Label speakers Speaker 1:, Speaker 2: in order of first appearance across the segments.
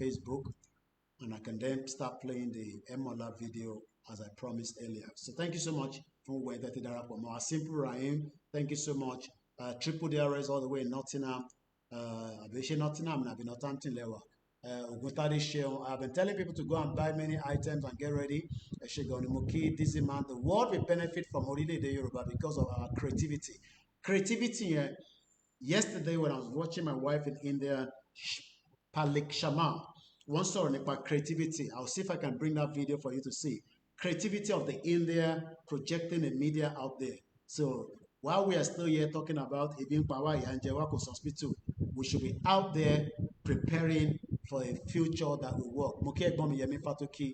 Speaker 1: Facebook, and I can then start playing the Emola video as I promised earlier. So thank you so much fún gbogbo ẹ̀yin tẹ́ ti darapọ̀ mọ́ wa. Simple Rahim, thank you so much. Triple DRS all the way in Nottingham. Àbí ṣé Nottingham àbí Northampton lẹ wà? Oguntade Seun, I've been telling people to go and buy many items and get ready. Ẹ ṣé gan ni. Mo kí Dizzy Man. The world will benefit from orílẹ̀-èdè Yorùbá because of our creativity. Creativity yẹn, yesterday when I was watching my wife in India, Palik Shama, wọ́n sọ̀rọ̀ nípa creativity. I'll see if I can bring that video for you to see. Creativity of the India projecting the media out there. So while we are still here talking about ebi ń pa wá, ìyà ń jẹ wá, kò sí hospital, we should be out there preparing for a future that will work. Mo kí ẹ̀gbọ́n mi Yẹmí Fátókì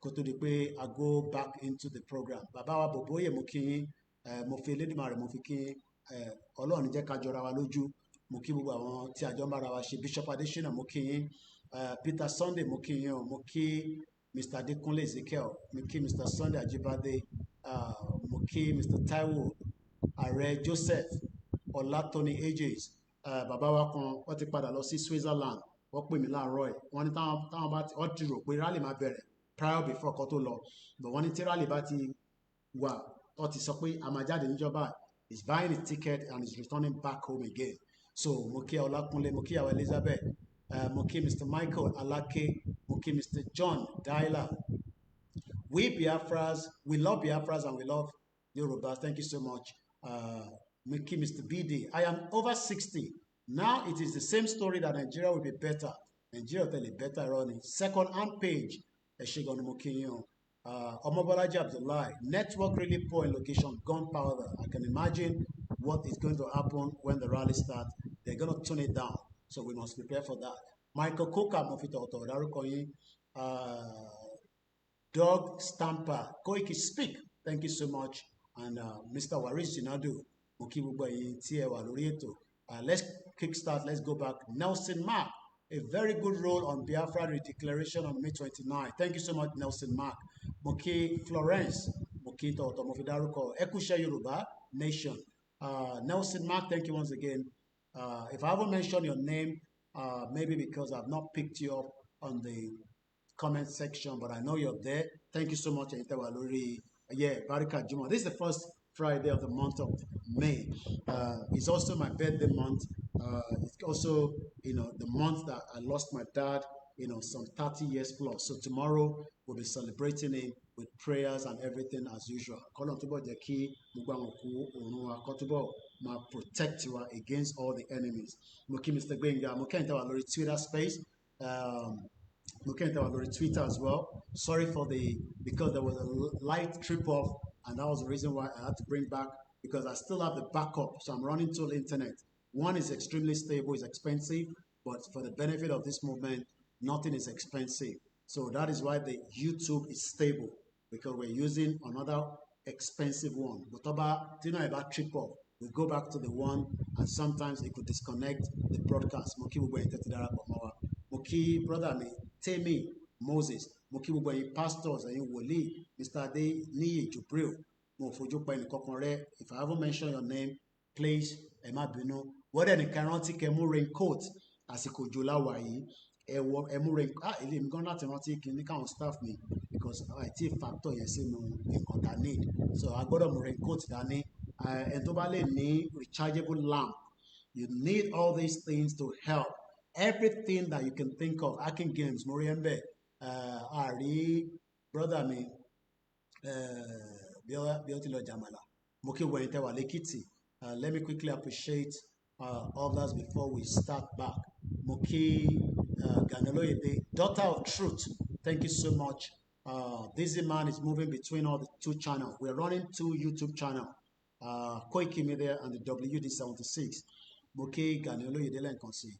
Speaker 1: kó tó di pé I go back into the program. Bàbá wa Bòbóyè, mo kí yín, mo fi Elédùmarè mo fi kí yín, Ọlọ́run jẹ́ ká jọra wa lójú. Mo kí gbogbo àwọn tí a jọ ń bára wa ṣe. Bishop Adesina, mo kí yín. Peter Sunday, mo kí yín o. Mo kí Mr. Adekunle Ezekiel, mo kí Mr. Sunday Ajibade, mo kí Mr. Taiwo Ààrẹ Joseph Ọlátọ́ni Ages, bàbá wa kan wọ́n ti padà lọ sí Switzerland. Wọ́n pè mí láàárọ̀ ẹ̀, wọ́n ní táwọn bá ti, wọ́n ti rò pé rally máa bẹ̀rẹ̀ prior before kan tó lọ, but wọ́n ní tí rally bá ti wà, wọ́n ti sọ pé a máa jáde níjọba, is buying a ticket and is returning back home again. So mo kí Ọlákúnlé, mo kí àwọn Elizabeth, mo kí Mr. Michael Alake, mo kí Mr. John Dyla. We Biafras, we love Biafras and we love Yorubas. Thank you so much. Mo kí Mr. BD. I am over 60 now. It is the same story that Nigeria will be better. Nigeria tell better running second hand page. Ẹ ṣé gan ni, mo kí yín o. Omobolaji Abdullahi, network really poor in location, gunpowder. I can imagine what is going to happen when the rally starts. They're going to tune it down. So we must prepare for that. Michael Coker, mo fi tọ̀wọ̀tọ̀wọ̀ dárúkọ yín. Dog Stamper, Koiki Speak, thank you so much. And Mr. Waris Jinadu, mo kí gbogbo ẹ̀yin tí ẹ wà lórí ètò. Let's kickstart, let's go back. Nelson Mark, a very good role on Biafra redeclaration on May 29. Thank you so much, Nelson Mark. Mo kí Florence, mo kí tọ̀wọ̀tọ̀ mo fi dárúkọ. Ẹ kúṣẹ́ Yorùbá Nation. Nelson Mark, thank you once again. If I haven't mentioned your name, maybe because I've not picked you up on the comment section, but I know you're there. Thank you so much, ẹ̀yin tẹ́ wà lórí. Yeah, Barika Juma. This is the first Friday of the month of May. It's also my birthday month. It's also the month that I lost my dad, some 30 years plus. So tomorrow we'll be celebrating him with prayers and everything as usual. Kọ́lọ́run túbọ̀ jẹ́ kí gbogbo àwọn òkú ọ̀run wa kó túbọ̀ máa protect wa against all the enemies. Mo kí Mr. Gbenga, mo kẹ́yìn tẹ́ wà lórí Twitter space. Mo kẹ́yìn tẹ́ wà lórí Twitter as well. Sorry for the, because there was a light trip off and that was the reason why I had to bring back, because I still have the backup. So I'm running two internet. One is extremely stable, it's expensive, but for the benefit of this movement, nothing is expensive. So that is why the YouTube is stable, because we're using another expensive one. But tó bá tí náà bá trip off, we go back to the one and sometimes it could disconnect the broadcast. Mo kí gbogbo ẹ̀yin tẹ́ ti darapọ̀ mọ́ wa. Mo kí brother mi Temi Moses. Mo kí gbogbo ẹ̀yin pastors, ẹ̀yin wòlíì, Mr. Adeniyi Jubril. Mo ò fojú pa ẹnìkankan rẹ́. If I haven't mentioned your name, please ẹ má bínú. Wọ́n dẹ̀ nìkan rántí kẹ́ mú raincoat, àsìkò òjò láwà yìí. Ẹ wọ ẹ mú rain, ah, ilé mi gan láti rántí kí n ní káwọn staff mi, because àìtí factor yẹn sínú nǹkan tá need. So a gbọ́dọ̀ mú raincoat dání. Ẹni tó bá lè ní rechargeable lamp, you need all these things to help everything that you can think of. Hacking games, mo rí ẹ ń bẹ̀. Àrí brother mi bí ó ti lọ jàmàlà. Mo kí wẹ̀yìn tẹ́wà lẹ́kìtì. Let me quickly appreciate others before we start back. Mo kí Gani Olóyèdé, daughter of truth, thank you so much. This man is moving between all the two channels. We're running two YouTube channels, Koiki Media and the WD76. Mo kí Gani Olóyèdé lẹ́ǹkan sí.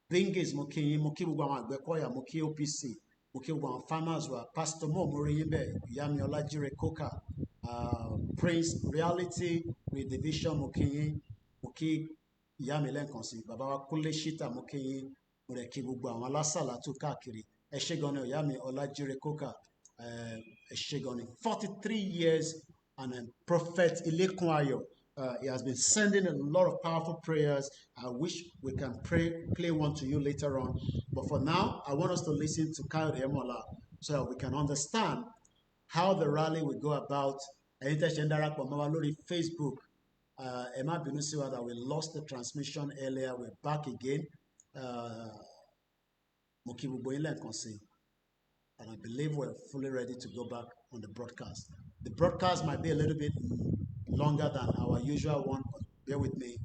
Speaker 1: Bingis, mo kí yín, mo kí gbogbo àwọn Àgbẹ̀kọ̀yà, mo kí OPC, mo kí gbogbo àwọn farmers wa. Pastor Mo, mo rí yín bẹ́ẹ̀. Ìyá mi Ọlájíre Coker, Prince Reality Redivision, mo kí yín, mo kí ìyá mi lẹ́ǹkan sí. Bàbá wa Kúnlé Ṣítà, mo kí yín, mo rẹ̀ kí gbogbo àwọn alásàlátù káàkiri. Ẹ ṣé gan ni, ìyá mi Ọlájíre Coker, ẹ ṣé gan ni. 43 years and Prophet Ilẹ̀kùn Ayọ̀. He has been sending a lot of powerful prayers. I wish we can play one to you later on. But for now, I want us to listen to Kayode Emola so that we can understand how the rally will go about. Ẹ̀yin tẹ́ ṣe ń darapọ̀ mọ́ wa lórí Facebook, ẹ má bínú sí wa that we lost the transmission earlier. We're back again. Mo kí gbogbo yín lẹ́ẹ̀kan sí i. And I believe we're fully ready to go back on the broadcast. The broadcast might be a little bit longer than our usual one, but bear with me,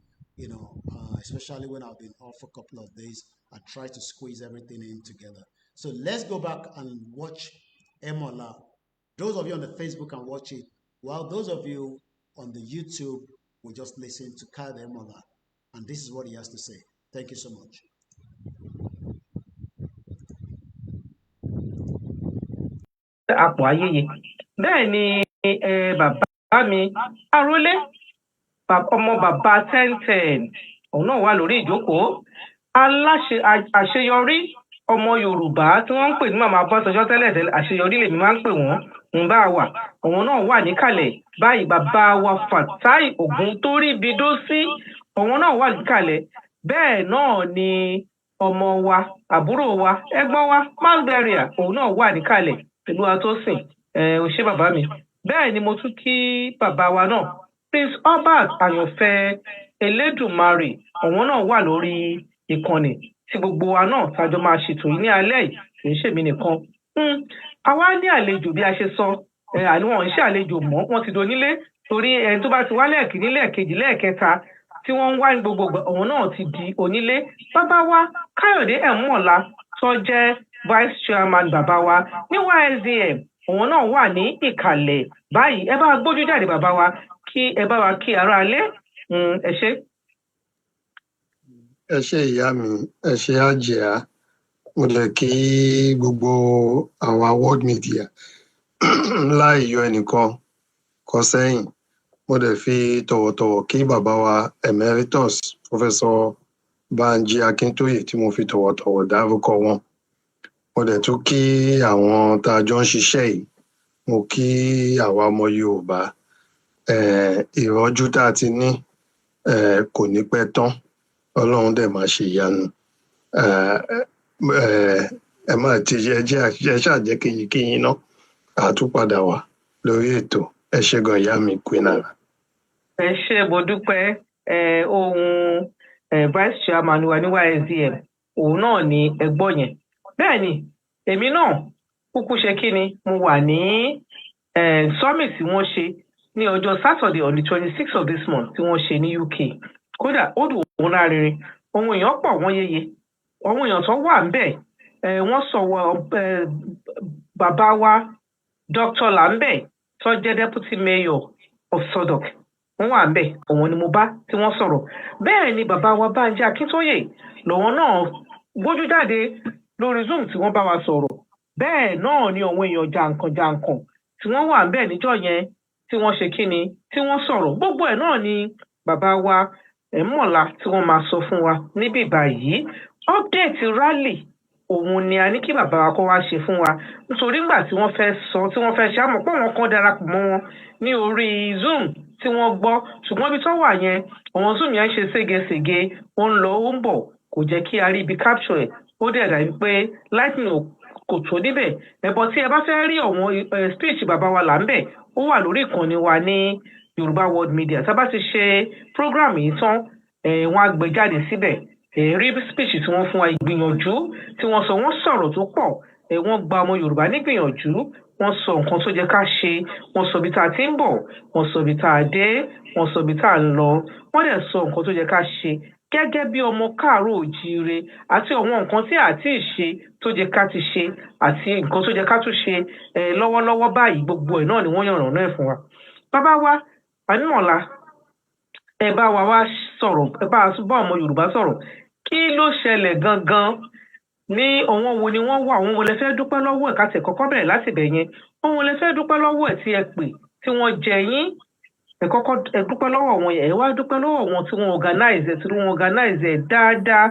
Speaker 1: especially when I've been off for a couple of days. I try to squeeze everything in together. So let's go back and watch Emola. Those of you on the Facebook can watch it, while those of you on the YouTube will just listen to Kayode Emola. And this is what he has to say. Thank you so much.
Speaker 2: Àpò ayéye bẹ́ẹ̀ ni bàbá mi arólé, ọmọ bàbá 10 10, òun náà wà lórí ìjókòó. Aláṣẹ àṣeyọrí ọmọ Yorùbá tí wọ́n ń pè ní Màmá Ọbásanjọ́ tẹ́lẹ̀ tẹ́lẹ̀, Àṣeyọrí lèmi máa ń pè wọ́n, ń bá wà, òun náà wà níkàlẹ̀ báyìí. Bàbá wa Fatai Ògúntóríbidósí, òun náà wà níkàlẹ̀. Bẹ́ẹ̀ náà ni ọmọ wa, àbúrò wa, ẹ̀gbọ́n wa Malberia, òun náà wà níkàlẹ̀ pẹ̀lú Atósìn. Ẹ ò ṣé, bàbá mi. Bẹ́ẹ̀ ni mo tún kí bàbá wa náà, Prince Albert Àyànfẹ́ Elédùmarè, òun náà wà lórí ìkànnì tí gbogbo wa náà tájọ máa ṣètò yìí ní alẹ́ yìí, kì í ṣèmi nìkan. Àwa ní àlejò bí a ṣe sọ, àní wọn ò ń ṣe àlejò mọ́, wọ́n ti donílé, torí ẹni tó bá ti wá lẹ́ẹ̀kíní, lẹ́ẹ̀kejì, lẹ́ẹ̀kẹta tí wọ́n ń wá ní gbogbo ìgbà, òun náà ti di onílé. Bàbá wa Káyọ̀dé Ẹ̀mọ́lá tó jẹ́ vice chairman bàbá wa ní YSDM, òun náà wà ní ìkàlẹ̀ báyìí. Ẹ bá wa gbójú jáde, bàbá wa, kí ẹ bá wa kí aráalé. Ẹ ṣé.
Speaker 3: Ẹ ṣé, ìyá mi, ẹ ṣé, àjẹá. Mo lè kí gbogbo àwa world media láì yọ ẹnìkan kọ sẹ́yìn. Mo dẹ̀ fi tọ̀wọ̀tọ̀wọ̀ kí bàbá wa Emeritus Professor Banji Akíntóyè tí mo fi tọ̀wọ̀tọ̀wọ̀ dárúkọ wọn. Mo dẹ̀ tún kí àwọn tá a jọ ń ṣiṣẹ́ yìí. Mo kí àwa ọmọ Yorùbá. Ìrọ́jú tá a ti ní kò ní pẹ́ tán. Ọlọ́run dẹ̀ máa ṣe ìyanu. Ẹ má ti ẹ jẹ́ ẹ ṣáà jẹ́ kí n kí yín ná, àtúpadà wà lórí ètò. Ẹ ṣé gan, ìyá mi Queen Ara.
Speaker 2: Ẹ ṣé, mo dúpẹ́. Ohun vice chairman wa ní YSDM, òun náà ni ẹ gbọ́ yẹn. Bẹ́ẹ̀ ni èmi náà kúkú ṣe kí ni mo wà ní summit tí wọ́n ṣe ní ọjọ́ Saturday on the 26th of this month tí wọ́n ṣe ní UK. Kódà ó dùn òun lárinrin, ohun èèyàn pọ̀, wọ́n yeye, àwọn èèyàn tó wà ńbẹ̀, wọ́n sọ̀wọ́ bàbá wa Dr. Lambe tó jẹ́ deputy mayor of Southwark, wọ́n wà ńbẹ̀, òun ni mo bá tí wọ́n sọ̀rọ̀. Bẹ́ẹ̀ ni bàbá wa Bánjí Akíntóyè lòun náà gbójú jáde lórí Zoom tí wọ́n bá wa sọ̀rọ̀. Bẹ́ẹ̀ náà ni àwọn èèyàn jàǹkànjàǹkàn tí wọ́n wà ńbẹ̀ níjọ́ yẹn tí wọ́n ṣe kíni tí wọ́n sọ̀rọ̀. Gbogbo ẹ̀ náà ni bàbá wa Ẹ̀mọ́lá tí wọ́n máa sọ fún wa níbí báyìí. Update rally, òun ni a ní kí bàbá wa kó wá ṣe fún wa, nítorí nígbà tí wọ́n fẹ́ sọ, tí wọ́n fẹ́ ṣe, àmọ́ pé àwọn kan darapọ̀ mọ́ wọn ní orí Zoom tí wọ́n gbọ́, ṣùgbọ́n ibi tó wà yẹn, àwọn Zoom yẹn ń ṣe ségesège, ó ń lọ, ó ń bọ̀, kò jẹ́ kí a rí ibi capture ẹ̀. Ó dẹ̀ dàbí pé lightning kò tó níbẹ̀ ẹ̀bọ̀. Tí ẹ bá fẹ́ rí ọ̀wọ́n speech bàbá wa là ń bẹ̀, ó wà lórí ìkànnì wa ní Yorùbá World Media. Tá a bá ti ṣe program yìí tán, wọ́n á gbé jáde síbẹ̀. Rí speech tí wọ́n fún wa, ìgbìyànjú tí wọ́n sọ, wọ́n sọ̀rọ̀ tó pọ̀. Wọ́n gba ọmọ Yorùbá nígbìyànjú, wọ́n sọ nǹkan tó jẹ́ ká ṣe, wọ́n sọ ibi tá a ti ń bọ̀, wọ́n sọ ibi tá a dé, wọ́n sọ ibi tá a ń lọ, wọ́n dẹ̀ sọ nǹkan tó jẹ́ ká ṣe gẹ́gẹ́ bí ọmọ káàárọ̀ òjíire, àti àwọn nǹkan tí a ti ṣe tó jẹ́ ká ti ṣe, àti nǹkan tó jẹ́ ká tún ṣe lọ́wọ́lọ́wọ́ báyìí. Gbogbo ẹ̀ náà ni wọ́n yànnà náà fún wa. Bàbá wa Ànímọ̀lá, ẹ bá wa wá sọ̀rọ̀, ẹ bá bá ọmọ Yorùbá sọ̀rọ̀. Kí ló ṣẹlẹ̀ gangan ní àwọn wo ni wọ́n wà, àwọn wo lẹ fẹ́ dúpẹ́ lọ́wọ́ ẹ̀? Ká tẹ̀ kọ́kọ́ bẹ̀rẹ̀ láti bẹ̀ yẹn. Àwọn wo lẹ fẹ́ dúpẹ́ lọ́wọ́ ẹ̀ tí ẹ pè tí wọ́n jẹ yín? Ẹ kọ́kọ́ ẹ dúpẹ́ lọ́wọ́ wọn, ẹ wá dúpẹ́ lọ́wọ́ wọn tí wọ́n organize ẹ̀, tí wọ́n organize ẹ̀ dáadáa,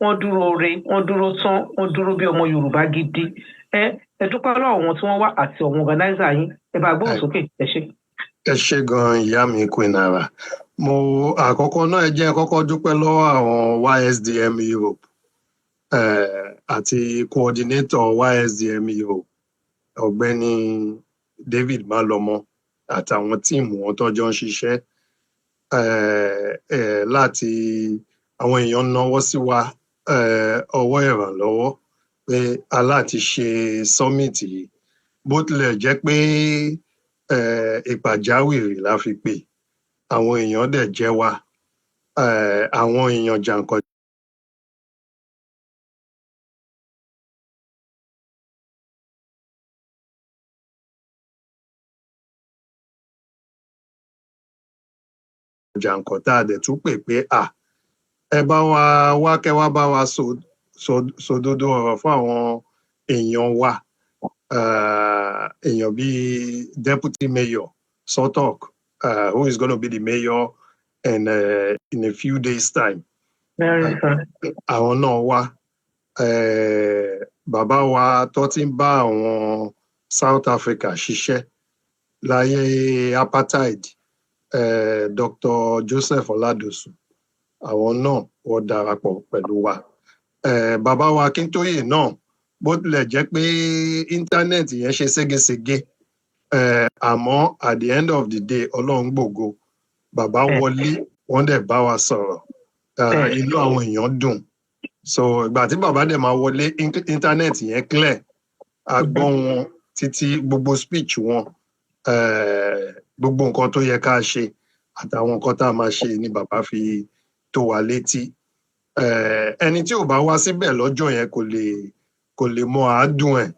Speaker 2: wọ́n dúró re, wọ́n dúró tán, wọ́n dúró bí ọmọ Yorùbá gidi. Ẹ dúpẹ́ lọ́wọ́ wọn tí wọ́n wá àti àwọn organizer yín. Ẹ bá gbóhùn sókè. Ẹ ṣé.
Speaker 3: Ẹ ṣé gan, ìyá mi Queen Ara. Mo àkọ́kọ́ náà, ẹ jẹ́ kọ́kọ́ dúpẹ́ lọ́wọ́ àwọn YSDM Europe àti coordinator YSDM Europe, Ọ̀gbẹ́ni David Malomo, àtàwọn team wọn tó jọ ń ṣiṣẹ́ láti àwọn èèyàn náwó sí wa ọwọ́ ìrànlọ́wọ́ pé a láti ṣe summit yìí. Bó tilẹ̀ jẹ́ pé ìpàjáwìrì la fi pè, àwọn èèyàn dẹ̀ jẹ́ wa, àwọn èèyàn jàǹkàn jàǹkàn tá a dẹ̀ tún pè pé à ẹ bá wa wá, kẹ́ wá bá wa sòdodo ọ̀rọ̀ fún àwọn èèyàn wa, èèyàn bíi deputy mayor Southwark, who is gonna be the mayor in a few days' time.
Speaker 2: Very soon.
Speaker 3: Àwọn náà wá. Bàbá wa tó ti ń bá àwọn South Africa ṣiṣẹ́ láyé apartheid, Dr. Joseph Oladosu, àwọn náà wọ́n darapọ̀ pẹ̀lú wa. Bàbá wa Akíntóyè náà, bó tilẹ̀ jẹ́ pé íńtánẹ́ẹ̀tì yẹn ṣe ségesège, àmọ́ at the end of the day, Ọlọ́run gbògo, bàbá wọlé, wọ́n dẹ̀ bá wa sọ̀rọ̀. Inú àwọn èèyàn dùn. So ìgbà tí bàbá dẹ̀ máa wọlé, íńtánẹ́ẹ̀tì yẹn clear, a gbọ́ wọn títí gbogbo speech wọn, gbogbo nǹkan tó yẹ ká ṣe àtàwọn nǹkan tá a máa ṣe ni bàbá fi tó wa létí. Ẹni tí ò bá wá síbẹ̀ lọ́jọ́ yẹn kò lè mọ àádùn ẹ̀,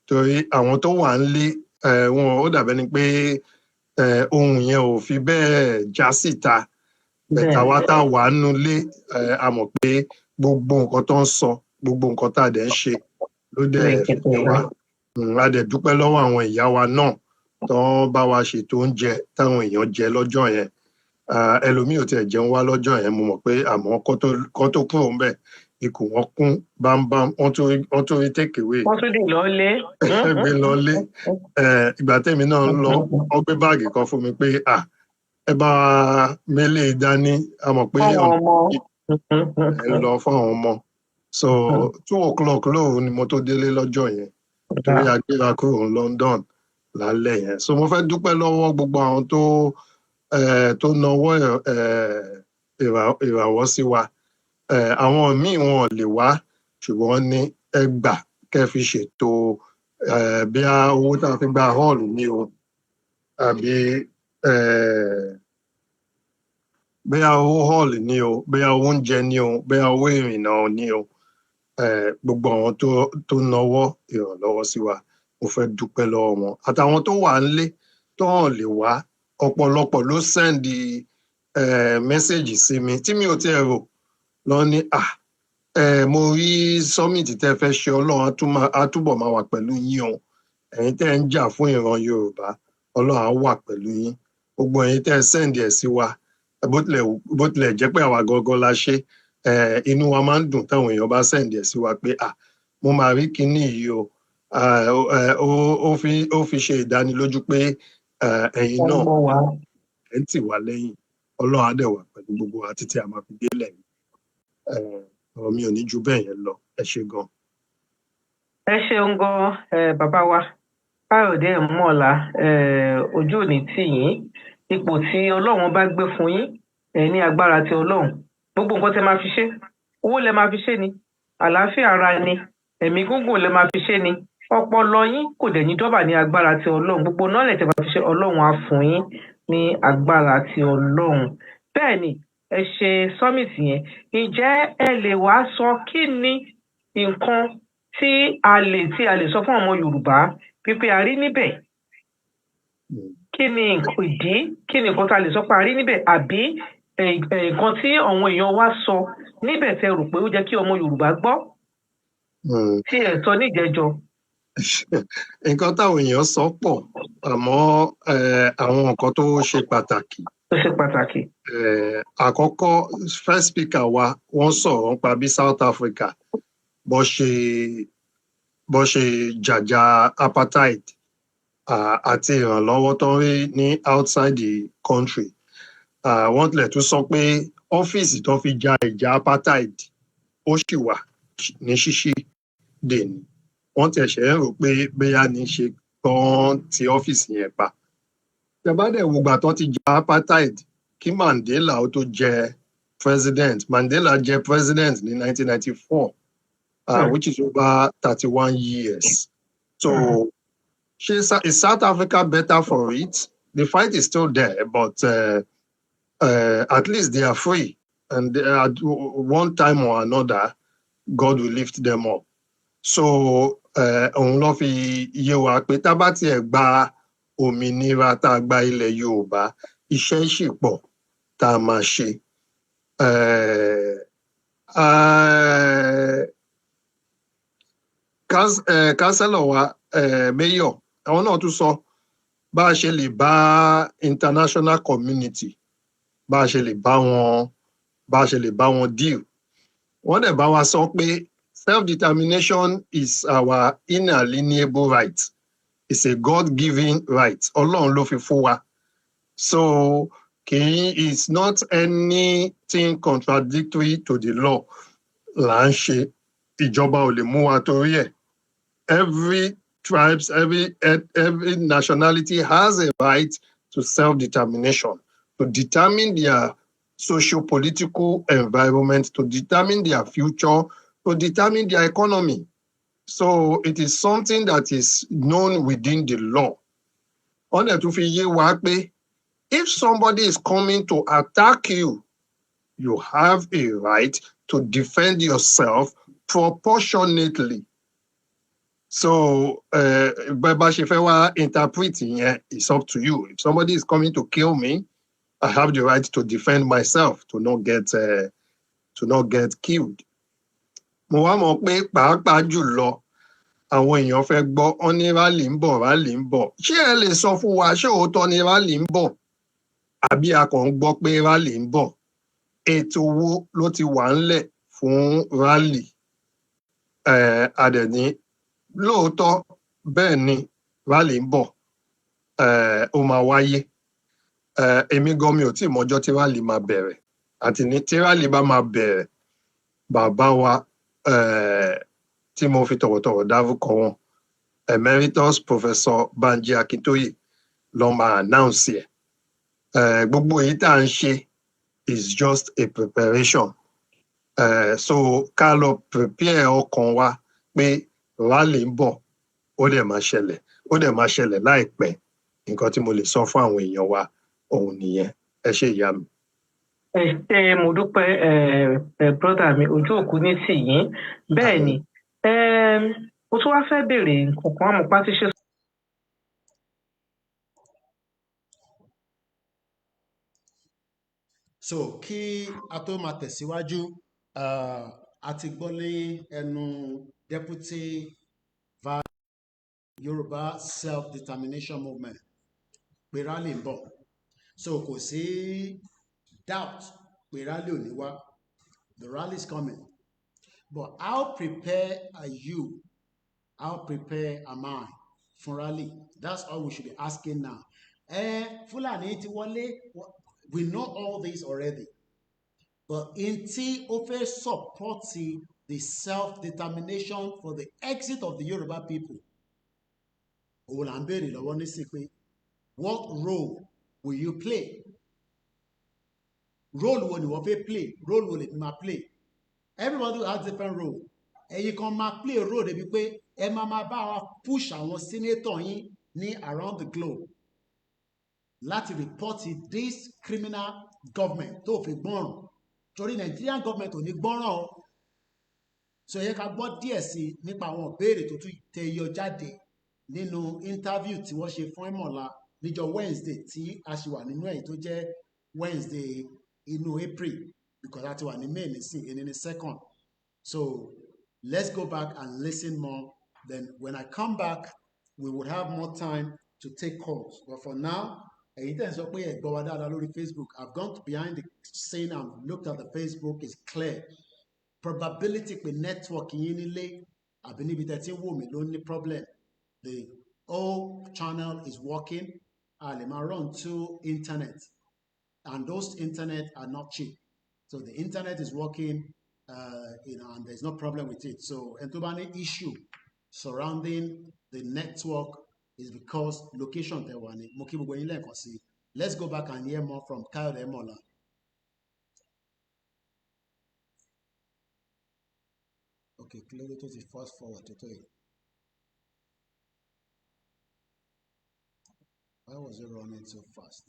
Speaker 3: torí àwọn tó wà nílé, wọn ó dàbẹ́ ni pé ohun yẹn ò fi bẹ́ẹ̀ já síta bẹ̀tà. Wá tá a wà nínú ilé, a mọ̀ pé gbogbo nǹkan tó ń sọ, gbogbo nǹkan tá a dẹ̀ ń ṣe ló dẹ̀ fi yé wa. A dẹ̀ dúpẹ́ lọ́wọ́ àwọn ìyá wa náà tó ń bá wa ṣètò oúnjẹ táwọn èèyàn jẹ lọ́jọ́ yẹn. Ẹlòmíì ò tiẹ̀ jẹun wá lọ́jọ́ yẹn, mo mọ̀ pé, àmọ́ kó tó kúrò ńbẹ̀, ikùn wọn kún bámbám, wọ́n tún rí take away.
Speaker 2: Wọ́n tún dì lọ́lé.
Speaker 3: Gbé lọlé. Ìgbà tẹ́mi náà ń lọ, wọ́n gbé báàgì kan fún mi pé à ẹ bá mélé dání, a mọ̀ pé
Speaker 2: fáwọn ọmọ.
Speaker 3: Ẹ lọ fún àwọn ọmọ. So 2 o'clock lóru ni mo tó délé lọ́jọ́ yẹn, torí a gbéra kúrò ní London lálẹ́ yẹn. So mo fẹ́ dúpẹ́ lọ́wọ́ gbogbo àwọn tó nawọ́ ìrànwọ́ sí wa. Àwọn míì wọn ò lè wá, ṣùgbọ́n ní ẹ gbà kẹ́ fi ṣètò bí a owó tá a fi gba hall ní o, àbí bóyá owó hall ní o, bóyá owó oúnjẹ ní o, bóyá owó ìrìnnà ní o. Gbogbo àwọn tó nawọ́ ìrànlọ́wọ́ sí wa, mo fẹ́ dúpẹ́ lọ́wọ́ wọn, àtàwọn tó wà nílé tó hàn lè wá. Ọ̀pọ̀lọpọ̀ ló send message sí mi tí mi ò tiẹ̀ rò lọ ní à mo rí summit tẹ́ fẹ́ ṣe, Ọlọ́run á túbọ̀ máa wà pẹ̀lú yín o. Ẹ̀yin tẹ́ ń jà fún ìran Yorùbá, Ọlọ́run á wà pẹ̀lú yín. Gbogbo ẹ̀yin tẹ́ send ẹ̀ sí wa, bó tilẹ̀ jẹ́ pé àwa gangan la ṣe, inú wa máa ń dùn táwọn èèyàn bá send ẹ̀ sí wa pé à mo máa rí kinní yìí o. Ó fi ṣe ìdánilójú pé ẹ̀yin náà ẹ̀ ń tì wá lẹ́yìn. Ọlọ́run á dẹ̀ wà pẹ̀lú gbogbo wa títí a máa fi délẹ̀. Ọ̀rọ̀ mi ò ní ju bẹ́ẹ̀ yẹn lọ. Ẹ ṣé gan.
Speaker 2: Ẹ ṣeun gan, bàbá wa Káyọ̀dé Mọ́ọ̀lá. Ojú òní tì yín. Ipò tí Ọlọ́run bá gbé fún yín ní agbára ti Ọlọ́run, gbogbo nǹkan tẹ máa fi ṣe, owó lẹ máa fi ṣe ni, àlàáfíà ara ni, ẹ̀mí gígùn lẹ máa fi ṣe ni, ọpọlọ yín kò dẹ̀ ní dọ́bà ní agbára ti Ọlọ́run. Gbogbo náà lẹ̀ tẹ máa fi ṣe, Ọlọ́run á fún yín ní agbára ti Ọlọ́run. Bẹ́ẹ̀ ni ẹ ṣe summit yẹn. Ǹjẹ́ ẹ lè wá sọ kí ni nǹkan tí a lè sọ fún ọmọ Yorùbá pípé a rí níbẹ̀? Kí ni ìdí, kí ni nǹkan tá a lè sọ pé a rí níbẹ̀, àbí nǹkan tí àwọn èèyàn wa sọ níbẹ̀ tẹ́ rò pé ó jẹ́ kí ọmọ Yorùbá gbọ́ tí ẹ sọ níjẹjọ?
Speaker 3: Nǹkan táwọn èèyàn sọ pọ̀, àmọ́ àwọn nǹkan tó ṣe pàtàkì.
Speaker 2: Tó ṣe pàtàkì.
Speaker 3: Àkọ́kọ́, first speaker wa, wọ́n sọ̀rọ̀ nípa bí South Africa bó ṣe jàjà apartheid àti ìrànlọ́wọ́ tó ń rí ní outside the country. Wọ́n tilẹ̀ tún sọ pé ọ́fíìsì tó fi ja ìjà apartheid ó ṣì wà ní ṣíṣí dèní. Wọ́n tiẹ̀ ṣẹ̀ ń rò pé bóyá ní ṣe kán ti ọ́fíìsì yẹn pa. Tẹ́ bá dẹ̀ wo ìgbà tó ti ja apartheid kí Mandela ó tó jẹ president. Mandela jẹ president ní 1994, which is over 31 years. So ṣé is South Africa better for it? The fight is still there, but at least they are free. And they are, one time or another, God will lift them up. So òun ló fi yé wa pé tá bá tiẹ̀ gba òmìnira, tá a gba ilẹ̀ Yorùbá, iṣẹ́ ṣì pọ̀ tá a máa ṣe. Councillor wa, mayor, àwọn náà tún sọ bá a ṣe lè bá international community, bá a ṣe lè bá wọn deal. Wọ́n dẹ̀ bá wa sọ pé self-determination is our inalienable right. It's a God-given right. Ọlọ́run ló fi fún wa. So kì í, it's not anything contradictory to the law là ń ṣe. Ìjọba ò lè mú wa torí ẹ̀. Every tribes, every nationality has a right to self-determination, to determine their socio-political environment, to determine their future, to determine their economy. So it is something that is known within the law. Wọ́n dẹ̀ tún fi yé wa pé if somebody is coming to attack you, you have a right to defend yourself proportionately. So bẹ́ẹ̀ bá ṣe fẹ́ wá interpret yẹn, it's up to you. If somebody is coming to kill me, I have the right to defend myself to not get killed. Mo wá mọ̀ pé pàápàá jùlọ àwọn èèyàn fẹ́ gbọ́, ọ́n ní rally ń bọ̀, rally ń bọ̀. Ṣé ẹ lè sọ fún wa, ṣé òótọ́ ni rally ń bọ̀, àbí a kàn ń gbọ́ pé rally ń bọ̀? Ètò wo ló ti wà ńlẹ̀ fún rally? A dẹ̀ ní lóòótọ́, bẹ́ẹ̀ ni, rally ń bọ̀, ó máa wáyé. Èmi gan mi ò tí ì mọjọ́ tí rally máa bẹ̀rẹ̀, àti ní tí rally bá máa bẹ̀rẹ̀, bàbá wa tí mo fi tọ̀wọ̀tọ̀wọ̀ dárúkọ wọn, Emeritus Professor Banji Akintoye, ló máa announce ẹ̀. Gbogbo èyí tá à ń ṣe is just a preparation. So ká lọ prepare ọkàn wa pé rally ń bọ̀, ó dẹ̀ máa ṣẹlẹ̀, ó dẹ̀ máa ṣẹlẹ̀ láìpẹ́. Nǹkan tí mo lè sọ fún àwọn èèyàn wa òun nìyẹn. Ẹ ṣé, ìyá mi.
Speaker 2: Ẹ ṣé, mo dúpẹ́. Ẹ ẹ brother mi, ojú òkú ní tì yín. Bẹ́ẹ̀ ni, mo tún wá fẹ́ béèrè nǹkan kan, àmọ́ pátí ṣe
Speaker 1: So kí a tó máa tẹ̀síwájú, a ti gbọ́ ní ẹnu deputy vice Yorùbá Self-Determination Movement pé rally ń bọ̀, so kò sí doubt pé rally ò ní wá. The rally is coming, but how prepared are you? How prepared am I fún rally? That's all we should be asking now. Fúlàní ti wọlé, we know all this already, but in tí ó fẹ́ support the self-determination for the exit of the Yoruba people, òun là ń béèrè lọ́wọ́ nísìnyí pé what role will you play? Role wo ni wọ́n fẹ́ play? Role wo lèmi máa play? Everybody has different role. Ẹ̀yin kan máa play role débi pé ẹ máa máa bá wa push àwọn senator yín ní around the globe láti report this criminal government tó fi gbọ́ràn, torí Nigerian government ò ní gbọ́ràn o. So yẹ ká gbọ́ díẹ̀ sí i nípa àwọn ìbéèrè tó tún tẹ yọ jáde nínú interview tí wọ́n ṣe fún Ẹ̀mọ̀lá níjọ́ Wednesday tí a ṣì wà nínú èyí tó jẹ́ Wednesday inú April, because a ti wà ní May nísìn, èní ní second. So let's go back and listen more. Then when I come back, we would have more time to take calls, but for now, ẹ̀yin tẹ̀ ń sọ pé ẹ gbọ́ wa dáadáa lórí Facebook, I've gone behind the scene and looked at the Facebook, is clear. Probability pé network yín nílé àbí níbi tẹ́ ti ń wò mí ló ní problem. The whole channel is working. A lè máa run to internet. And those internet are not cheap. So the internet is working, and there's no problem with it. So ẹni tó bá ní issue surrounding the network is because location tẹ wà ní. Mo kí gbogbo yín lẹ́ẹ̀kan sí. Let's go back and hear more from Kayode Emola. Okay, kí ló dé tó ti fast forward tó tó yìí? Why was it running so fast?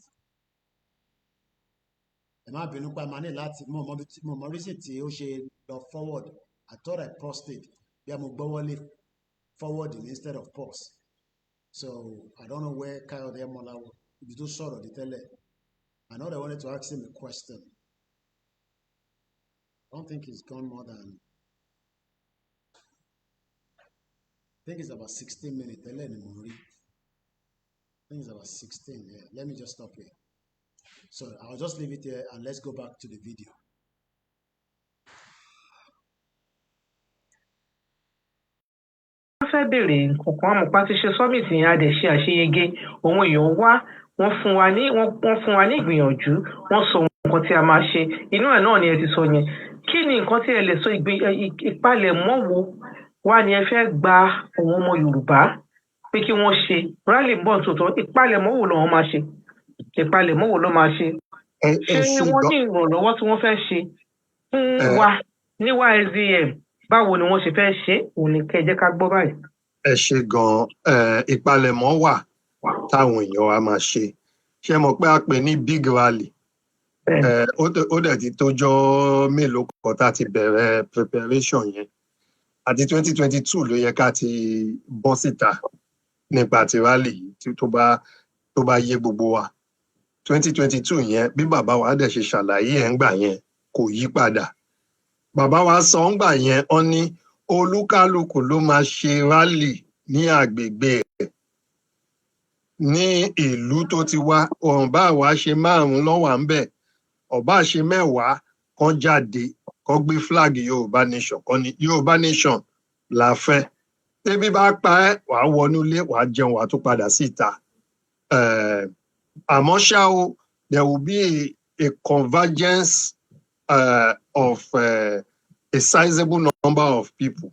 Speaker 1: Ẹ má bínú pa máa ní láti mo mọ reason tí ó ṣe lọ forward. I thought I paused it. Bí a mo gbọ́wọ́lé forward instead of pause. So I don't know where Kayode Emola ibi tó sọ̀rọ̀ dé tẹ́lẹ̀. I know they wanted to ask him a question. I don't think he's gone more than, I think it's about 16 minutes. Tẹ́lẹ̀ ni mo rí. I think it's about 16. Yeah. Let me just stop here. So I'll just leave it here and let's go back to the video.
Speaker 2: Wọ́n fẹ́ béèrè nǹkan kan, àmọ́ pa ti ṣe summit yẹn, a dẹ̀ ṣe àṣeyege. Òun èèyàn wá, wọ́n fún wa ní ìgbìyànjú, wọ́n sọ nǹkan tí a máa ṣe. Inú ẹ̀ náà ni ẹ ti sọ yẹn. Kí ni nǹkan tí ẹ lè sọ, ìpalẹ̀mọ́ wo wá ni ẹ fẹ́ gba àwọn ọmọ Yorùbá pé kí wọ́n ṣe? Rally ń bọ̀ tòótọ́, ìpalẹ̀mọ́ wo làwọn máa ṣe? Ìpalẹ̀mọ́ wo ló máa ṣe?
Speaker 3: Ẹ
Speaker 2: Ṣé
Speaker 3: ṣe
Speaker 2: wọ́n
Speaker 3: gan.
Speaker 2: ní ìrànlọ́wọ́ tí wọ́n fẹ́ ṣe fún wa ní YSDM? Báwo ni wọ́n ṣe fẹ́ ṣe? Òun ni kẹ́ ẹ jẹ́ ká gbọ́ báyìí.
Speaker 3: Ẹ ṣe gan. Ìpalẹ̀mọ́ wà táwọn èèyàn wa máa ṣe. Ṣé mọ̀ pé a pè ní big rally? Ó dẹ̀ ti tójọ́ mélòó kan tá a ti bẹ̀rẹ̀ preparation yẹn. Àti 2022 ló yẹ ká ti bọ́ síta nípa ti rally yìí, tó bá yé gbogbo wa. 2022 yẹn, bí bàbá wa dẹ̀ ṣe ṣàlàyé ẹ̀ ńgbà yẹn, kò yí padà. Bàbá wa sọ ńgbà yẹn, wọ́n ní olúkálùkù ló máa ṣe rally ní àgbègbè ẹ̀, ní ìlú tó ti wá. Ọ̀n bá wa ṣe márùn-ún lọ́wọ́ à ń bẹ̀, ọ̀bá ṣe 10, kán jáde, kán gbé flag Yorùbá Nation, kán ní Yorùbá Nation la fẹ́. Tẹ́bí bá pa ẹ́, wàá wọnú ilé, wàá jẹun, wàá tún padà síta. Àmọ́ ṣá o, there will be a convergence of a sizable number of people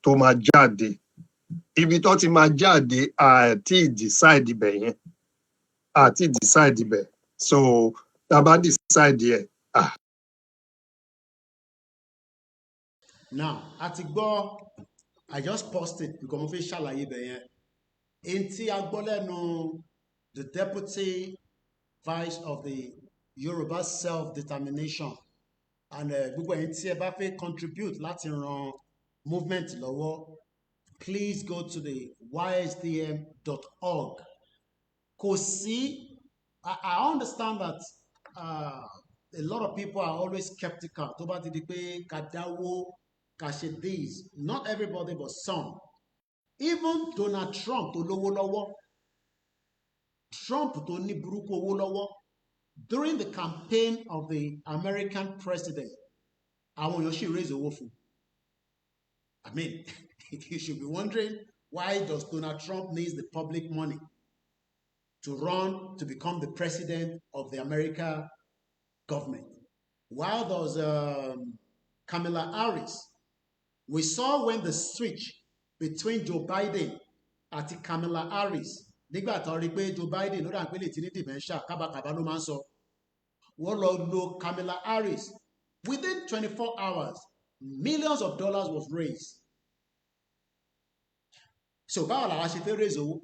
Speaker 3: tó máa jáde. Ibi tó ti máa jáde, àti decide ibẹ̀ yẹn, àti decide ibẹ̀. So tá a bá decide yẹ, ah.
Speaker 1: Now, a ti gbọ́, I just paused it because mo fi ṣàlàyé ibẹ̀ yẹn. Èyí tí a gbọ́ lẹ́nu the deputy vice of the Yoruba self-determination and gbogbo ẹ̀yin tí ẹ bá fẹ́ contribute láti ran movement lọ́wọ́, please go to the ysdm.org. Kò sí, I understand that a lot of people are always skeptical tó bá ti di pé ká dáwó, ká ṣe this. Not everybody, but some. Even Donald Trump tó lówó lọ́wọ́, Trump tó ní burúkú owó lọ́wọ́, during the campaign of the American president, àwọn èèyàn sì raise owó fún. I mean, you should be wondering, why does Donald Trump need the public money to run to become the president of the America government? Why does Kamala Harris? We saw when the switch between Joe Biden àti Kamala Harris, nígbà tó rí pé Joe Biden ló dà pé lè ti ní dementia, kábàkàbà ló máa ń sọ, wọ́n lọ lo Kamala Harris. Within 24 hours, millions of dollars was raised. So báwo làwa ṣe fẹ́ raise owó?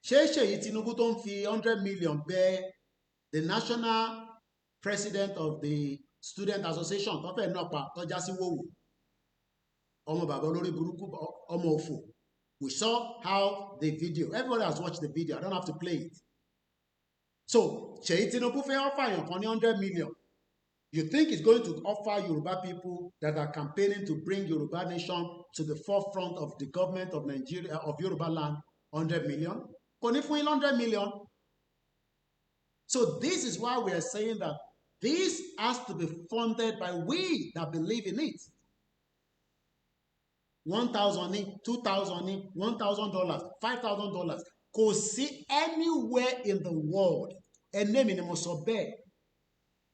Speaker 1: Ṣé Ṣèyí Tinubu tó ń fi 100 million bẹ the national president of the student association tó fẹ́ náà pa, tó já sí wòwò, ọmọ bàbá olórí burúkú, ọmọ òfò? We saw how the video, everybody has watched the video, I don't have to play it. So Ṣèyí Tinubu fẹ́ offer èèyàn kan ní 100 million. You think he's going to offer Yoruba people that are campaigning to bring Yoruba nation to the forefront of the government of Nigeria, of Yoruba land, 100 million? Kò ní fún yín 100 million. So this is why we are saying that this has to be funded by we that believe in it. 1,000 ní, 2,000 ní, $1,000, $5,000. Kò sí anywhere in the world, ẹnẹ́mi ni mo sọ bẹ́ẹ̀.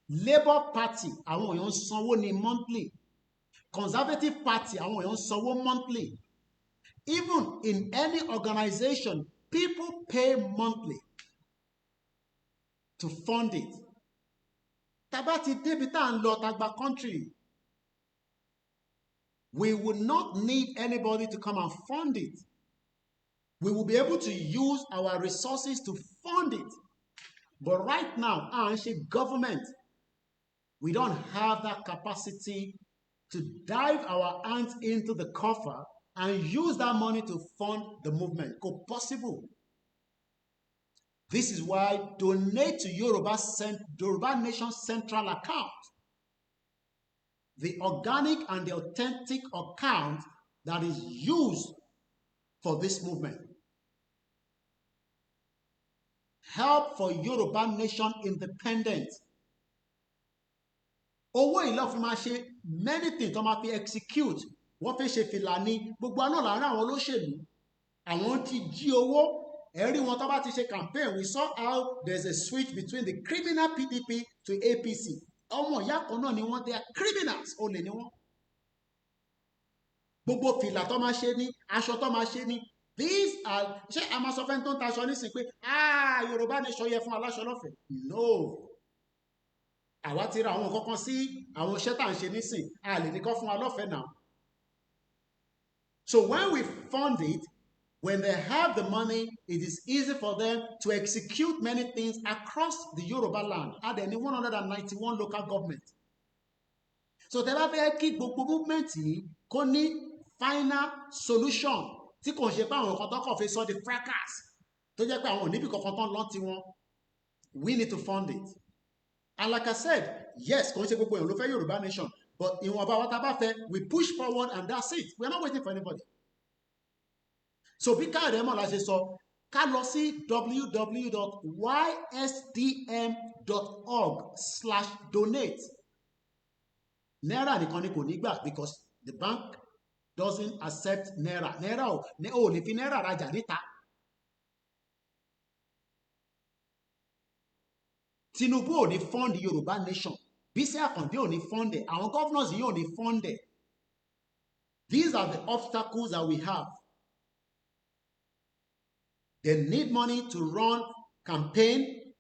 Speaker 1: Labour Party, àwọn èèyàn ń sanwó ní monthly. Conservative Party, àwọn èèyàn ń sanwó monthly. Even in any organization, people pay monthly to fund it. Tá bá ti débi tá à ń lọ, tá gba country, we will not need anybody to come and fund it. We will be able to use our resources to fund it. But right now, à ń ṣe government, we don't have that capacity to dive our hands into the coffer and use that money to fund the movement. Kò possible. This is why donate to Yoruba Nation Central Account, the organic and the authentic account that is used for this movement. Help for Yoruba Nation independence. Owó yìí ló fi máa ṣe many things tó máa fi execute. Wọ́n fi ṣe fìlà ní gbogbo àná láàárín àwọn olóṣèlú. Àwọn ti jí owó. Ẹ̀rí wọn tó bá ti ṣe campaign, we saw how there's a switch between the criminal PDP to APC. Ọmọ ìyá kan náà ni wọ́n, they are criminals, olè ni wọ́n. Gbogbo fìlà tó máa ṣe ní, aṣọ tó máa ṣe ní, these are, ṣé a máa sọ fẹ́ni tó ń taṣọ nísìnyí pé, ah, Yorùbá nation yẹ fún aláṣọ lọ́fẹ̀ẹ́? No. Àwa ti ra àwọn nǹkan kan sí àwọn iṣẹ́ tá à ń ṣe nísìn, a lè ní kọ́ fún wa lọ́fẹ̀ẹ́ náà. So when we fund it, when they have the money, it is easy for them to execute many things across the Yoruba land at any 191 local government. So tẹ́ bá fẹ́ kí gbogbo movement yìí kó ní final solution, tí kò ń ṣe pé àwọn nǹkan tó kàn fi sọ di fracas, tó jẹ́ pé àwọn ò níbi kankan tán lọ́n tiwọn, we need to fund it. And like I said, yes, kò ń ṣe gbogbo èèyàn ló fẹ́ Yorùbá nation, but ìwọ̀nba wa tá a bá fẹ́, we push forward and that's it. We are not waiting for anybody. So bí Káyọ̀dé Mọ̀lá ṣe sọ, ká lọ sí www.ysdm.org/donate. Náírà nìkan ni kò ní gbà because the bank doesn't accept naira. Naira ò lè fi náírà rajà níta. Tinubu ò ní fund Yorùbá nation, Bísí Àkàndé ò ní fund ẹ̀, àwọn governors yìí ò ní fund ẹ̀. These are the obstacles that we have. They need money to run campaign,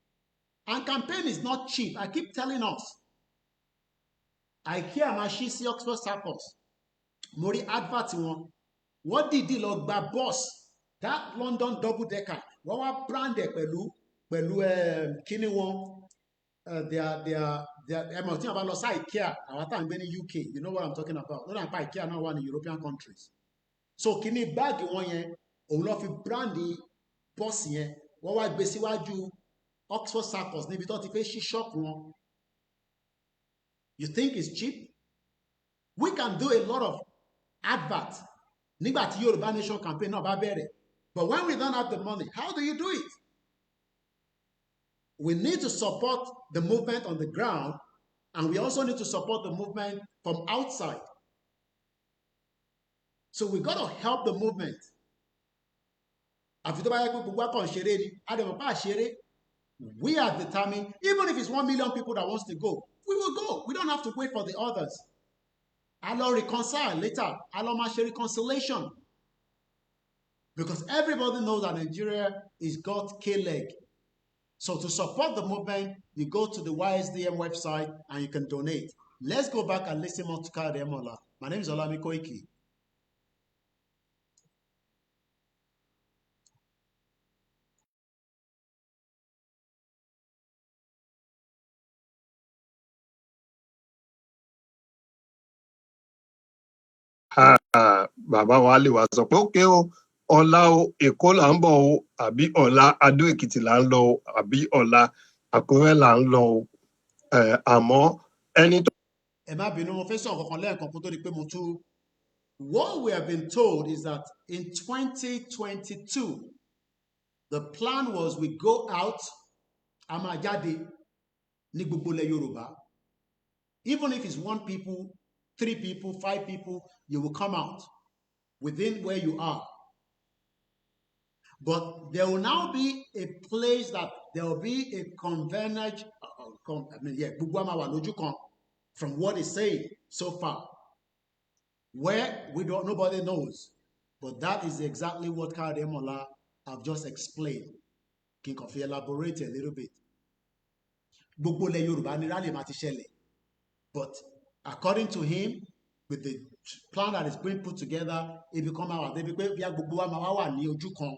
Speaker 1: and campaign is not cheap. I keep telling us. IKEA máa ṣí sí Oxford Circus. Mo rí advert wọn, wọ́n dìídì lọ gba bus, that London double decker, wọ́n wá brand ẹ̀ pẹ̀lú kíní wọn, their ẹ̀mọ̀ tí wọ́n bá lọ sí IKEA, àwọn tá à ń gbé ní UK, you know what I'm talking about. Lọ́dà nípa IKEA náà wà ní European countries. So kíní báàgì wọn yẹn, òun lọ fi brand bọ́ọ̀sì yẹn, wọ́n wá gbé síwájú Oxford Circus níbi tó ti fẹ́ ṣí ṣọ́ọ̀pù wọn. You think it's cheap? We can do a lot of advert nígbà tí Yorùbá Nation campaign náà bá bẹ̀rẹ̀, but when we don't have the money, how do you do it? We need to support the movement on the ground, and we also need to support the movement from outside. So we got to help the movement. Àfi tó bá yẹ pé gbogbo akọ̀ ń ṣeré ni, àdèmọ̀ pa ṣeré. We are determined. Even if it's 1 million people that wants to go, we will go. We don't have to wait for the others. A lọ reconcile later, a lọ máa ṣe reconciliation, because everybody knows that Nigeria is got K-leg. So to support the movement, you go to the YSDM website and you can donate. Let's go back and listen more to Kayode Emola. My name is Olami Koiki.
Speaker 3: Ah, bàbá wa lè wá sọ pé ókè o, ọ̀la o, Èkó là ń bọ̀ o, àbí ọ̀la Adó Èkìtì là ń lọ o, àbí ọ̀la Àkúrẹ́ là ń lọ o. Àmọ́ ẹni tó
Speaker 1: Ẹ má bínú, mo fẹ́ sọ nǹkan kan lẹ́ẹ̀kan kó tó di pé mo tú. What we have been told is that in 2022, the plan was we go out, a máa jáde ní gbogbo ilẹ̀ Yorùbá. Even if it's one people, three people, five people, you will come out within where you are. But there will now be a place that there will be a convergence. Come, I mean, yeah, gbogbo wa máa wà lójú kan from what he's saying so far. Where we don't, nobody knows, but that is exactly what Kayode Emola have just explained. Kí n kàn fi elaborate a little bit. Gbogbo ilẹ̀ Yorùbá ní rally máa ti ṣẹlẹ̀, but according to him, with the plan that is being put together, it become our débi pé bí gbogbo wa máa wá wà ní ojú kan.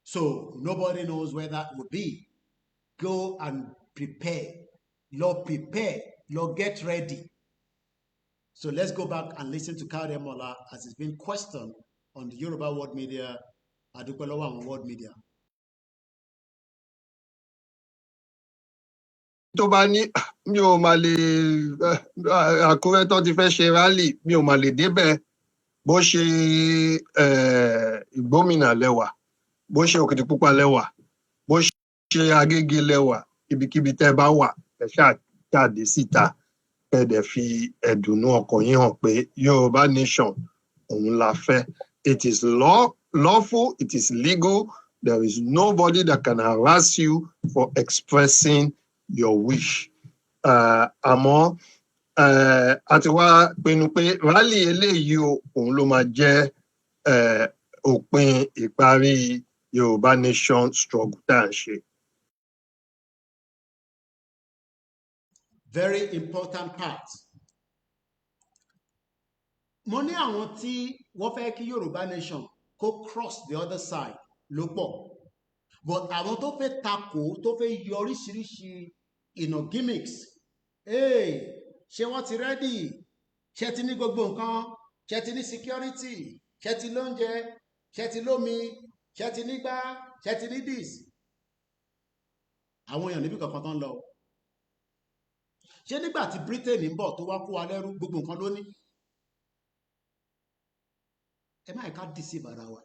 Speaker 1: So nobody knows where that would be. Go and prepare. Lọ prepare. Lọ get ready. So let's go back and listen to Kayode Emola as it's been questioned on the Yoruba World Media, adúpẹ́ lọ́wọ́ àwọn World Media.
Speaker 3: Tó bá ní, "Ah, mi ò mà lè Àkúrẹ́ tó ti fẹ́ ṣe rally, mi ò mà lè débẹ̀," bó ṣe Ìgbómìnà lẹ́wà, bó ṣe Òkìtìpupa lẹ́wà, bó ṣe Agége lẹ́wà, ibikíbi tẹ́ bá wà, ẹ ṣáà jáde síta, ẹ dẹ̀ fi ẹ̀dùnnú ọkàn yín hàn pé Yorùbá nation òun la fẹ́. It is lawful, it is legal. There is nobody that can harass you for expressing your wish. Àmọ́ a ti wá pinnu pé rally eléyìí o, òun ló máa jẹ́ òpin ìparí Yorùbá nation struggle tá à ń ṣe.
Speaker 1: Very important part. Mo ní àwọn tí wọ́n fẹ́ kí Yorùbá nation kó cross the other side ló pọ̀, but àwọn tó fẹ́ takò, tó fẹ́ yọ oríṣiríṣi gimmicks. Hey, ṣé wọ́n ti ready? Ṣé ti ní gbogbo nǹkan? Ṣé ti ní security? Ṣé ti lóúnjẹ? Ṣé ti lómi? Ṣé ti nígbà? Ṣé ti ní this? Àwọn èèyàn níbi kankan tó ń lọ. Ṣé nígbà tí Britain ń bọ̀ tó wá kó wa lẹ́rú, gbogbo nǹkan ló ní? Ẹ má ká deceive ara wa.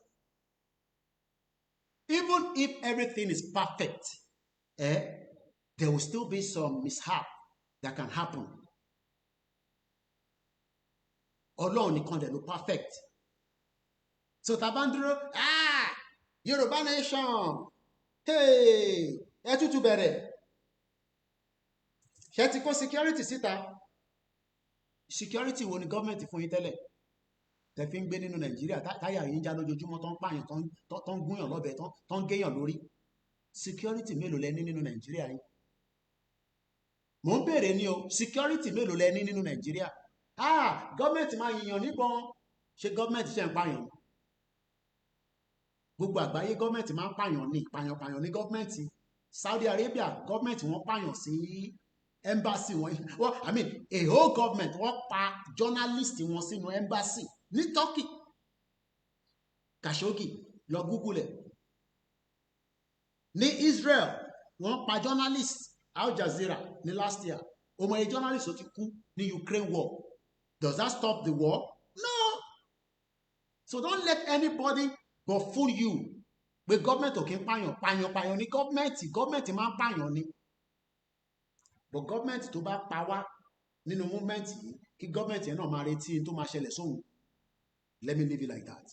Speaker 1: Even if everything is perfect, there will still be some mishap that can happen. Ọlọ́run nìkan dẹ̀ ló perfect. So tá a bá ń dúró, ah, Yorùbá nation, hey, ẹ tútù bẹ̀rẹ̀. Ṣé ti kó security síta? Security wo ni gọ́ọ̀mẹ̀ntì fún yín tẹ́lẹ̀ tẹ́ fi ń gbé nínú Nàìjíríà, táyà yín já lójoojúmọ́, tó ń pààyàn, tó ń gúnyàn lọ́bẹ, tó ń géyàn lórí? Security mélòó lẹ ní nínú Nàìjíríà yín? Mò ń béèrè ní o. Security mélòó lẹ ní nínú Nàìjíríà? Ah, gọ́ọ̀mẹ̀ntì máa yìnyàn níbọn. Ṣé gọ́ọ̀mẹ̀ntì ṣe ń pààyàn? Gbogbo àgbáyé, gọ́ọ̀mẹ̀ntì máa ń pààyàn ní pààyàn pààyàn ní gọ́ọ̀mẹ̀ntì. Saudi Arabia, gọ́ọ̀mẹ̀ntì wọ́n pààyàn sí embassy wọn. Well, I mean, a whole government, wọ́n pa journalist wọn sínú embassy ní Turkey. Khashoggi, lọ Google ẹ̀. Ní Israel, wọ́n pa journalist Al Jazeera ní last year. Ọmọ yẹn, journalist tó ti kú ní Ukraine war. Does that stop the war? No. So don't let anybody but fool you pé gọ́ọ̀mẹ̀ntì ò kí ń pààyàn. Pààyàn pààyàn ní gọ́ọ̀mẹ̀ntì. Gọ́ọ̀mẹ̀ntì máa ń pààyàn ni, but gọ́ọ̀mẹ̀ntì tó bá pa wá nínú movement yìí, kí gọ́ọ̀mẹ̀ntì yẹn náà máa retí tó máa ṣẹlẹ̀ sóhun. Let me leave it like that.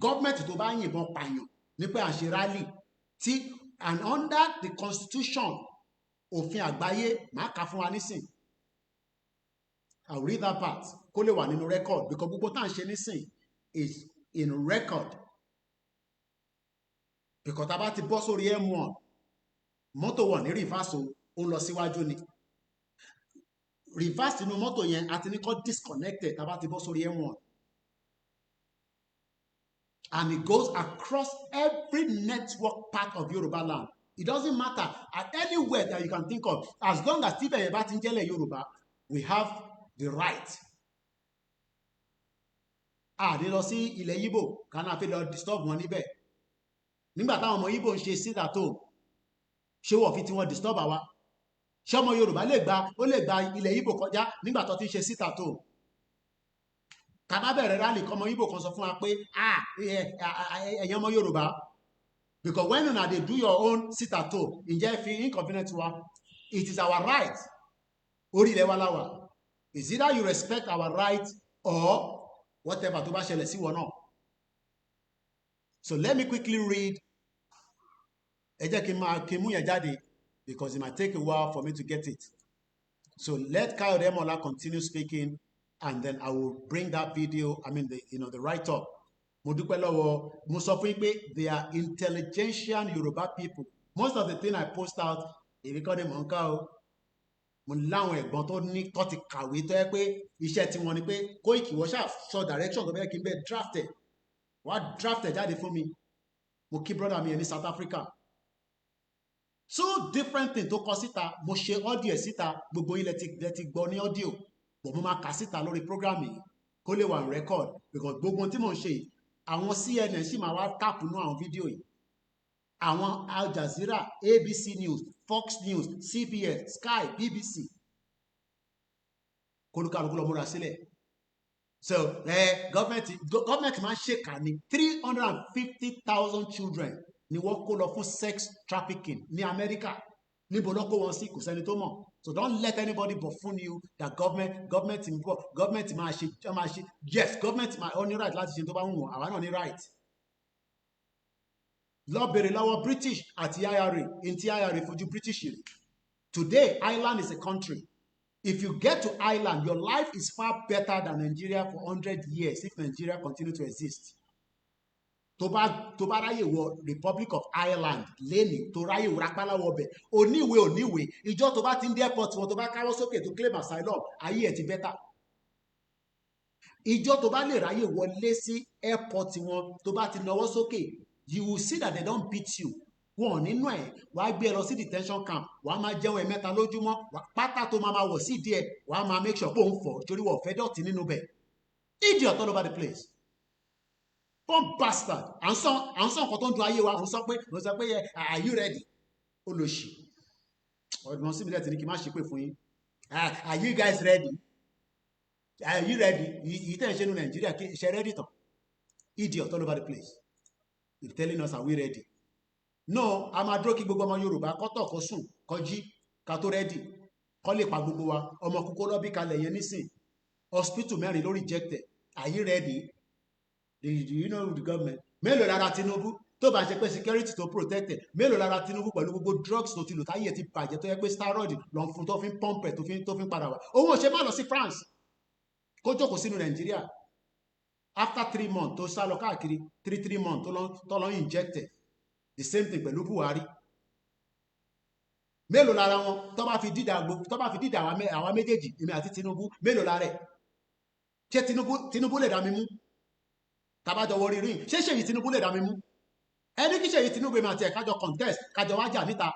Speaker 1: Gọ́ọ̀mẹ̀ntì tó bá yìnbọn pààyàn ní pé à ń ṣe rally tí, and under the constitution, òfin àgbáyé, máa kà fún wa nísìn. I will read that part kó lè wà nínú record, because gbogbo tá à ń ṣe nísìn is in record, because tá a bá ti bọ́ sórí M1, mọ́tò wà ní reverse o, ó ń lọ síwájú ni. Reverse inú mọ́tò yẹn àti ní kọ́ disconnected tá a bá ti bọ́ sórí M1, and it goes across every network part of Yoruba land. It doesn't matter at anywhere that you can think of, as long as tíbẹ̀ yẹn bá ti ń jẹ́lẹ̀ Yorùbá, we have the right. A ní lọ sí ilẹ̀ Yíbò ká náà fi lọ disturb wọn níbẹ̀. Nígbà táwọn ọmọ Yíbò ń ṣe sit at home, ṣé wọ́n fi tí wọ́n disturb àwa? Ṣé ọmọ Yorùbá lè gba, ó lè gba ilẹ̀ Yíbò kọjá nígbà tó ti ń ṣe sit at home? Ká bá bẹ̀rẹ̀ rally, kọ́mọ Yíbò kan sọ fún wa pé, ah, ẹ̀yin ọmọ Yorùbá, because when una dey do your own sit at home, ǹjẹ́ fi inconvenient wa? It is our right. Orí ilẹ̀ wa láwà. Is either you respect our right or whatever tó bá ṣẹlẹ̀ sí wọn náà. So let me quickly read Ẹ jẹ́ kí n máa kí n mú yẹn jáde because it might take a while for me to get it. So let Kayode Emola continue speaking, and then I will bring that video, I mean the you know the write-up. Mo dúpẹ́ lọ́wọ́, mo sọ fún yín pé they are intelligentsia Yoruba people. Most of the thing I post out, èmi kọ́ ni mò ń ká o. Mo láwọn ẹ̀gbọ́n tó ní tó ti kàwé tó yẹ pé iṣẹ́ tiwọn ni pé Koiki wọ́n ṣáà sọ direction tó bẹ́ẹ̀ kí n bẹ́ẹ̀ draft ẹ̀. Wá draft ẹ̀ jáde fún mi. Mo kí brother mi yẹn ní South Africa. Two different things tó kọ síta, mo ṣe audio ẹ̀ síta, gbogbo yín lẹ ti gbọ́ ní audio, but mo máa kà síta lórí program yìí kó lè wà on record, because gbogbo ohun tí mò ń ṣe yìí, àwọn CNN sì máa wá tap nú àwọn fídíò yìí, àwọn Al Jazeera, ABC News, Fox News, CBS, Sky, BBC. Kólúkálukú lọ múra sílẹ̀. So gọ́ọ̀mẹ̀ntì máa ń ṣèkà ní 350,000 children ni wọ́n kó lọ fún sex trafficking ní Amẹ́ríkà. Níbo ló kó wọn sí? Kò sẹ́ni tó mọ̀. So don't let anybody buffoon you that government ń bọ̀, government máa ṣe. Yes, government máa ó ní right láti ṣe tó bá wù wọ́n. Àwa náà ní right. Lọ bèrè lọ́wọ́ British àti IRA in tí IRA fojú British rí. Today, Ireland is a country. If you get to Ireland, your life is far better than Nigeria for 100 years if Nigeria continue to exist. Tó bá ráyè wọ Republic of Ireland lẹ́nìí, tó ráyè rápálá wọ bẹ̀, oníwèé oníwèé, ìjọ tó bá ti ń dé airport wọn, tó bá káwọ́ sókè tó claim asylum, ayé ẹ̀ ti better. Ìjọ tó bá lè ráyè wọlé sí airport wọn, tó bá ti nawọ́ sókè, you will see that they don't beat you. Wọn ò nínú ẹ. Wàá gbé ẹ lọ sí detention camp, wàá máa jẹun ẹ̀mẹ́ta lójúmọ́, pátá tó máa máa wọ̀ sí díẹ̀, wàá máa make sure pé òun fọ̀ torí wọ́n fẹ́ dọ̀tí nínú bẹ̀. Idiot all over the place, born bastard. À ń sọ nǹkan tó ń dun ayé wa, à ń sọ pé are you ready? Olóṣì ọdún sí mi lẹ́tì ní kí n má ṣe pé fún yín. Are you guys ready? Are you ready? Yìí tẹ̀ ń ṣe ní Nàìjíríà kí ṣe ready tán. Idiot all over the place. You telling us, are we ready? No, a máa dúró kí gbogbo ọmọ Yorùbá kọ́tọ̀ kó sùn kọjí ká tó ready. Kọ́ lè pa gbogbo wa. Ọmọ kókó lọ́bí kalẹ̀ yẹn nísìn, hospital mẹ́rin ló rejected. Are you ready? Do you know the government? Mélòó lára Tinubu tó bá ṣe pé security tó protected? Mélòó lára Tinubu pẹ̀lú gbogbo drugs tó ti lò, táyé ti bàjẹ́, tó yẹ pé steroid lọ fún tó fi ń pump ẹ̀, tó fi ń padà wá? Òun ò ṣe má lọ sí France, kó jókòó sínú Nàìjíríà. After 3 months tó sá lọ káàkiri, three months tó lọ injected. The same thing pẹ̀lú Buhari. Mélòó lára wọn tó bá fi dídà àwa méjèèjì, èmi àti Tinubu? Mélòó lára ẹ̀? Ṣé Tinubu lè dá mi mú tàbájọ wọrí rí? Ṣé Ṣèyí Tinubu lè dá mi mú? Ẹni kí Ṣèyí Tinubu, èmi àti ẹ̀ kájọ contest, kájọ wájà níta,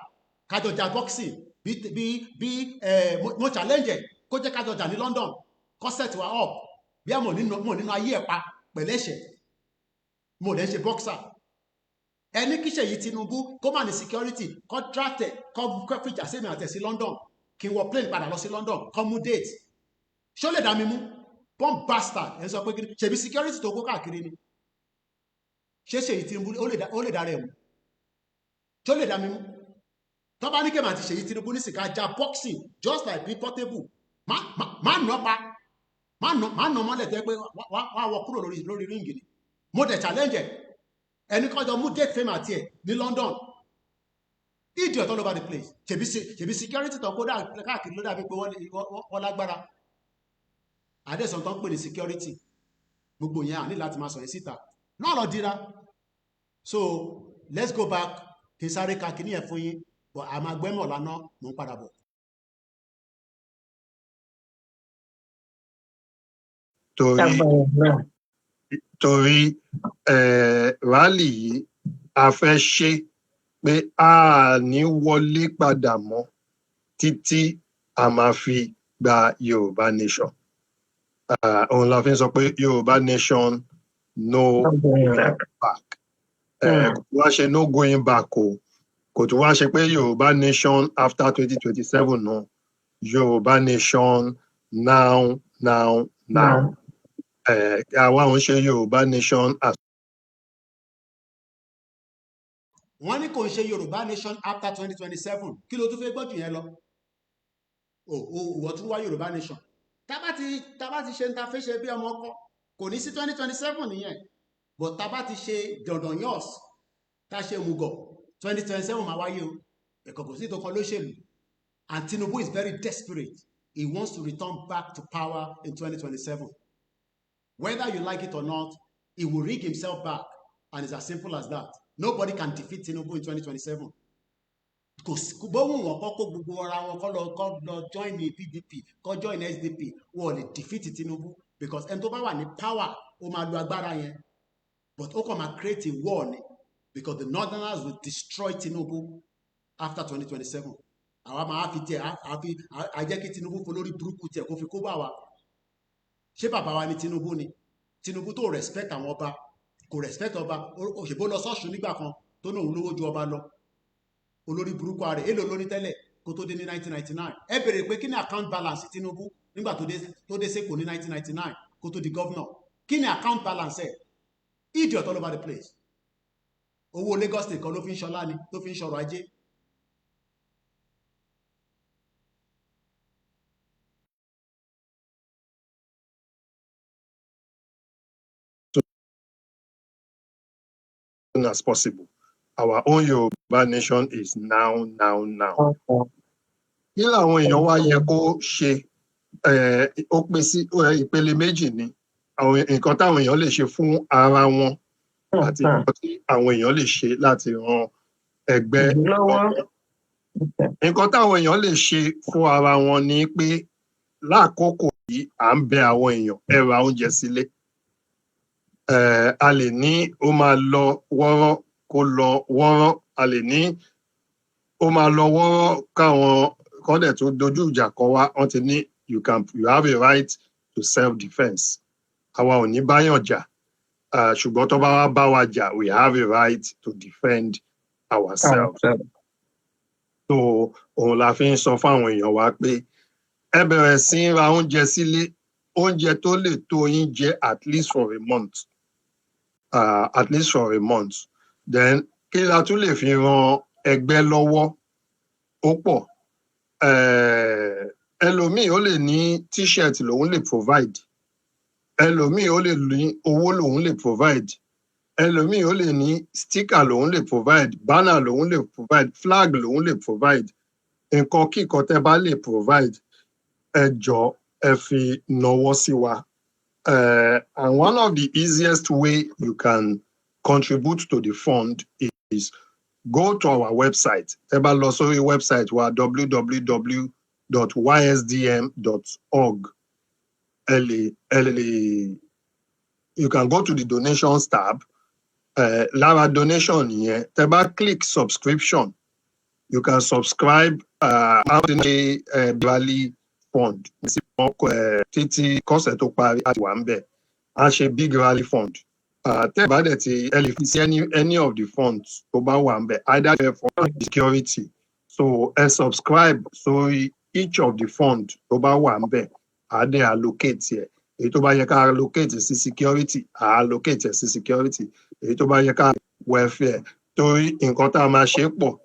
Speaker 1: kájọ jà boxing bí bí bí ẹ. Mo challenge ẹ kó jẹ́ kájọ jà ní London, kó set wa up bí a mọ̀ nínú ayé ẹ̀ pa pẹ̀lẹ́ṣẹ̀. Mo dẹ̀ ń ṣe boxer. Ẹni kí Ṣèyí Tinubu kó má ní security, kó draft ẹ̀, kó fìjà sí mi àtẹ̀ sí London, kí n wọ plane padà lọ sí London, kó mú date. Ṣó lè dá mi mú? Born bastard. Ẹ̀ ń sọ pé kí ni? Ṣèbí security tó kó káàkiri ni. Ṣé Ṣèyí Tinubu ó lè dá rẹ̀ mú? Ṣó lè dá mi mú? Tó bá ní kí èmi àti Ṣèyí Tinubu ní sìkà já boxing just like bí Portable, má nà pa, má nà mọ́lẹ̀ tẹ́ pé wá wọ kúrò lórí ring ni. Mo dẹ̀ challenge ẹ̀. Ẹni kọjọ mú date fame àti ẹ̀ ní London. Idiot all over the place. Ṣèbí security tó kó káàkiri ló dàbí pé wọ́n lágbára. Àdẹ́sàn tó ń pè ní security, gbogbo yẹn à ní láti máa sọ yẹn síta náà lọ dira. So let's go back, kí n sáré ka kíní ẹ̀ fún yín, but a máa gbẹ́mọ̀ lánàá. Mò ń padà bọ̀.
Speaker 3: Torí
Speaker 2: Lágbára Ọlọ́run.
Speaker 3: Torí rally yìí, a fẹ́ ṣe pé a ní wọlé padà mọ́ títí a máa fi gba Yorùbá nation. Òun la fi ń sọ pé Yorùbá nation, no
Speaker 2: Lágbára.
Speaker 3: back. Kò tún wá ṣe no going back o, kò tún wá ṣe pé Yorùbá nation after 2027 náà. Yorùbá nation now, now, now. Àwa ò ń ṣe Yorùbá nation as
Speaker 1: Wọ́n ní kò ń ṣe Yorùbá nation after 2027. Kí ló tún fẹ́ gbọ́ jù yẹn lọ? O ìwọ tún wá Yorùbá nation. Tábà ti ṣe ń ta fẹ́ ṣe bí ọmọ ọkọ, kò ní sí 2027 nìyẹn, but tábà ti ṣe dandan yọ̀s, tá ṣe mugọ̀. 2027 máa wáyé o, ẹ̀kọ́ kò sí tó kan lóṣèlú. And Tinubu is very desperate. He wants to return back to power in 2027. Whether you like it or not, he will rig himself back, and it's as simple as that. Nobody can defeat Tinubu in 2027. Kò sí bóun wọn kọ́ kó gbogbo ara wọn kọ́ lọ join ní PDP, kọ́ join SDP, wọn ò lè defeat Tinubu, because ẹni tó bá wà ní power, ó máa lo agbára yẹn, but ó kàn máa create a war ni, because the northerners will destroy Tinubu after 2027. Àwa máa fi tiẹ̀ àfi àjẹ́ kí Tinubu folórí burúkú tiẹ̀ kó fi kó bá wa. Ṣé bàbá wa ni Tinubu ni? Tinubu tó respect àwọn ọba, kò respect ọba. Òṣèbó lọ sọ́ọ̀ṣù nígbà kan tó ní òun lówó ju ọba lọ. Olórí burúkú ààrẹ. Èlò lóní tẹ́lẹ̀ kó tó dé ní 1999? Ẹ béèrè pé kí ni account balance Tinubu nígbà tó dé sÉkòó ní 1999 kó tó di governor? Kí ni account balance ẹ̀? Idiot all over the place. Owó Lagos State kan ló fi ń ṣọlá ni tó fi ń ṣọrọ̀ ajé.
Speaker 3: Soon as possible. Our own Yoruba nation is now, now, now. Kí làwọn èèyàn wá yẹ kó ṣe? Ó pín sí ìpele méjì ni: àwọn nǹkan táwọn èèyàn lè ṣe fún ara wọn àti nǹkan tí àwọn èèyàn lè ṣe láti ran ẹgbẹ́
Speaker 2: lọ́wọ́.
Speaker 3: Nǹkan táwọn èèyàn lè ṣe fún ara wọn ni pé lákòókò yìí, à ń bẹ àwọn èèyàn, ẹ ra oúnjẹ sílé. A lè ní ó máa lọ wọ́rọ́, kó lọ wọ́rọ́. A lè ní ó máa lọ wọ́rọ́, káwọn kọ́dẹ̀ tó dojú ìjà kọ wá. Wọ́n ti ní you have a right to self defence. Àwa ò ní báyàn jà, ṣùgbọ́n tó bá wá bá wa jà, we have a right to defend ourselves. So òun la fi ń sọ fáwọn èèyàn wa pé ẹ bẹ̀rẹ̀ sí í ra oúnjẹ sílé, oúnjẹ tó lè tó yín jẹ at least for a month, at least for a month. Then kí la tún lè fi ran ẹgbẹ́ lọ́wọ́? Ó pọ̀. Ẹlòmíì ó lè ní T-shirt lòun lè provide, ẹlòmíì ó lè ní owó lòun lè provide, ẹlòmíì ó lè ní sticker lòun lè provide, banner lòun lè provide, flag lòun lè provide. Nǹkan kíkan tẹ́ bá lè provide, ẹ jọ̀ọ́, ẹ fi nawọ́ sí wa. And one of the easiest way you can contribute to the fund is go to our website. Tẹ́ bá lọ sórí website wa, www.ysdm.org, ẹ lè you can go to the donations tab. Lára donation yẹn, tẹ́ bá click subscription, you can subscribe. Àwọn ní rally fund títí kọ́sẹ̀ tó parí àti wà ń bẹ̀, a ṣe big rally fund. Tẹ́ bá dẹ̀ ti, ẹ lè fi sí any of the funds tó bá wà ń bẹ̀, either for security. So ẹ subscribe sórí each of the fund tó bá wà ń bẹ̀, á dẹ̀ allocate ẹ̀. Èyí tó bá yẹ ká allocate sí security, á allocate ẹ̀ sí security. Èyí tó bá yẹ ká welfare, torí nǹkan tá a máa ṣe pọ̀.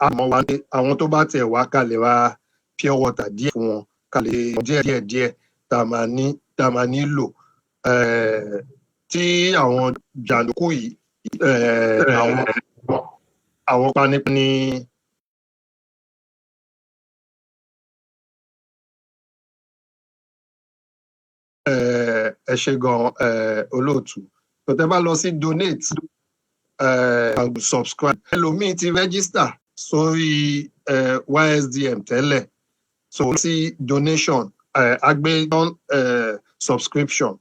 Speaker 3: Àmọ́ wa ní àwọn tó bá tiẹ̀ wá, ká lè ra pure water díẹ̀ fún wọn, ká lè díẹ̀ díẹ̀ díẹ̀ tá a máa nílò tí àwọn jàǹdùkú yìí, àwọn panípaní. Ẹ ṣe gan, olóòtú. Tó tẹ́ bá lọ sí donate, subscribe. Ẹlòmíì ti register sórí YSDM tẹ́lẹ̀, so sí donation, agbé subscription.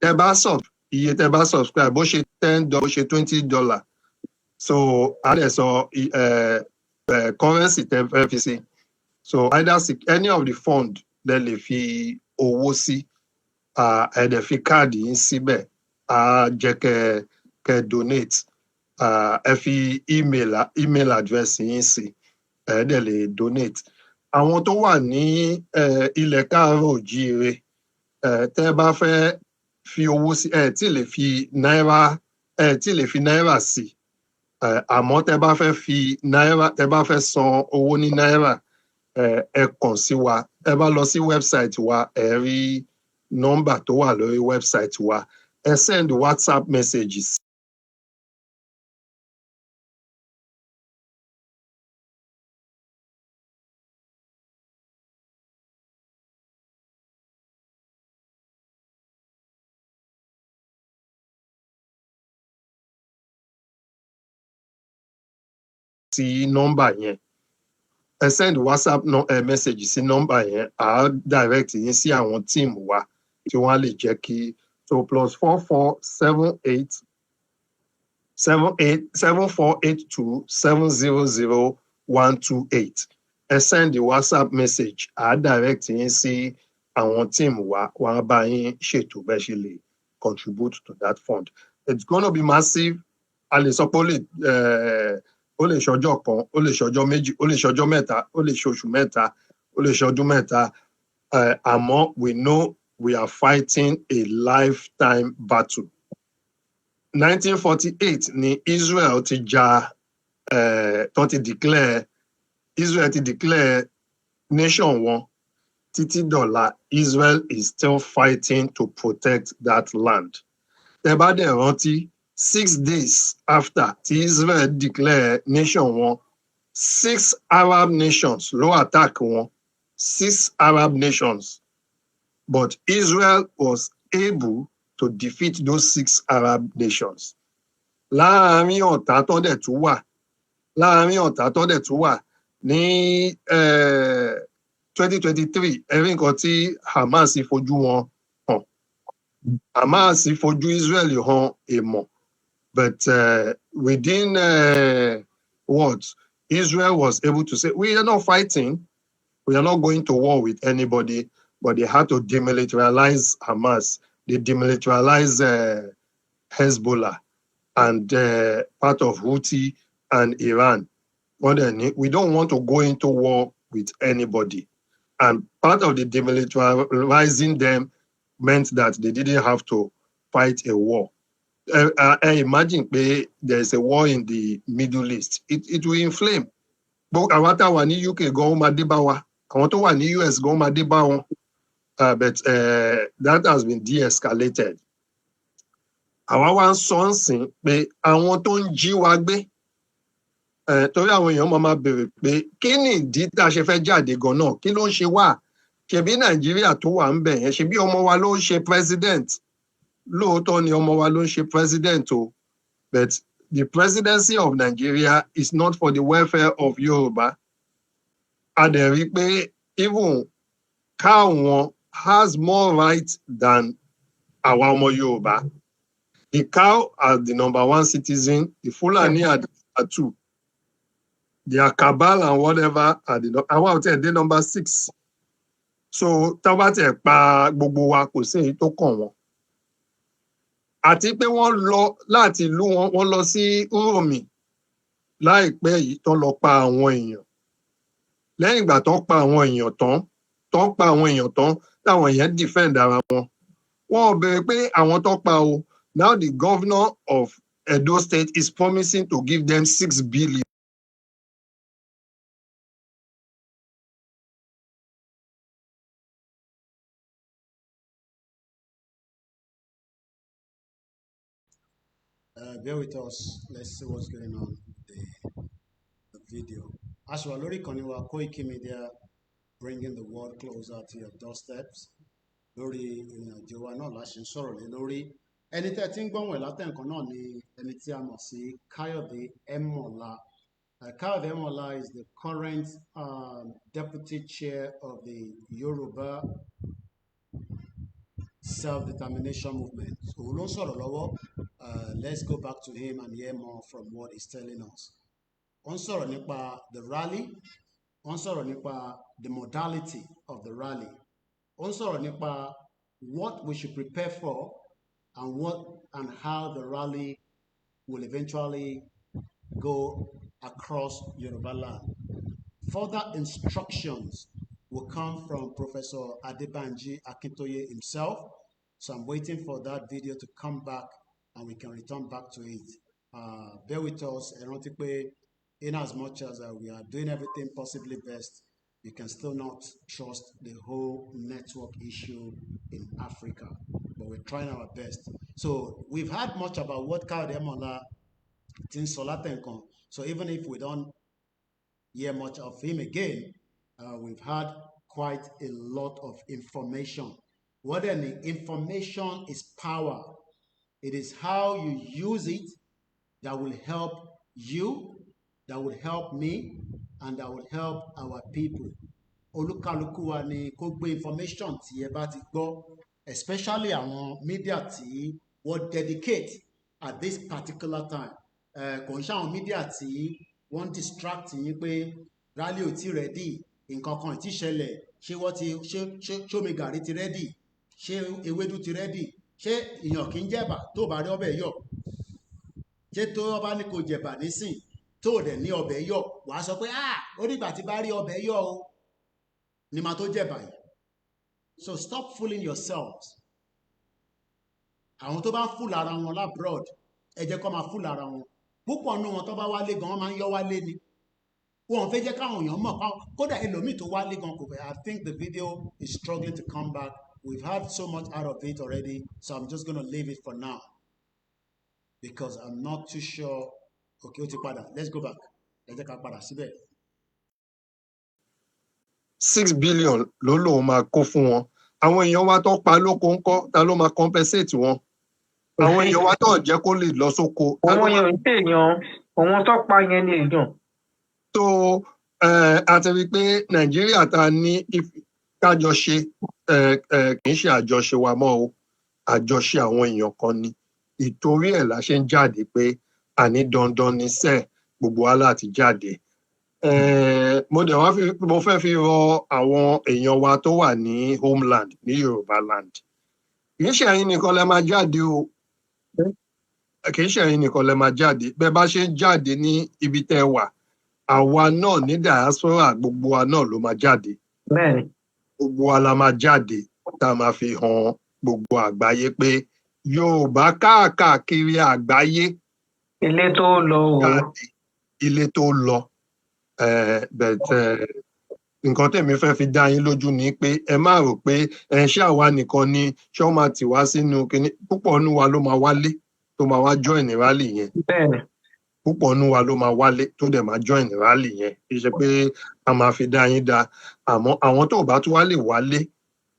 Speaker 3: Tẹ́ bá sub iye, tẹ́ bá subscribe, bó ṣe $10, bó ṣe $20, so a lè sọ currency tẹ́ fẹ́ fi sí. So either any of the fund lẹ lè fi owó sí, ẹ dẹ̀ fi káàdì yín síbẹ̀, á jẹ́ kẹ́ donate. Ẹ fi email address yín sí, ẹ dẹ̀ lè donate. Àwọn tó wà ní ilẹ̀ káàárọ̀ òjíire, tẹ́ bá fẹ́ fi owó sí, ẹ tí lè fi náírà, ẹ tí lè fi náírà sí. Àmọ́ tẹ́ bá fẹ́ fi náírà, tẹ́ bá fẹ́ san owó ní náírà, ẹ kàn sí wa. Ẹ bá lọ sí website wa, ẹ rí nọ́mbà tó wà lórí website wa. Ẹ send WhatsApp messages. sí nọ́mbà yẹn. Ẹ send WhatsApp no, message sí nọ́mbà yẹn, à á direct yín sí àwọn team wa tí wọ́n á lè jẹ́ kí. So +44 78 78 74 82 700 128. Ẹ send the WhatsApp message, à á direct yín sí àwọn team wa, wọ́n á bá yín ṣètò bẹ́ẹ̀ ṣe lè contribute to that fund. It's gonna be massive. A lè sọ pé ó lè ṣọjọ́ kan, ó lè ṣọjọ́ 2, ó lè ṣọjọ́ 3, ó lè ṣoṣù 3, ó lè ṣọdún 3, àmọ́ we know we are fighting a lifetime battle. 1948 ni Israel ti ja, tó ti declare, Israel ti declare nation wọn. Títí dọ̀la, Israel is still fighting to protect that land. Tẹ́ bá dẹ̀ rántí, 6 days after tí Israel declare nation wọn, six Arab nations ló attack wọn, six Arab nations, but Israel was able to defeat those six Arab nations. Láàárín ọ̀tá tó dẹ̀ tún wà, láàárín ọ̀tá tó dẹ̀ tún wà ní 2023, ẹ̀rí nǹkan tí Hamas fojú wọn hàn. Hamas fojú Israel hàn èèmọ̀, but within what Israel was able to say, "We are not fighting, we are not going to war with anybody," but they had to demilitarize Hamas. They demilitarize Hezbollah and part of Houthi and Iran. Wọ́n dẹ̀ ní, "We don't want to go into war with anybody." And part of the demilitarizing them meant that they didn't have to fight a war. Imagine pé there is a war in the Middle East. It will inflame. Gbogbo àwa tá a wà ní UK gan, ó máa dé bá wa. Àwọn tó wà ní US gan, ó máa dé bá wọn. But that has been de-escalated. Àwa wá ń sọ ń sìn pé àwọn tó ń jí wa gbé, torí àwọn èèyàn máa máa béèrè pé kí ni ìdí tá a ṣe fẹ́ jáde gan náà, kí ló ń ṣe wá? Ṣebí Nàìjíríà tó wà ń bẹ̀ yẹn, ṣebí ọmọ wa ló ń ṣe president. Lóòótọ́ ni ọmọ wa ló ń ṣe president o, but the presidency of Nigeria is not for the welfare of Yorùbá. A dẹ̀ rí i pé even cow has more right than àwa ọmọ Yorùbá. The cow are the number one citizen, the Fulani are the number two, their cabal and whatever are the, àwa ò tiẹ̀ dé number six. So tá bá tiẹ̀ pa gbogbo wa, kò sí èyí tó kàn wọ́n. Àti pé wọ́n lọ láti ìlú wọn, wọ́n lọ sí Uromi láìpẹ́ yìí, tán lọ pa àwọn èèyàn. Lẹ́yìn ìgbà tán pa àwọn èèyàn tán, tán pa àwọn èèyàn tán, táwọn èèyàn defend ara wọn, wọn ò béèrè pé àwọn tó pa o. Now the governor of Edo State is promising to give them 6 billion.
Speaker 1: Bear with us. Let's see what's going on with the video. A ṣì wà lórí ìkànnì wa, Koiki Media, bringing the world closer to your doorsteps. Lórí ìrìn àjò wa náà la ṣe ń sọ̀rọ̀ lé lórí. Ẹni tẹ́ ti ń gbọ́n wẹ̀ látẹ̀ǹkan náà ni ẹni tí a mọ̀ sí Káyọ̀dé Ẹ̀mọ̀lá. Káyọ̀dé Ẹ̀mọ̀lá is the current deputy chair of the Yoruba Self-Determination Movement. Òun ló ń sọ̀rọ̀ lọ́wọ́. Let's go back to him and hear more from what he's telling us. Wọ́n sọ̀rọ̀ nípa the rally. Wọ́n sọ̀rọ̀ nípa the modality of the rally. Wọ́n sọ̀rọ̀ nípa what we should prepare for and what and how the rally will eventually go across Yoruba land. Further instructions will come from Professor Adebanji Akintoye himself. So I'm waiting for that video to come back and we can return back to it. Bear with us. Ẹ rántí pé in as much as we are doing everything possibly best, you can still not trust the whole network issue in Africa. But we're trying our best. So we've heard much about what Kayode Emola ti ń sọ látẹ̀ǹkan. So even if we don't hear much of him again, we've had quite a lot of information. What any information is power. It is how you use it that will help you, that would help me and that would help our people. Olúkálukú wa ni kó gbé information tí ẹ bá ti gbọ́, especially àwọn media tí wọ́n dedicate at this particular time. Kò ń ṣe àwọn media tí wọ́n distract yín pé rally ò tí ready, nǹkan kan ò tí ṣẹlẹ̀, ṣé wọ́n ti ṣé ṣé ṣómi gàrí ti ready, ṣé ewédú ti ready, ṣé ìyàn kì í jẹ̀bà tó bá rí ọbẹ̀ yọ̀, ṣé tó bá ní kò jẹ̀bà nísìn tó dẹ̀ ní ọbẹ̀ yọ̀, wàá sọ pé, "Ah, ó dìgbà tí bá rí ọbẹ̀ yọ̀ o ni màá tó jẹ̀bà yìí." So stop fooling yourselves. Àwọn tó bá ń fool ara wọn l'abroad, ẹ jẹ́ kó máa fool ara wọn. Púpọ̀ nínú wọn tó bá wálé gan, wọ́n máa ń yọ́ wálé ni. Wọn ò fẹ́ jẹ́ káwọn èèyàn mọ̀ káwọn kódà ẹlòmíì tó wálé gan kò fẹ́. I think the video is struggling to come back. We've had so much out of it already, so I'm just gonna leave it for now because I'm not too sure. Okay, ó ti padà. Let's go back. Ẹ jẹ́ ká padà síbẹ̀.
Speaker 3: 6 billion ló lóun máa kó fún wọn. Àwọn èèyàn wa tó pa lóko ńkọ́? Ta ló máa compensate wọn? Àwọn èèyàn wa tó jẹ́ kó lè lọ sóko, ta ló
Speaker 2: Àwọn
Speaker 3: máa
Speaker 2: yẹn ò ń ṣèyàn, òun tó pa yẹn ni èèyàn.
Speaker 3: Tó a ti rí i pé Nàìjíríà ta ní kájọ ṣe, kì í ṣe àjọṣe wa mọ́ o, àjọṣe àwọn èèyàn kan ni. Ìtorí ẹ̀ la ṣe ń jáde pé àní dandan ní sẹ́ẹ̀ gbogbo wa láti jáde. Mo dẹ̀ wá fi mo fẹ́ fi rọ àwọn èèyàn wa tó wà ní homeland, ní Yorùbá land. Kì í ṣe ẹ̀yin nìkan lẹ máa jáde o, kì í ṣe ẹ̀yin nìkan lẹ máa jáde. Bẹ́ẹ̀ bá ṣe ń jáde ní ibi tẹ́ ẹ wà, àwa náà ní diaspora, gbogbo wa náà ló máa jáde. Gbogbo wa la máa jáde, tá a máa fi hàn gbogbo àgbáyé pé Yorùbá káàkiri àgbáyé
Speaker 2: Ilé tó lọ o.
Speaker 3: jáde, ilé tó lọ. But nǹkan tèmi fẹ́ fi dá yín lójú ni pé ẹ má rò pé ẹ ṣé àwa nìkan ni ṣé wọ́n máa tì wá sínú kinní. Púpọ̀ nínú wa ló máa wálé tó máa wá join rally yẹn. Púpọ̀ nínú wa ló máa wálé tó dẹ̀ máa join rally yẹn. Kì í ṣe pé a máa fi dá yín dá. Àmọ́ àwọn tó bá tún wá lè wálé,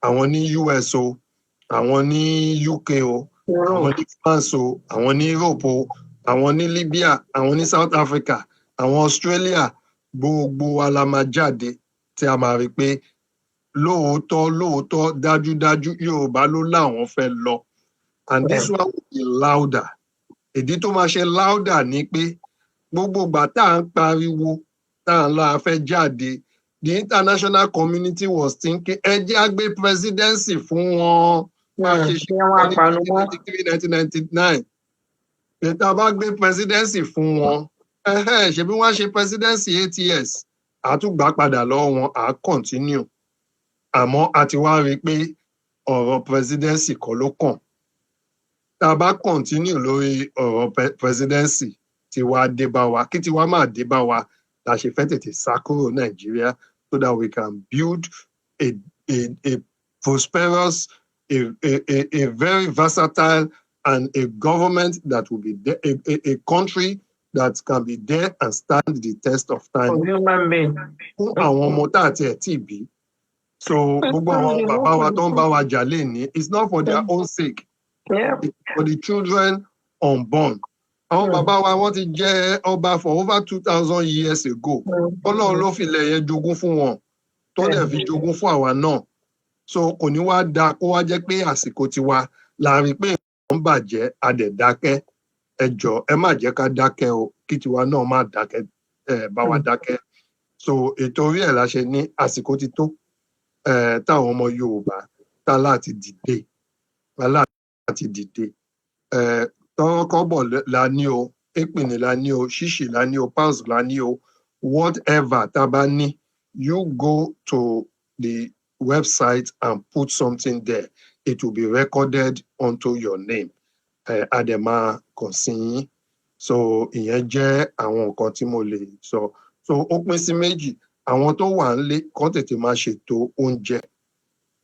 Speaker 3: àwọn ní US o, àwọn ní UK o, àwọn ní France o, àwọn ní Europe o, àwọn ní Libya, àwọn ní South Africa, àwọn Australia, gbogbo wa la máa jáde tí a máa rí i pé lóòótọ́ lóòótọ́, dájúdájú, Yorùbá ló láwọn fẹ́ lọ. And this one will be louder. Ìdí tó máa ṣe louder ni pé gbogbo ìgbà tá à ń pariwo, tá à ń lọ, a fẹ́ jáde, the international community was thinking, ẹ jẹ́ á gbé presidency fún wọn, bá a ṣe ṣe
Speaker 2: Kí wọ́n á panu mọ́.
Speaker 3: 1993, 1999, pé tá a bá gbé presidency fún wọn, ẹhẹ́n, ṣebí wọ́n á ṣe presidency 8 years, à tún gbà padà lọ́wọ́ wọn, à á continue. Àmọ́ a ti wá rí i pé ọ̀rọ̀ presidency kọ́ ló kàn. Tá a bá continue lórí ọ̀rọ̀ presidency, tí wàá dé bá wa, kí tiwa máa dé bá wa la ṣe fẹ́ tètè sá kúrò Nàìjíríà so that we can build a prosperous, a very versatile and a government that will be there, a country that can be there and stand the test of time
Speaker 2: For human being.
Speaker 3: fún àwọn ọmọ tá àti ẹ̀ tí bí. So gbogbo àwọn bàbá wa tó ń bá wa jà lénìí, it's not for their own sake, it's for the children unborn. Àwọn bàbá wa, wọ́n ti jẹ́ ọba for over 2,000 years ago. Ọlọ́run ló filẹ̀ yẹn jogún fún wọn, tó dẹ̀ fi jogún fún àwa náà. So kò ní wá da kó wá jẹ́ pé àsìkò tiwa la rí pé nǹkan bàjẹ́, a dẹ̀ dákẹ́. Ẹ jọ̀ọ́, ẹ má jẹ́ ká dákẹ́ o, kí tiwa náà má dákẹ́, ẹ bá wa dákẹ́. So ètò orí ẹ̀ la ṣe ní àsìkò ti tó táwọn ọmọ Yorùbá tá láti dìde, tá láti dìde. Tọ́rọ́ kọ́bọ̀ la ní o, èpìnì la ní o, ṣíṣì la ní o, pounds la ní o, whatever tá a bá ní, you go to the website and put something there, it will be recorded onto your name. A dẹ̀ máa kàn sí yín. So ìyẹn jẹ́ àwọn nǹkan tí mo lè sọ. So ó pín sí méjì: àwọn tó wà nílé kán tètè máa ṣètò oúnjẹ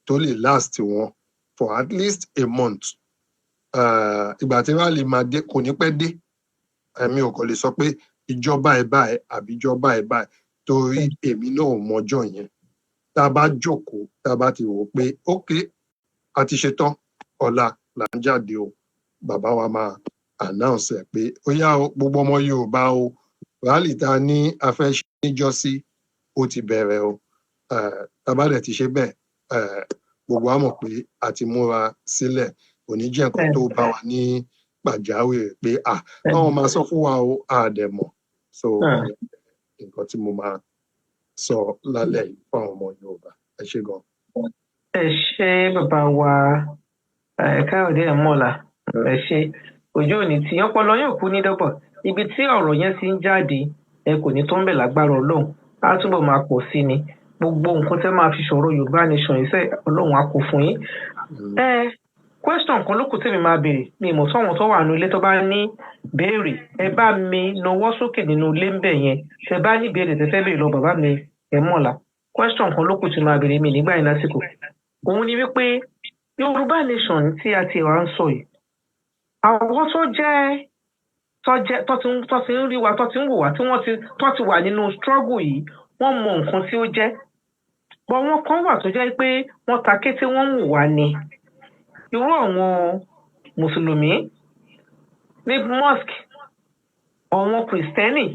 Speaker 3: tó lè last wọn for at least a month. Ìgbà tí rally máa dé kò ní pẹ́ dé. Èmi ò kàn lè sọ pé ìjọba ẹ̀ báyìí àbí ìjọba ẹ̀ báyìí, torí èmi náà ò mọjọ́ yẹn. Tá a bá jókòó, tá a bá ti wò ó pé ok, a ti ṣetán, ọ̀la là ń jáde o, bàbá wa máa announce ẹ̀ pé ó yá o, gbogbo ọmọ Yorùbá o, Rally tá a ní a fẹ́ ṣe níjọ́sí, ó ti bẹ̀rẹ̀ o. Tá a bá dẹ̀ ti ṣe bẹ́ẹ̀, gbogbo wa mọ̀ pé a ti múra sílẹ̀. Kò ní jẹ́ nǹkan tó bá wa ní pàjáwìrì pé à káwọn máa sọ fún wa o, a dẹ̀ mọ̀. So nǹkan tí mo máa sọ lálẹ́ yìí fún àwọn ọmọ Yorùbá, ẹ ṣé gan.
Speaker 2: Ẹ ṣé, bàbá wa Káyọ̀dé Ẹ̀mọ́lá, ẹ ṣé. Ojú òní tí ọpọlọ yóò kú ní dọ́bọ̀. Ibi tí ọ̀rọ̀ yẹn ti ń jáde, ẹ kò ní tó ń bẹ̀ lágbára Ọlọ́run, á túbọ̀ máa pọ̀ sí ni. Gbogbo nǹkan tẹ́ máa fi sọ̀rọ̀ Yorùbá nation iṣẹ́, Ọlọ́run á kó fún yín. Ẹ question kan ló kù tèmi máa béèrè. Mi ìmọ̀ sọ́wọ́n tó wà nínú ilé tó bá ní béèrè, ẹ bá mi nawọ́ sókè nínú ilé ń bẹ̀ yẹn. Tẹ bá ní béèrè tẹ fẹ́ béèrè lọ bàbá mi Ẹ̀mọ́lá, question kan ló kù tí máa béèrè mi nígbà yẹn lásìkò. Òun ni wípé Yorùbá nation tí a ti wá ń sọ yìí, àwọn tó jẹ́ tó ti ń rí wa, tó ti ń wò wá, tí wọ́n ti tó ti wà nínú struggle yìí, wọ́n mọ nǹkan tí ó jẹ́ bọ́. Wọ́n kan wà tó jẹ́ pé wọ́n ta kété, wọ́n ń wò wá ni. Irú àwọn mùsùlùmí ní mosque, àwọn kìrìsìtẹ́nì,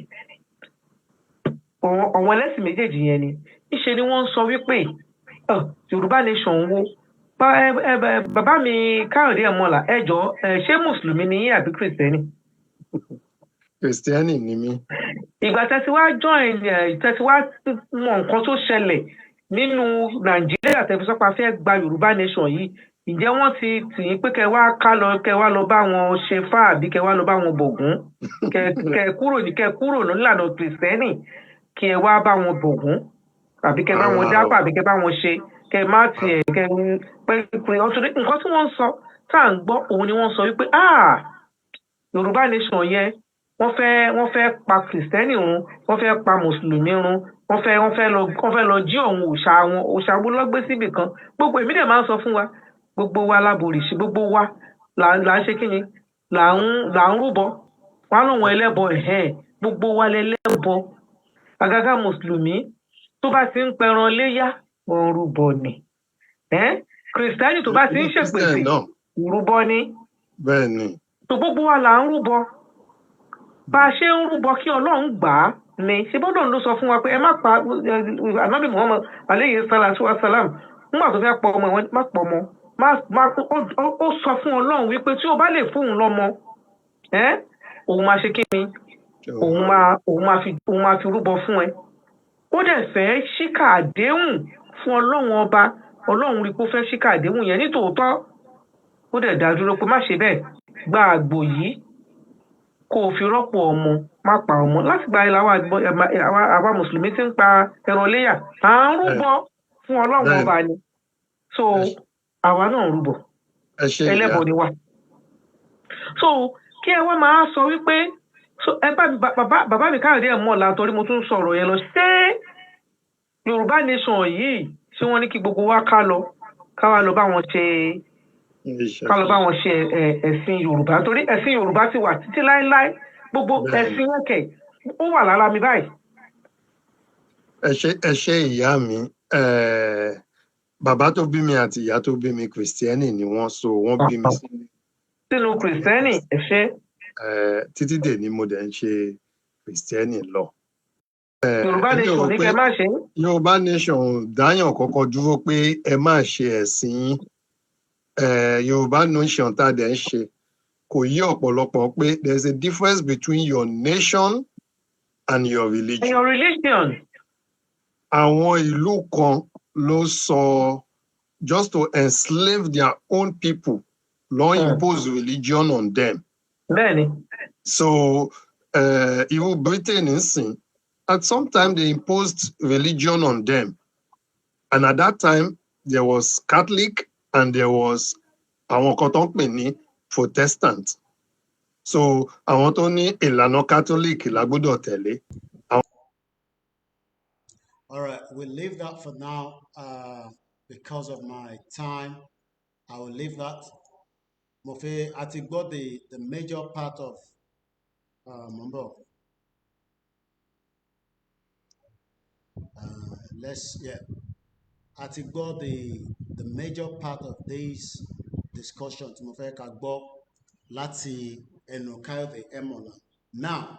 Speaker 2: àwọn ẹlẹ́sìn méjèèjì yẹn ni níṣe ni wọ́n ń sọ wípé Yorùbá nation wo. Bàbá mi Káyọ̀dé Ẹ̀mọ́lá, ẹ jọ̀ọ́, ṣé mùsùlùmí ni yín àbí kìrìsìtẹ́nì?
Speaker 3: Kìrìsìtẹ́nì ni mí.
Speaker 2: Ìgbà tẹ́ ti wá join ẹ, tẹ́ ti wá mọ nǹkan tó ṣẹlẹ̀ nínú Nàìjíríà, tẹ́ fi sọ pé a fẹ́ gba Yorùbá nation yìí, ǹjẹ́ wọ́n ti tì í pé kẹ́ wá ká lọ, kẹ́ wá lọ bá wọn ṣe fá, àbí kẹ́ wá lọ bá wọn bọ̀gún, kẹ́ kúrò nílànà kìrìsìtẹ́nì, kí ẹ wá bá wọn bọ̀gún, àbí kẹ́ bá wọn dápà, àbí kẹ́ bá wọn ṣe, kẹ́ má tiẹ̀ kẹ́ pé ọtún? Nǹkan tí wọ́n ń sọ tá à ń gbọ́, òun ni wọ́n sọ wípé, ah, Yorùbá nation yẹn, wọ́n fẹ́ pa kìrìsìtẹ́nì run, wọ́n fẹ́ pa mùsùlùmí run, wọ́n fẹ́ lọ jí òun òòṣà wọn. Òòṣà wo ló gbé síbì kan? Gbogbo èmi dẹ̀ máa ń sọ fún wa, gbogbo wa láborìṣì, gbogbo wa là ń ṣe kí ni, là ń rúbọ wọn lóun ẹlẹ́bọ. Ẹ̀hẹ́n, gbogbo wa lẹ́lẹ́bọ. Àgàgà mùsùlùmí tó bá ti ń pẹran léyà, wọn rúbọ ni. Kìrìsìtẹ́nì tó bá ti ń ṣèpèsè, rúbọ ni.
Speaker 3: Bẹ́ẹ̀ ni.
Speaker 2: Tó gbogbo wa là ń rúbọ. Bá a ṣe ń rúbọ kí Ọlọ́run gbà á ni. Ṣé bọ́dọ̀ ló sọ fún wa pé ẹ má pa Anabi Muhammad aleyhi salatu wa salam, nígbà tó fẹ́ pọ ọmọ ẹ, má pọ ọmọ, má ó sọ fún Ọlọ́run wípé tí o bá lè fóun lọ́mọ, òun máa ṣe kí ni, òun máa fi rúbọ fún ẹ. Ó dẹ̀ fẹ́ ṣíkà àdéhùn fún Ọlọ́run ọba. Ọlọ́run rí pé ó fẹ́ ṣíkà àdéhùn yẹn nítòótọ́, ó dẹ̀ dá dúró pé má ṣe bẹ́ẹ̀, gba àgbò yìí kó o fi rọ́pò ọmọ, má pa ọmọ. Láti gba ilẹ̀ àwa mùsùlùmí tí ń pa ẹran léyà, à ń rúbọ fún Ọlọ́run ọba ni. So àwa náà ń rúbọ, ẹlẹ́bọ ni wá. So kí ẹ wá máa sọ wípé ẹ bá bàbá mi Káyọ̀dé Ẹ̀mọ́lá, torí mo tún sọ̀rọ̀ yẹn lọ, ṣé Yorùbá nation yìí, ṣé wọ́n ní kí gbogbo wa ká wá lọ bá wọn ṣe, ká lọ bá wọn ṣe ẹ̀sìn Yorùbá? Torí ẹ̀sìn Yorùbá ti wà títí láéláé. Gbogbo ẹ̀sìn yẹn kẹ̀, ó wà lára mi báyìí.
Speaker 3: Ẹ ṣé, ẹ ṣé, ìyá mi. Bàbá tó bí mi àti ìyá tó bí mi, kìrìsìtẹ́nì ni wọ́n, so wọ́n bí mi
Speaker 2: sínú kìrìsìtẹ́nì. Ẹ ṣé.
Speaker 3: Títí dè ní mo dẹ̀ ń ṣe kìrìsìtẹ́nì lọ.
Speaker 2: Yorùbá nation ní kẹ́ má ṣe.
Speaker 3: Yorùbá nation dáyàn kọ́kọ́ dúró pé ẹ má ṣe ẹ̀sìn yín. Yorùbá nation tá a dẹ̀ ń ṣe, kò yí ọ̀pọ̀lọpọ̀ pé there is a difference between your nation and your religion.
Speaker 2: And your religion.
Speaker 3: Àwọn ìlú kan ló sọ, just to enslave their own people, ló impose religion on them.
Speaker 2: Bẹ́ẹ̀ni.
Speaker 3: So irú Britain nsìn, at some time they imposed religion on them, and at that time there was Catholic and there was àwọn kan tó ń pè ní Protestant. So àwọn tó ní ìlànà Catholic la gbọ́dọ̀ tẹ̀lé.
Speaker 1: All right, we'll leave that for now because of my time. I will leave that. Mo fẹ́ a ti gbọ́ the major part of mo ń bọ̀. Let's yeah. A ti gbọ́ the major part of this discussion tí mo fẹ́ ká gbọ́ láti ẹnu Káyọ̀dé Ẹ̀mọ̀lá. Now,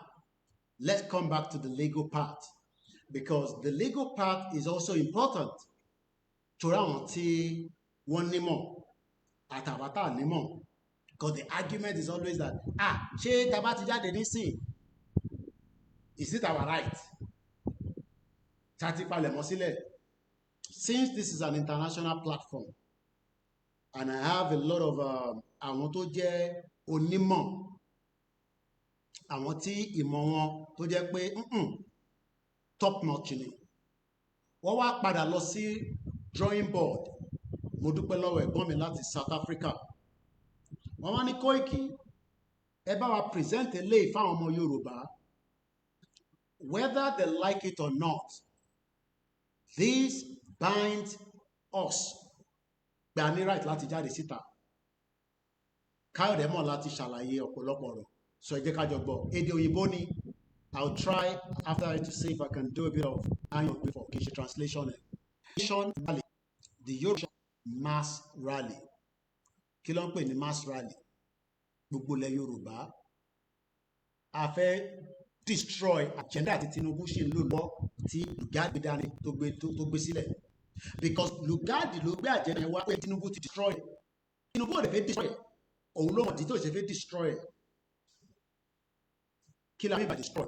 Speaker 1: Let's come back to the legal part, because the legal part is also important. Torí àwọn tí wọ́n nímọ̀ àtàwátà nímọ̀, because the argument is always that, ah, ṣé tá bá ti jáde nísìn, is it our right? Tá ti palẹ̀mọ́ sílẹ̀. Since this is an international platform and I have a lot of àwọn tó jẹ́ onímọ̀, àwọn tí ìmọ̀ wọn tó jẹ́ pé top notch ni, wọ́n wá padà lọ sí drawing board. Mo dúpẹ́ lọ́wọ́ ẹ̀gbọ́n mi láti South Africa. Wọ́n wá ní, "Koiki, ẹ bá wa present eléyìí fáwọn ọmọ Yorùbá." Whether they like it or not, this binds us gba ní right láti jáde síta. Káyọ̀dé mọ̀ láti ṣàlàyé ọ̀pọ̀lọpọ̀ ọ̀rọ̀, so ẹ jẹ́ ká jọ gbọ́. Èdè òyìnbó ni. I'll try after to see if I can do a bit of iron before kì í ṣe translation ẹ̀. Rally, the Yoruba mass rally. Kí ló ń pè ní mass rally? Gbogbo ilẹ̀ Yorùbá, a fẹ́ destroy agenda àti Tinubu ṣì ń lò lọ tí Lugard gbé dání, tó gbé sílẹ̀, because Lugard ló gbé agenda yẹn wá pé Tinubu ti destroy. Tinubu ò lè fẹ́ destroy, òun ló mọ̀ tí tó ṣe fẹ́ destroy. Kí la mean by destroy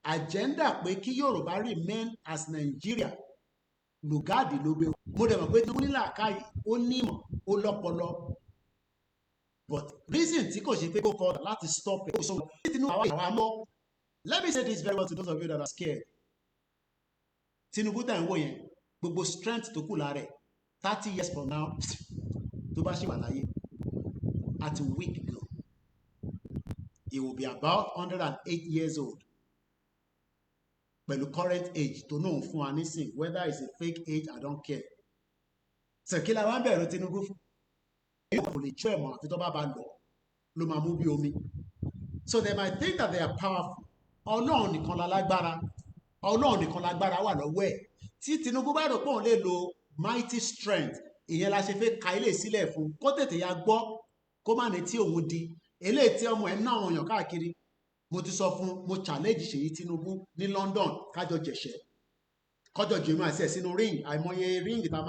Speaker 1: agenda? Pé kí Yorùbá remain as Nigeria. Lugard ló gbé. Mo dẹ̀ mọ̀ pé Tinubu ní làákàyè, ó ní ìmọ̀, ó lọ́pọlọ, but reason tí kò ṣe pé go further láti stop it. So Tinubu, àwa mọ́, let me say this very well to those of you that are scared. Tinubu tẹ̀ ń wò yẹn, gbogbo strength tó kù lára ẹ̀, 30 years from now, tó bá ṣì wà láyé, àti weak gan. He will be about 108 years old pẹ̀lú current age tó náà fún wa nísìn. Whether it's a fake age, I don't care. So kí la wá ń bẹ̀rù Tinubu fún? Kò lè jọ ẹ̀mọ́ àfi tó bá ba lọ ló máa mú bí omi. So they might think that they are powerful. Ọlọ́run nìkan la lágbára, Ọlọ́run nìkan lágbára wà lọ́wọ́ ẹ̀. Tí Tinubu bá rò pé òun lè lo mighty strength, ìyẹn la ṣe fẹ́ ka ilé sílẹ̀ fún kó tètè ya gbọ́, kó má ní tí òun di eléyìí tí ọmọ ẹ̀ ń ná àwọn èèyàn káàkiri. Mo ti sọ fún, mo challenge Ṣèyí Tinubu ní London, kájọ jẹ̀ṣẹ̀, kọjọ jèmọ àti ẹ̀ sínú ring. Àìmọye ring tá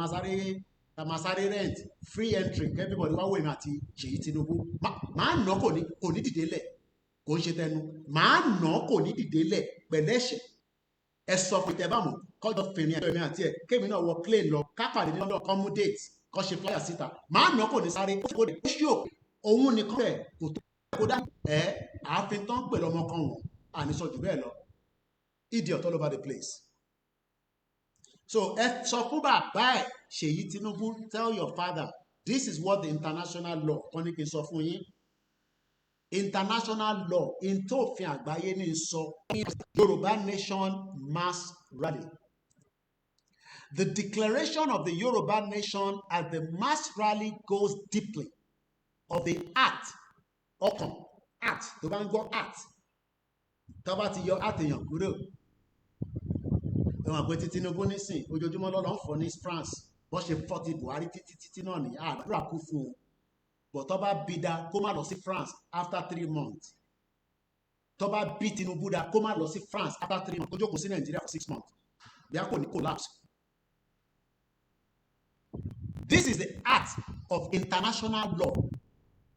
Speaker 1: máa sáré rent, free entry, everybody wá wò èmi àti Ṣèyí Tinubu. Máa nà, kò ní dìde lẹ̀, kò ń ṣe tẹnu, máa nà, kò ní dìde lẹ̀ pẹ̀lẹ́ṣẹ̀. Ẹ sọ fún ìtẹ́ bá mọ̀, kọjọ fèrè ẹ̀mí àti ẹ̀, kémi náà wọ plane lọ, ká pàdé ní London, kọ́ mú date, kọ́ ṣe flyer síta. Máa nà, kò ní sáré, kò ní ṣí òkè òun nìkan rẹ̀ kò tó kó dá ẹ ààfin tán pè lọmọ kan wọn àní sọ jù bẹ́ẹ̀ lọ. Idiot all over the place. So ẹ sọ fún bàbá ẹ Ṣèyí Tinubu, tell your father this is what the international law kan ní kí n sọ fún yín. International law in tó òfin àgbáyé ní sọ, Yorùbá Nation mass rally. The declaration of the Yoruba nation as the mass rally goes deeply of the act, ọkàn act. Tó bá ń gbọ́ act, tó bá ti yọ act èèyàn kúrò, ẹ̀wọ̀n pé tí Tinubu nísìn, ojoojúmọ́ lọ́lọ́ ń fọ́ ní France. Bó ṣe fọ́ ti Buhari títí títí náà ní àdúrà kú fún un, but tó bá bí da kó má lọ sí France after 3 months. Tó bá bí Tinubu da kó má lọ sí France after 3 months, kó jókòó sí Nàìjíríà for 6 months, bí a kò ní collapse. This is the act of international law.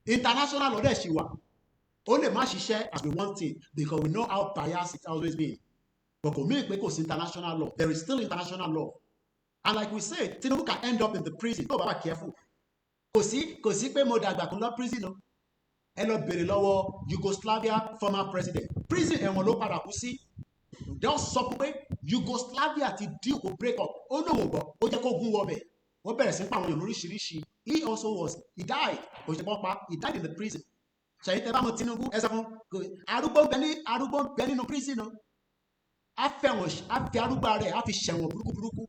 Speaker 1: International law dẹ̀ ṣì wà. Ó lè má ṣiṣẹ́ as we want it, because we know how biased it always been, but kò mean pé kò sí international law. There is still international law, and like we say, Tinubu can end up in the prison tó bá wà careful. Kò sí pé mo dàgbà kó lọ prison o. Ẹ lọ bèrè lọ́wọ́ Yugoslavia former president, prison, ẹ̀wọ̀n ló padà kú sí. Wọ́n sọ pé Yugoslavia ti deal kó break up, ó lóun ò gbọ́, ó jẹ́ kó gún wọbẹ̀, wọ́n bẹ̀rẹ̀ sí pa àwọn èèyàn lóríṣiríṣi. He also was, he died. Kò ṣe pọ́n pa, he died in the prison. Ṣèyí, tẹ bá mọ Tinubu, ẹ sọ fún, arúgbó ń bẹ ní, arúgbó ń bẹ nínú prison o. Á fẹ̀wọ̀n, á fi arúgbó rẹ̀, á fi ṣẹ̀wọ̀n burúkú burúkú,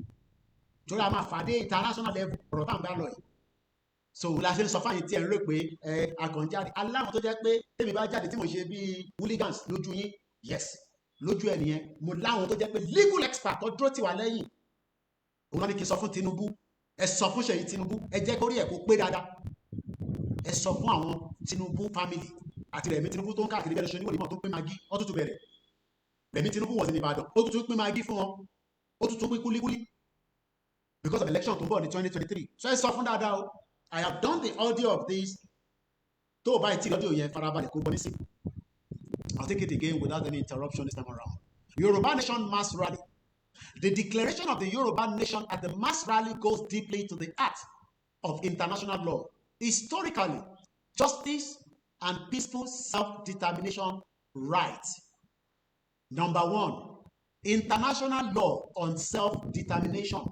Speaker 1: torí a máa fà dé international level ọ̀rọ̀ tá à ń bá lọ yìí. So la ṣe ń sọ fáyín tí ẹ ń rò pé ẹ akànjáde aláwọn tó jẹ́ pé tèmi bá jáde tí mo ṣe bíi hooligans lójú yín, yes, lójú ẹ nìyẹn. Mo láwọn tó jẹ́ pé legal expert tó dúró tì wá lẹ́yìn. Òun náà ní kí n sọ fún Tinubu, ẹ sọ fún Ṣèyí Tinubu, ẹ jẹ́ kórí ẹ̀ kó pé dáadáa. Ẹ sọ fún àwọn Tinubu family àti Rẹ̀mí Tinubu tó ń káàkiri bẹ́ẹ̀ ṣe oníwòlímọ̀ tó ń pín Maggi, wọ́n tún bẹ̀rẹ̀. Rẹ̀mí Tinubu was in Ìbàdàn. Ó tún tún pín Maggi fún wọn, ó tún tún pín kúlíkúlí because of election tó ń bọ̀ ní 2023. So ẹ sọ fún dáadáa o. I have done the audio of this. Tó o bá ti audio yẹn, farabalẹ̀ kó gbọ́ nísìn. I'll take it again without any interruption this time around. Yoruba Nation mass rally. The declaration of the Yoruba Nation at the mass rally goes deeply to the heart of international law. Historically, justice and peaceful self-determination rights. Number one, international law on self-determination.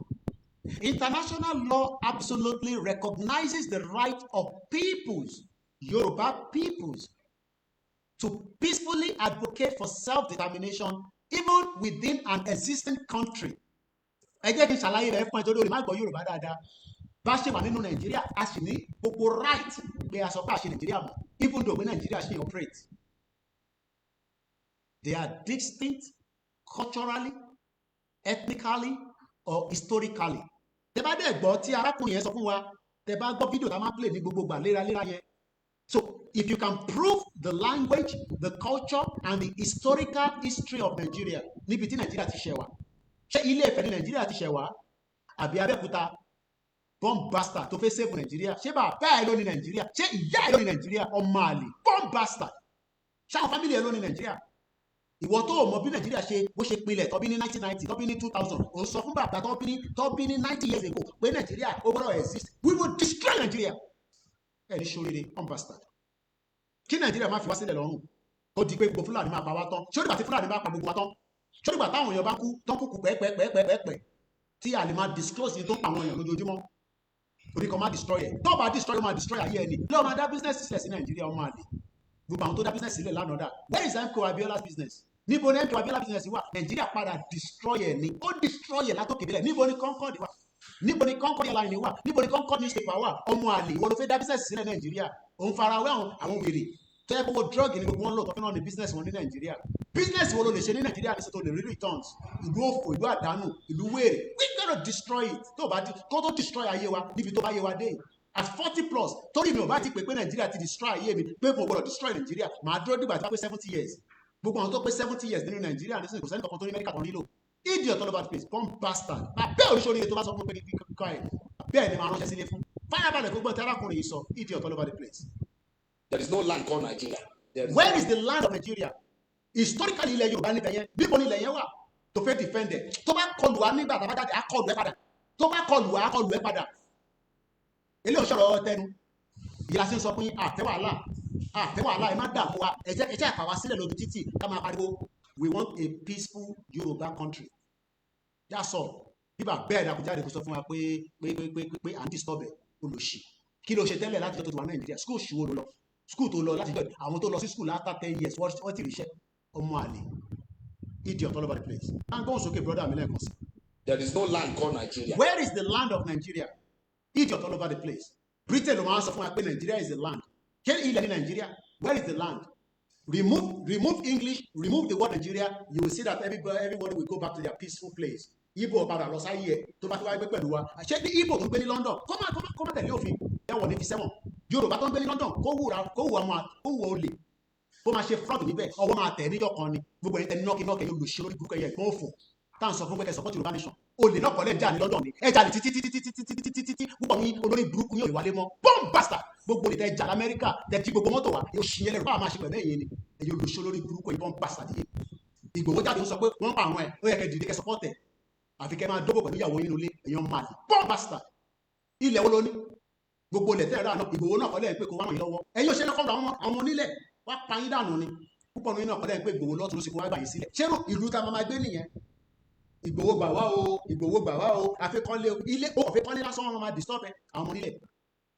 Speaker 1: International law absolutely recognizes the right of peoples, Yoruba peoples, to peacefully advocate for self-determination even within an existing country. Ẹ jẹ́ kí n ṣàlàyé rẹ̀ fún ẹ torí o lè má gbọ́ Yorùbá dáadáa. Bá ṣe wà nínú Nàìjíríà, a sì ní gbogbo right pé a sọ pé a ṣe Nàìjíríà mọ̀, even though pé Nàìjíríà ṣe operate. They are distinct culturally, ethnically or historically. Tẹ bá dẹ̀ gbọ́ tí arákùnrin yẹn sọ fún wa, tẹ bá gbọ́ fídíò tá a máa play ní gbogbo gbà léraléra yẹn. So if you can prove the language, the culture and the historical history of Nigeria, níbi tí Nigeria ti ṣẹ̀ wá, ṣé Ilé Ifẹ̀ ní Nigeria ti ṣẹ̀ wá àbí Abẹ́òkúta? Bomb bastard tó fẹ́ save Nigeria, ṣé bàbá ẹ̀ ló ní Nigeria? Ṣé ìyá ẹ̀ ló ní Nigeria? Ọmọ àlè, bomb bastard. Ṣáwọn family ẹ̀ ló ní Nigeria? Ìwọ tó o mọ bí Nàìjíríà ṣe bó ṣe pinlẹ̀, tọ́bí ní 1990, tọ́bí ní 2000, ò ń sọ fún bàbá tọ́bí ní 90 years ago pé Nàìjíríà ó gbọ́dọ̀ exist. We will destroy Nigeria. Ẹ ní sóríire, bomb bastard. Kí Nàìjíríà má fi wá sílẹ̀ lọ́rùn kó di pé gbogbo Fúlàní máa pa wá tán. Ṣé ó dìgbà tí Fúlàní bá pa gbogbo wa tán? Ṣé ó dìgbà táwọn èèyàn bá kú tán, kúkú pẹ́ẹ́pẹ́ẹ́pẹ́ẹ́pẹ́, tí a lè máa disclose ní tó ń pa àwọn èèyàn lójoojúmọ́? Orí kan máa destroy ẹ̀. Tó bá destroy, ó máa destroy ayé ẹni lọ́wọ́. Máa dá business sílẹ̀ sí Nàìjíríà, ọmọ àlè. Gbogbo àwọn tó dá business sílẹ̀ lánàá dà? Where is MKO Abiola's business? Níbo ni MKO Abiola business wà? Nàìjíríà padà destroy ẹ̀ ní, ó destroy ẹ̀ látòkè délẹ̀. Níbo ni Concord wà? Níbo ni Concord airline wà? Níbo ni Concord newspaper wà? Ọmọ àlè, ìwọ ló fẹ́ dá business sílẹ̀ Nàìjíríà. Òun fara wé àwọn wèrè tó yẹ kó wo drug ní gbogbo wọn lò tó fi náà ní business wọn ní Nàìjíríà. Business wo ló lè ṣe ní Nàìjíríà ní tó lè rí returns? Ìlú òfò, ìlú àdánù, ìlú wèrè. We gonna destroy it. Tó bá kó tó destroy ayé wa níbi tó bá yé wa dé at 40 plus, torí mi ò bá ti pè pé Nàìjíríà ti destroy ayé mi, pé mo gbọ́dọ̀ destroy Nàìjíríà, màá dúró dìgbà tí wọ́n pé 70 years. Gbogbo àwọn tó pé 70 years nínú Nàìjíríà nísìnyí, kò sẹ́ni kankan tó ní Amẹ́ríkà kan nílò. Idiot all over the place, bomb bastard. Abẹ́ oríṣiríṣi tó bá sọ fún pé kíkọ́ ẹ̀ bẹ́ẹ̀ ni màá ránṣẹ́ sílé fún. Fáyàbalẹ̀ kó gbọ́n tí arákùnrin yìí sọ. Idiot all over the place.
Speaker 4: There is no land called Nigeria. There is
Speaker 1: Where is the land of Nigeria? Historically, ilẹ̀ Yorùbá níbẹ̀ yẹn. Níbo ni ilẹ̀ yẹn wà tó fẹ́ defend ẹ̀? Tó bá kọlù wá nígbà tá a bá jáde, á kọlù ẹ padà. Tó bá kọlù wá, á kọlù ẹ padà. Eléyìí sọ̀rọ̀ tẹnu ìyá sí ń sọ pé àfẹ́ wàhálà, àfẹ́ wàhálà, ẹ má dààmú wa. Ẹ jẹ́ àpá wa sílẹ̀ lójú títì ká máa pariwo. We want a peaceful Yorùbá country, that's all. Bíbà bẹ́ẹ̀ dàkú jáde kó sọ fún wa pé à ń disturb ẹ̀. Olòṣì, kí ló ṣe tẹ́lẹ̀ láti jọ́ tó ti wà Nàìjíríà? School ṣùwò ló lọ? School tó lọ láti jọ, àwọn tó lọ sí school after 10 years, wọ́n ti ríṣẹ́. Ọmọ àlè, idiot all over the place. À ń gbóhùn sókè, brother mi, lẹ́ẹ̀kan sí.
Speaker 4: There is no land called Nigeria.
Speaker 1: Where is the land of Nigeria? Idiot all over the place. Britain ló máa ń sọ fún wa pé Nigeria is the land. Ṣé ilẹ̀ ní Nigeria? Where is the land? Remove English, remove the word Nigeria, you will see that everybody will go back to their peaceful place. Igbo padà lọ sáyé ẹ̀ tó bá ti wáyé gbé pẹ̀lú wa. Ṣé ní Igbo tó ń gbé ní London kó má tẹ̀lé òfin ẹ̀wọ̀n ní fi sẹ́wọ̀n? Yorùbá tó ń gbé ní London kó wùra, kó wù ọmọ, kó wù olè, kó máa ṣe fraud níbẹ̀, ọwọ́ máa tẹ̀ níjọ́ kan ni. Gbogbo ẹ̀yin tẹ nọ́ọ̀kì nọ́ọ̀kì, ẹ̀yin olùṣe lórí burúkú, ẹ̀yẹ ìgbọ́n òfò tá à ń sọ fún pé kẹ́ support Yorùbá nation, olè náà kọ́lẹ̀ ń jà ní London ni. Ẹ jalè títí títí títí títí títí títí, púpọ̀ ní olórí burúkú yóò wálé mọ́. Bomb bastard. Gbogbo olè tẹ jà lamẹ́ríkà, tẹ jí gbogbo mọ́tò wa, yóò ṣì yẹn lẹ́rù báwa máa ṣe pẹ̀lú ẹ̀yin ni. Ẹ̀yin olùṣe olórí burúkú, ẹ̀yin bomb bastard yìí. Ìgbòho jáde ń sọ pé wọ́n pa àwọn ẹ̀, ó yẹ kẹ́ dìde kẹ́ support ẹ̀, àfi kẹ́ máa dógò pẹ̀lú ìyàwó yín nulẹ̀. Èèyàn máa lè bomb bastard. Ilẹ̀ wo ló ní? Gbogbo ilẹ̀ tẹ́ ẹ̀rọ àná, Ìgbòho náà kọ́lẹ̀ ń pé kó wá ràn yín lọ́wọ́. Ẹ̀yin ò ṣe lọ́kọ́ àwọn onílẹ̀ wá pa yín dànù ni. Púpọ̀ nínú náà kọ́lẹ̀ ń pé Ìgbòho lọ́tún ló sì kó wá gbà yín sílẹ̀. Ṣé ìlú tá a máa gbé nìyẹn? Ìgbòho gbà wá o, Ìgbòho gbà wá o. Àfikọ́lé ilé ó kàn fi kọ́lé lásán, wọn máa disturb ẹ. Àwọn ọmọ nílẹ̀,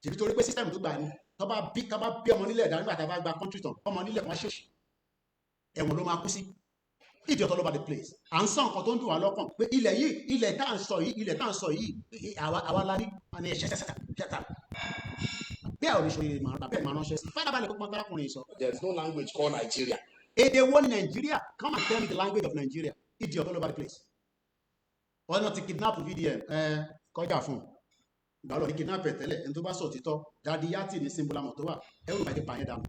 Speaker 1: ṣèbí torí pé system tó gbà ní, tó bá bí ọmọ nílẹ̀ dá nígbà tá a bá gba country tán, ọmọ nílẹ̀ kan ṣòṣì, ẹ̀wọ̀n ló máa kú sí. Idiot all over the place. À ń sọ nǹkan tó ń dùn wá lọ́kàn pé ilẹ̀ yìí, ilẹ̀ tá à ń sọ yìí, ilẹ̀ tá à ń sọ yìí, àwa la ní àní ẹ̀ṣẹ̀ ṣẹ̀ṣẹ̀ bẹ́ẹ̀ ò ní ṣe màá bẹ́ẹ̀ máa ránṣẹ́ sí. Fárábalẹ̀ kó pọ́n tárákùnrin sọ.
Speaker 4: There is no language called Nigeria.
Speaker 1: Èdè wo ni Nàìjíríà? Come and tell me the language of Nigeria. Idiot all over the place. Wọ́n náà ti kidnap VDM ẹ kọjá fún ìgbà lọ ní kidnap ẹ̀ tẹ́lẹ̀. Ẹni tó bá sọ òtítọ́, Daddy Yati ní symbol àmọ̀ tó wà ẹrù bàjẹ́ pààyàn dànù.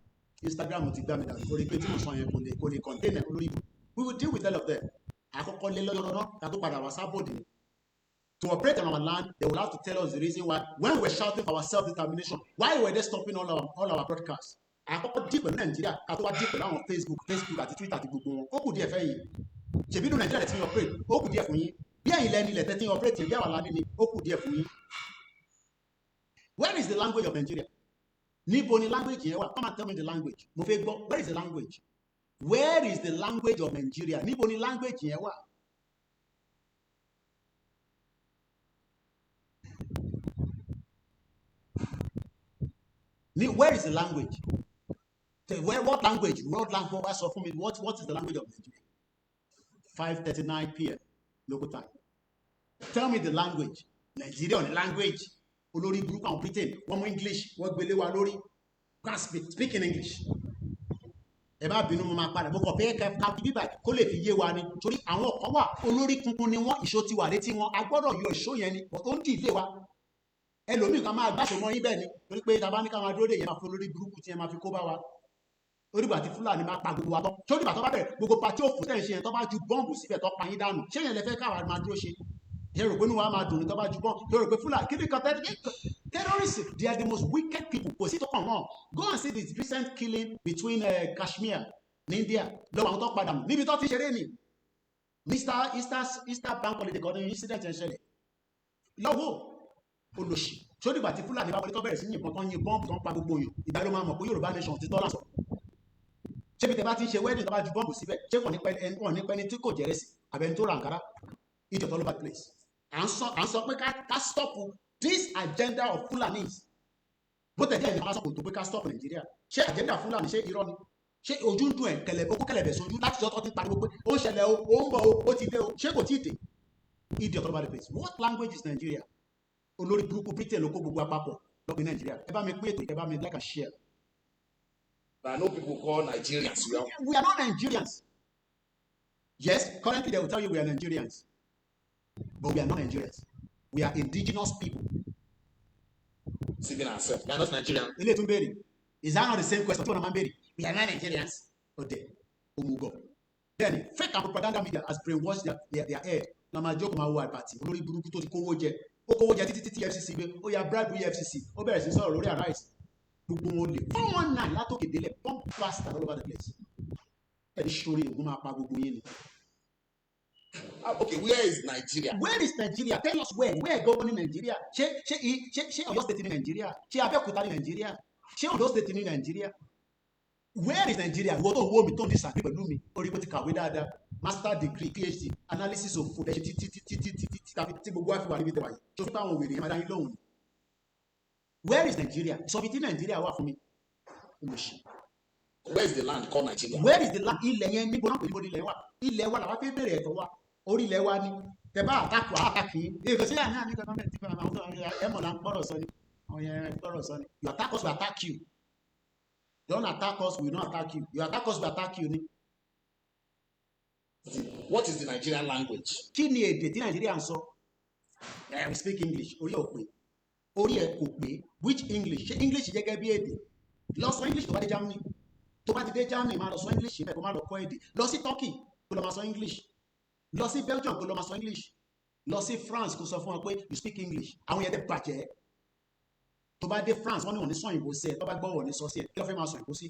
Speaker 1: Instagram ti gbá mi dànù lórí pé tí mo sọ yẹn kò lè contain ẹ̀ olórí ibù. We will deal with all of them. Àkọ́kọ́ lé lọ́yọ́rọ́ náà ká tó padà wá sábòdì ni. To operate on our land, they will have to tell us the reason why. When we were shouting for our self-determination, why were they stopping all our broadcasts? Àkọ́kọ́ deal pẹ̀lú Nàìjíríà ká tó wá deal pẹ̀lú àwọn Facebook àti Twitter àti gbogbo wọn. Ó kù díẹ̀ fẹ́ yìí. Ṣèbí inú Nàìjíríà lẹ ti ń operate, ó kù díẹ̀ fún yín. Bí ẹ̀yin lẹni ilẹ̀ tẹ́ ti ń operate, bí àwa la ní ni, ó kù díẹ̀ fún yín. Where is the language of Nigeria? Níbo ni language yẹn wà? Come and tell me the language. Mo fẹ́ gbọ́. Where is the language? Where is the language of Nigeria? Níbo ni language yẹn wà? Ní where is the language? Where, what language? What language? Wá sọ fún mi. What is the language of Nigeria? 5:39 p.m. local time. Tell me the language. Nigeria on the language. Olórí burúkú àwọn Britain, wọ́n mú English, wọ́n gbélé wa lórí. Go and speak in English. Ẹ má bínú, mo máa padà. Mo kàn fẹ́ ká bíbà kó lè fi yé wa ni, torí àwọn kan wà, olórí kunkun ni wọ́n, ìṣó ti wà létí wọn. A gbọ́dọ̀ yọ ìṣó yẹn ni, but ó ń dìlé wa. Ẹlòmíì kan máa gbàṣọ mọ́ yín bẹ́ẹ̀ ni, torí pé tá a bá ní ká máa dúró dè yẹn, máa fún olórí burúkú tí ẹ máa fi kó bá wa. Ó dìgbà tí Fúlàní máa pa gbogbo wa tán, tó dìgbà tó bá bẹ̀rẹ̀ gbogbo patí òfò tẹ̀ ń ṣe yẹn, tó bá ju bọ́ǹbù síbẹ̀, tó pa yín dànù, ṣé yẹn lẹ fẹ́ káwa máa dúró ṣe? Ṣe rò pé inú wa máa dùn ní tó bá ju bọ́ǹbù? Ṣe rò pé Fúlàní kí ni kan tẹ́? Terrorists, they are the most wicked people. Kò sí tó kàn wọ́n. Go and see this recent killing between Kashmir ní India, lọ́wọ́ àwọn tó padà nù níbi tó ti ṣeré ni. Mr Easter bank holiday kan ní incident yẹn ṣẹlẹ̀ lọ́wọ́ olóṣì. Tó dìgbà tí Fúlàní bá wọlé, tó bẹ̀rẹ̀ sí yìnbọn, tó ń yin bọ́ǹbù, tó ń pa gbogbo èèyàn, ìgbà ló máa mọ̀ pé Yorùbá nation ti tọ́ lásán. Ṣébi tẹ bá ti ń ṣe wedding, tó bá ju bọ́ǹbù síbẹ̀, ṣé kò ní pẹ́ ẹni, kò ní pẹ́ ní tí kò jẹ́rẹ́ sí àbẹ̀ni tó ra àǹkárá? Idiot all over the place. À ń sọ pé ká stop this agenda of Fulanis. Bó tẹ̀ díẹ̀ ní ká sọ kò tó pé ká stop Nàìjíríà. Ṣé agenda Fúlàní, ṣé irọ́ ni? Ṣé ojú ń dùn ẹ̀ kẹlẹ̀ okó kẹlẹ̀bẹ̀ sójú láti jọ́ tó ti pariwo pé ó ń ṣẹlẹ̀ o, ó ń bọ̀ o, ó ti dé o? Ṣé kò tí ì dé? Idiot all over the place. What language is Nigeria? Olórí burúkú Britain ló kó gbogbo àpapọ̀ lọ́pìn Nàìjíríà. Ẹ bá mi pín ètò, ẹ bá mi like and share.
Speaker 4: There are no people called Nigerians.
Speaker 1: We are not Nigerians. Yes, currently they will tell you we are Nigerians, but we are not Nigerians. We are indigenous people.
Speaker 4: Deceiving ourselves. We are not Nigerians.
Speaker 1: Ilé tún béèrè. Is that not the same question tí wọ́n máa ń béèrè? We are not Nigerians. Ọ̀dẹ̀, òmùgọ̀. Then fake and propaganda media has brainwashed their head. Na máa jókòó, máa wo àbàtì olórí burúkú tó ti kówó jẹ. Ó kówó jẹ títí títí EFCC gbé. Ó ya bribe EFCC. Ó bẹ̀rẹ̀ sí sọ̀rọ̀ lórí Arise. Gbogbo wọn lè 419 látòkè délẹ̀, bomb bastard all over the place. Ẹni ṣorí ògùn máa pa gbogbo yín ni.
Speaker 4: Ah, okay, where is Nigeria?
Speaker 1: Where is Nigeria? Tell us where. Where go ní Nigeria? Ṣé Ọ̀yọ́ state ní Nigeria? Ṣé Abẹ́òkúta ní Nigeria? Ṣé Ondo state ní Nigeria? Where is Nigeria? Ìwọ tó ń wò mí, tó ń disagree pẹ̀lú mi, orí bó ti kàwé dáadáa, master degree, PhD, analysis of food, ẹ ṣe títí títí títí títí tàbí tí gbogbo wa fi wà níbi tẹwà yìí. Tó fi bá àwọn wèrè yẹn máa dá yín lóhùn ni. Where is Nigeria? Sọ fi tí Nigeria wà fún mi. Olùsí.
Speaker 4: Where is the land called Nigeria?
Speaker 1: Where is the land? Ilẹ̀ yẹn, níbo náà pè, níbo ni ilẹ̀ wà? Ilẹ̀ wa làwa fi bèrè ẹ̀tọ́ wa. Orí ilẹ̀ wa ni. Tẹ bá àtakò àtàkì yín. Èyí kò sí àná àní gọ́ọ̀mẹ̀ntì tí àwọn tó ẹ mọ̀ là ń gbọ́rọ̀ sọ ni. Àwọn yẹn gbọ́rọ̀ sọ ni. You attack us, we attack you. Don't attack us, we don't attack you. You attack us, we attack you ni.
Speaker 4: What is the Nigerian language?
Speaker 1: Kí ni èdè tí Nàìjíríà ń sọ? We speak English. Orí ẹ̀ ò pé. Orí ẹ̀ kò pé. Which English? Ṣé English gẹ́gẹ́ bí èdè? Lọ sọ English tó bá dé Germany. Tó bá ti dé Germany, máa lọ sọ English bẹ́ẹ̀, kó má lọ kọ́ èdè. Lọ sí Turkey, kó lọ máa sọ English. Lọ sí Belgium, kó lọ máa sọ English. Lọ sí France, kó sọ fún wọn pé you speak English. Àwọn yẹn tẹ bàjẹ́. Tó bá dé France, wọ́n ní wọ́n ní sọ òyìnbó sí ẹ. Tó bá gbọ́, wọ́n ní sọ sí ẹ. Kí ló fẹ́ máa sọ òyìnbó sí?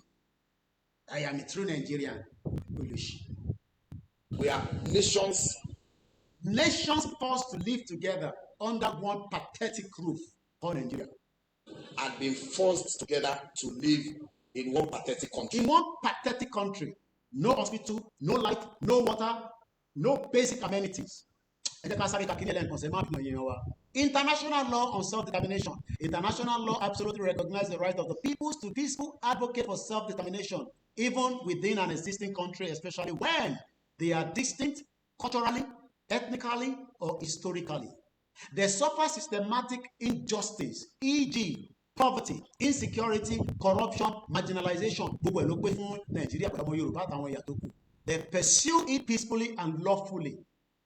Speaker 1: I am a true Nigerian. Olùsí.
Speaker 4: We are nations.
Speaker 1: Nations forced to live together under one pathetic roof called Nigeria.
Speaker 4: Had been forced together to live in one pathetic country.
Speaker 1: In one pathetic country, no hospital, no light, no water, no basic amenities. Ẹ jẹ́ ká sáré kakiri ẹlẹ́nkan sẹ́ máa fi hàn yẹn wa. International law on self-determination. International law absolutely recognizes the right of the peoples to peaceful advocate for self-determination, even within an existing country, especially when they are distinct culturally, ethnically, or historically. They suffer systematic injustice, e.g., poverty, insecurity, corruption, marginalization. Gbogbo ẹ̀ ló pé fún Nàìjíríà pẹ̀lú ọmọ Yorùbá àtàwọn ẹ̀yà tó kù. They pursue it peacefully and lawfully.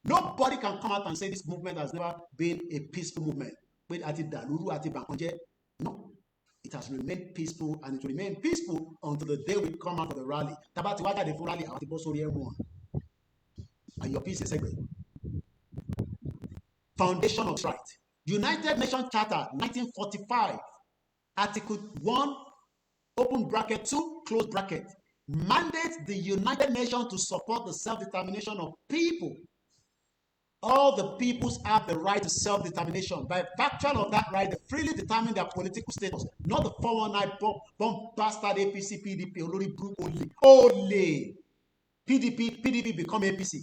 Speaker 1: Nobody can come out and say this movement has never been a peaceful movement. Pé àti dàlúrú àti bàkànjẹ́. No. It has remained peaceful and it will remain peaceful until the day we come out for the rally. Tá bá ti wá jáde fún rally, àwọn ti bọ́ sórí M1. And your peace sẹ́gbẹ̀ẹ́. Foundation of right, United Nations Charter 1945, Article 1, open bracket 2, close bracket, mandates the United Nations to support the self-determination of people. All the peoples have the right to self-determination. By virtue of that right, they freely determine their political status, not the 419 bomb, bomb bastard APC, PDP, olórí burúkú, olè, olè. PDP, PDP become APC.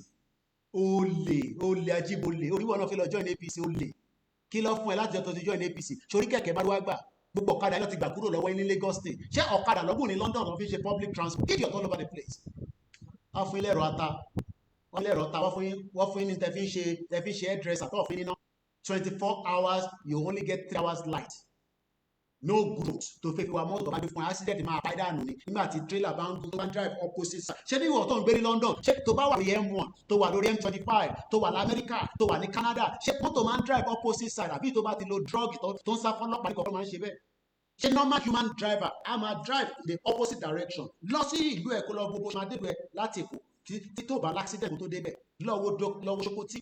Speaker 1: Olè, olè, ajíbolè, orí wọn náà fi lọ join APC, olè. Kí ló fún ẹ láti ọjọ́ tó ti join APC? Sórí kẹ̀kẹ́ bá wá gbà, gbogbo ọ̀kadà yẹn ti gbà kúrò lọ́wọ́ ní Lagos State. Ṣé ọ̀kadà lọ́gùn ní London ló fi ṣe public transport? Idiot all over the place. Wọ́n fún ilé ẹ̀rọ ata, wọ́n lẹ́rọ ta, wọ́n fún yín ní tẹ́ fi ń ṣe hairdresser tó fún yín níná. 24 hours, you only get 3 hours light. No growth. Tó fẹ́ fi wa mọ́tò bá gbé fún accident, máa pa dànù ni nígbà tí trailer bá ń tó bá ń drive opposite side. Ṣé ní ìwọ tó ń gbé ní London, ṣé tó bá wà lórí M1, tó wà lórí M25, tó wà lamẹ́ríkà, tó wà ní Canada, ṣé mọ́tò máa ń drive opposite side, àbí tó bá ti lo drug tó ń sá fọ́lọ́pàá ní kọ̀ọ̀kan máa ń ṣe bẹ́ẹ̀? Ṣé normal human driver a máa drive in the opposite direction lọ sí ìlú ẹ̀, kó lọ gbogbo ṣe máa débẹ̀ láti Èkó tí tó bá l'accident tó débẹ̀? Lọ́wọ́ Ṣokotí,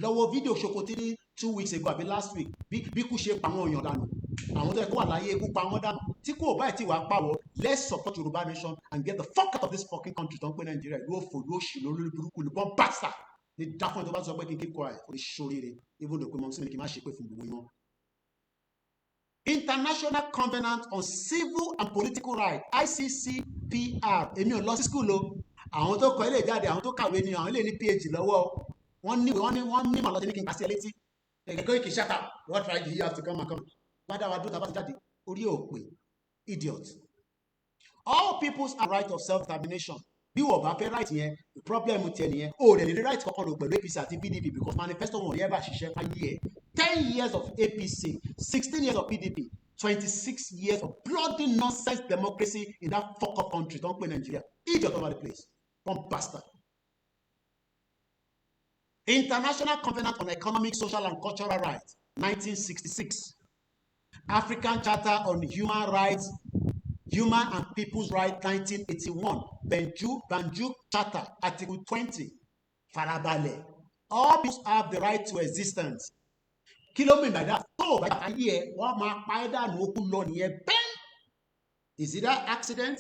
Speaker 1: lọ́wọ́ fídíò Ṣokotí ní 2 weeks ago àbí last week, bí kú ṣe pa àwọn èèyàn dànù, àwọn tó yẹ kó wà láyé, ikú pa wọ́n dànù. Tí kò báyìí tí wàá pàwọ́, let's support Yorùbá nation and get the fuck out of this fucking country tó ń pè Nàìjíríà, ìlú òfò, ìlú òṣì, lórí burúkú, ìlú bọ́n bàṣà ní dáfọ́n. Tó bá sọ pé kí n keep quiet, kò ní ṣoríire, even though pé mọ̀ sí mi kí n má ṣe pé fún gbogbo yín. International Covenant on Civil and Political Rights, ICCPR. Èmi ò lọ sí school o. Àwọn tó kọ ilé ìjáde, àwọn tó kàwé ni, àwọn ilé ní PhD lọ́wọ́. Wọ́n ní màá lọ sí ní kí n kà sí ẹ létí. Koiki, shut up. What right do you have to come and come wá dá wa dúró? Tá a bá ti jáde, orí ò pé, idiot. All peoples have right of self-determination. Bí wọ́n bá fẹ́ right yẹn, problem tiẹ̀ nìyẹn. O rẹ̀ lè rí right kankan lò pẹ̀lú APC àti PDP, because manifesto wọn ò ní ever ṣiṣẹ́ fáyé ẹ̀. 10 years of APC, 16 years of PDP, 26 years of bloody nonsense democracy in that fuck up country tó ń pè Nàìjíríà. Idiot over the place, one bastard. International Covenant on Economic, Social and Cultural Rights, 1966. African Charter on Human Rights, Human and People's Rights, 1981. Banjul Charter, Article 20. Farabalẹ̀. All people have the right to existence. Kí ló mean by that? Tó o bá ayé ẹ, wọ́n máa pa ẹ́ dànù, ó kú lọ nìyẹn bẹ́ẹ̀. Is it that accident?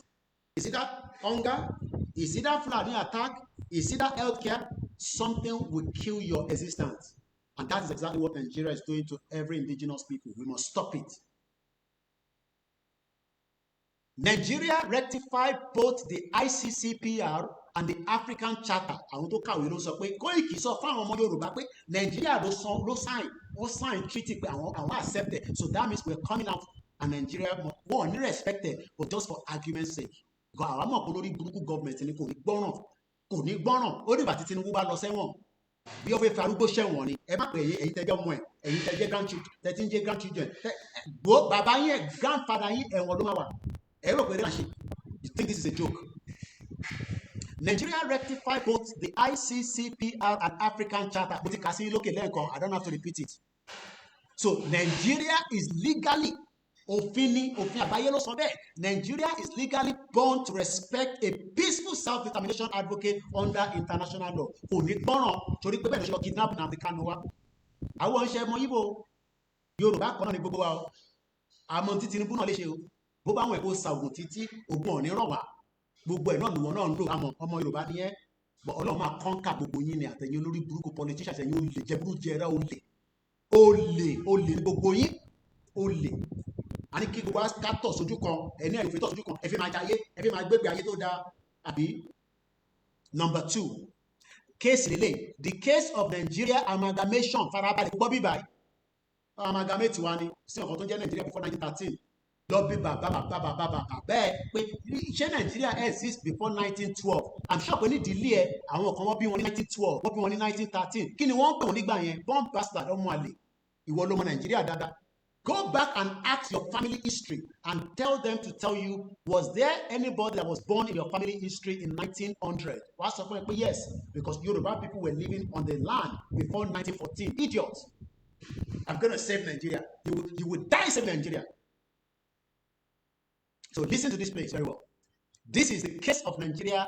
Speaker 1: Is it that hunger? Is it that Fulani attack? Is it that healthcare? Something will kill your existence. And that is exactly what Nigeria is doing to every indigenous people. We must stop it. Nigeria rectified both the ICCPR and the African Charter. Àwọn tó kàwé ló sọ pé Kóìkì sọ fáwọn ọmọ Yorùbá pé Nigeria ló san, ló sign, ó sign treaty pé àwọn accept it. So that means we're coming out and Nigeria wọn ò ní respect it, but just for argument's sake. Àwa mọ̀ pé lórí burúkú government ni, kò ní gbọ́ràn, kò ní gbọ́ràn. Ó dìgbà tí Tinubu bá lọ sẹ́wọ̀n, bí ó fẹ́ fi arúgbó ṣẹ̀wọ̀n ni. Ẹ má pè é, ẹ̀yin tẹ́jọ́ ọmọ ẹ̀, ẹ̀yin tẹ́jẹ́ grandchildren, tẹ́tí ń jẹ́ grandchildren, gbó bàbá yín ẹ̀, grandfather yín, ẹ̀wọ̀n ló máa wà. Ẹ rò pé ẹ ṣe, you think this is a joke? Nigeria rectified both the ICCPR and African Charter. Mo ti kà sí lókè lẹ́ẹ̀kan, I don't have to repeat it. So Nigeria is legally, òfin ni, òfin àgbáyé ló sọ bẹ́ẹ̀, Nigeria is legally bound to respect a peaceful self-determination advocate under international law. Kò ní gbọ́ràn torí pé bẹ́ẹ̀ ló ṣe lọ kidnap Nnamdi Kanu wa. Àwọn oúnjẹ ọmọ Yíbò, Yorùbá kan náà ni gbogbo wa o. Àmọ́ tí Tinubu náà lè ṣe o, bó bá wọn ẹ̀kọ́ ṣàgùn títí ogun ọ̀ní rọ̀ wá, gbogbo ẹ̀ náà lùwọ́n náà ń lò. Àmọ́ ọmọ Yorùbá ni ẹ́, Ọlọ́run máa kọ́ńkà gbogbo yín ni, àtẹ̀yìn olórí burúkú politicians, ẹ̀yin olè jẹburú jẹrẹ, olè, olè, olè ní gbogbo yín, olè. A ní kí gbogbo ká tọ̀ sójú kan, ẹni ẹ̀ fi tọ̀ sójú kan, ẹ fi máa jayé, ẹ fi máa gbégbé ayé tó dáa, àbí? Number two case lélẹ̀, the case of Nigeria amalgamation. Farabalẹ̀ gbọ́ bíbá yìí. Amalgamate wa ni sí ọ̀kan tó ń jẹ́ Nigeria before 1913. Lọ bí bàbá bàbá bàbá bàbá bẹ́ẹ̀ pé ṣé Nigeria exist before 1912? I'm sure pé nídìílé ẹ, àwọn kan, wọ́n bí wọn ní 1912, wọ́n bí wọn ní 1913. Kí ni wọ́n ń pè wọ́n nígbà yẹn? Born bastard, ọmọ àlè. Ìwọ ló mọ Nàìjíríà dáadáa. Go back and ask your family history and tell them to tell you, was there anybody that was born in your family history in 1900? Wàá sọ fún ẹ pé yes, because Yoruba people were living on the land before 1914. Idiots. I'm gonna save Nigeria. You will die save Nigeria. So listen to this place very well. This is the case of Nigeria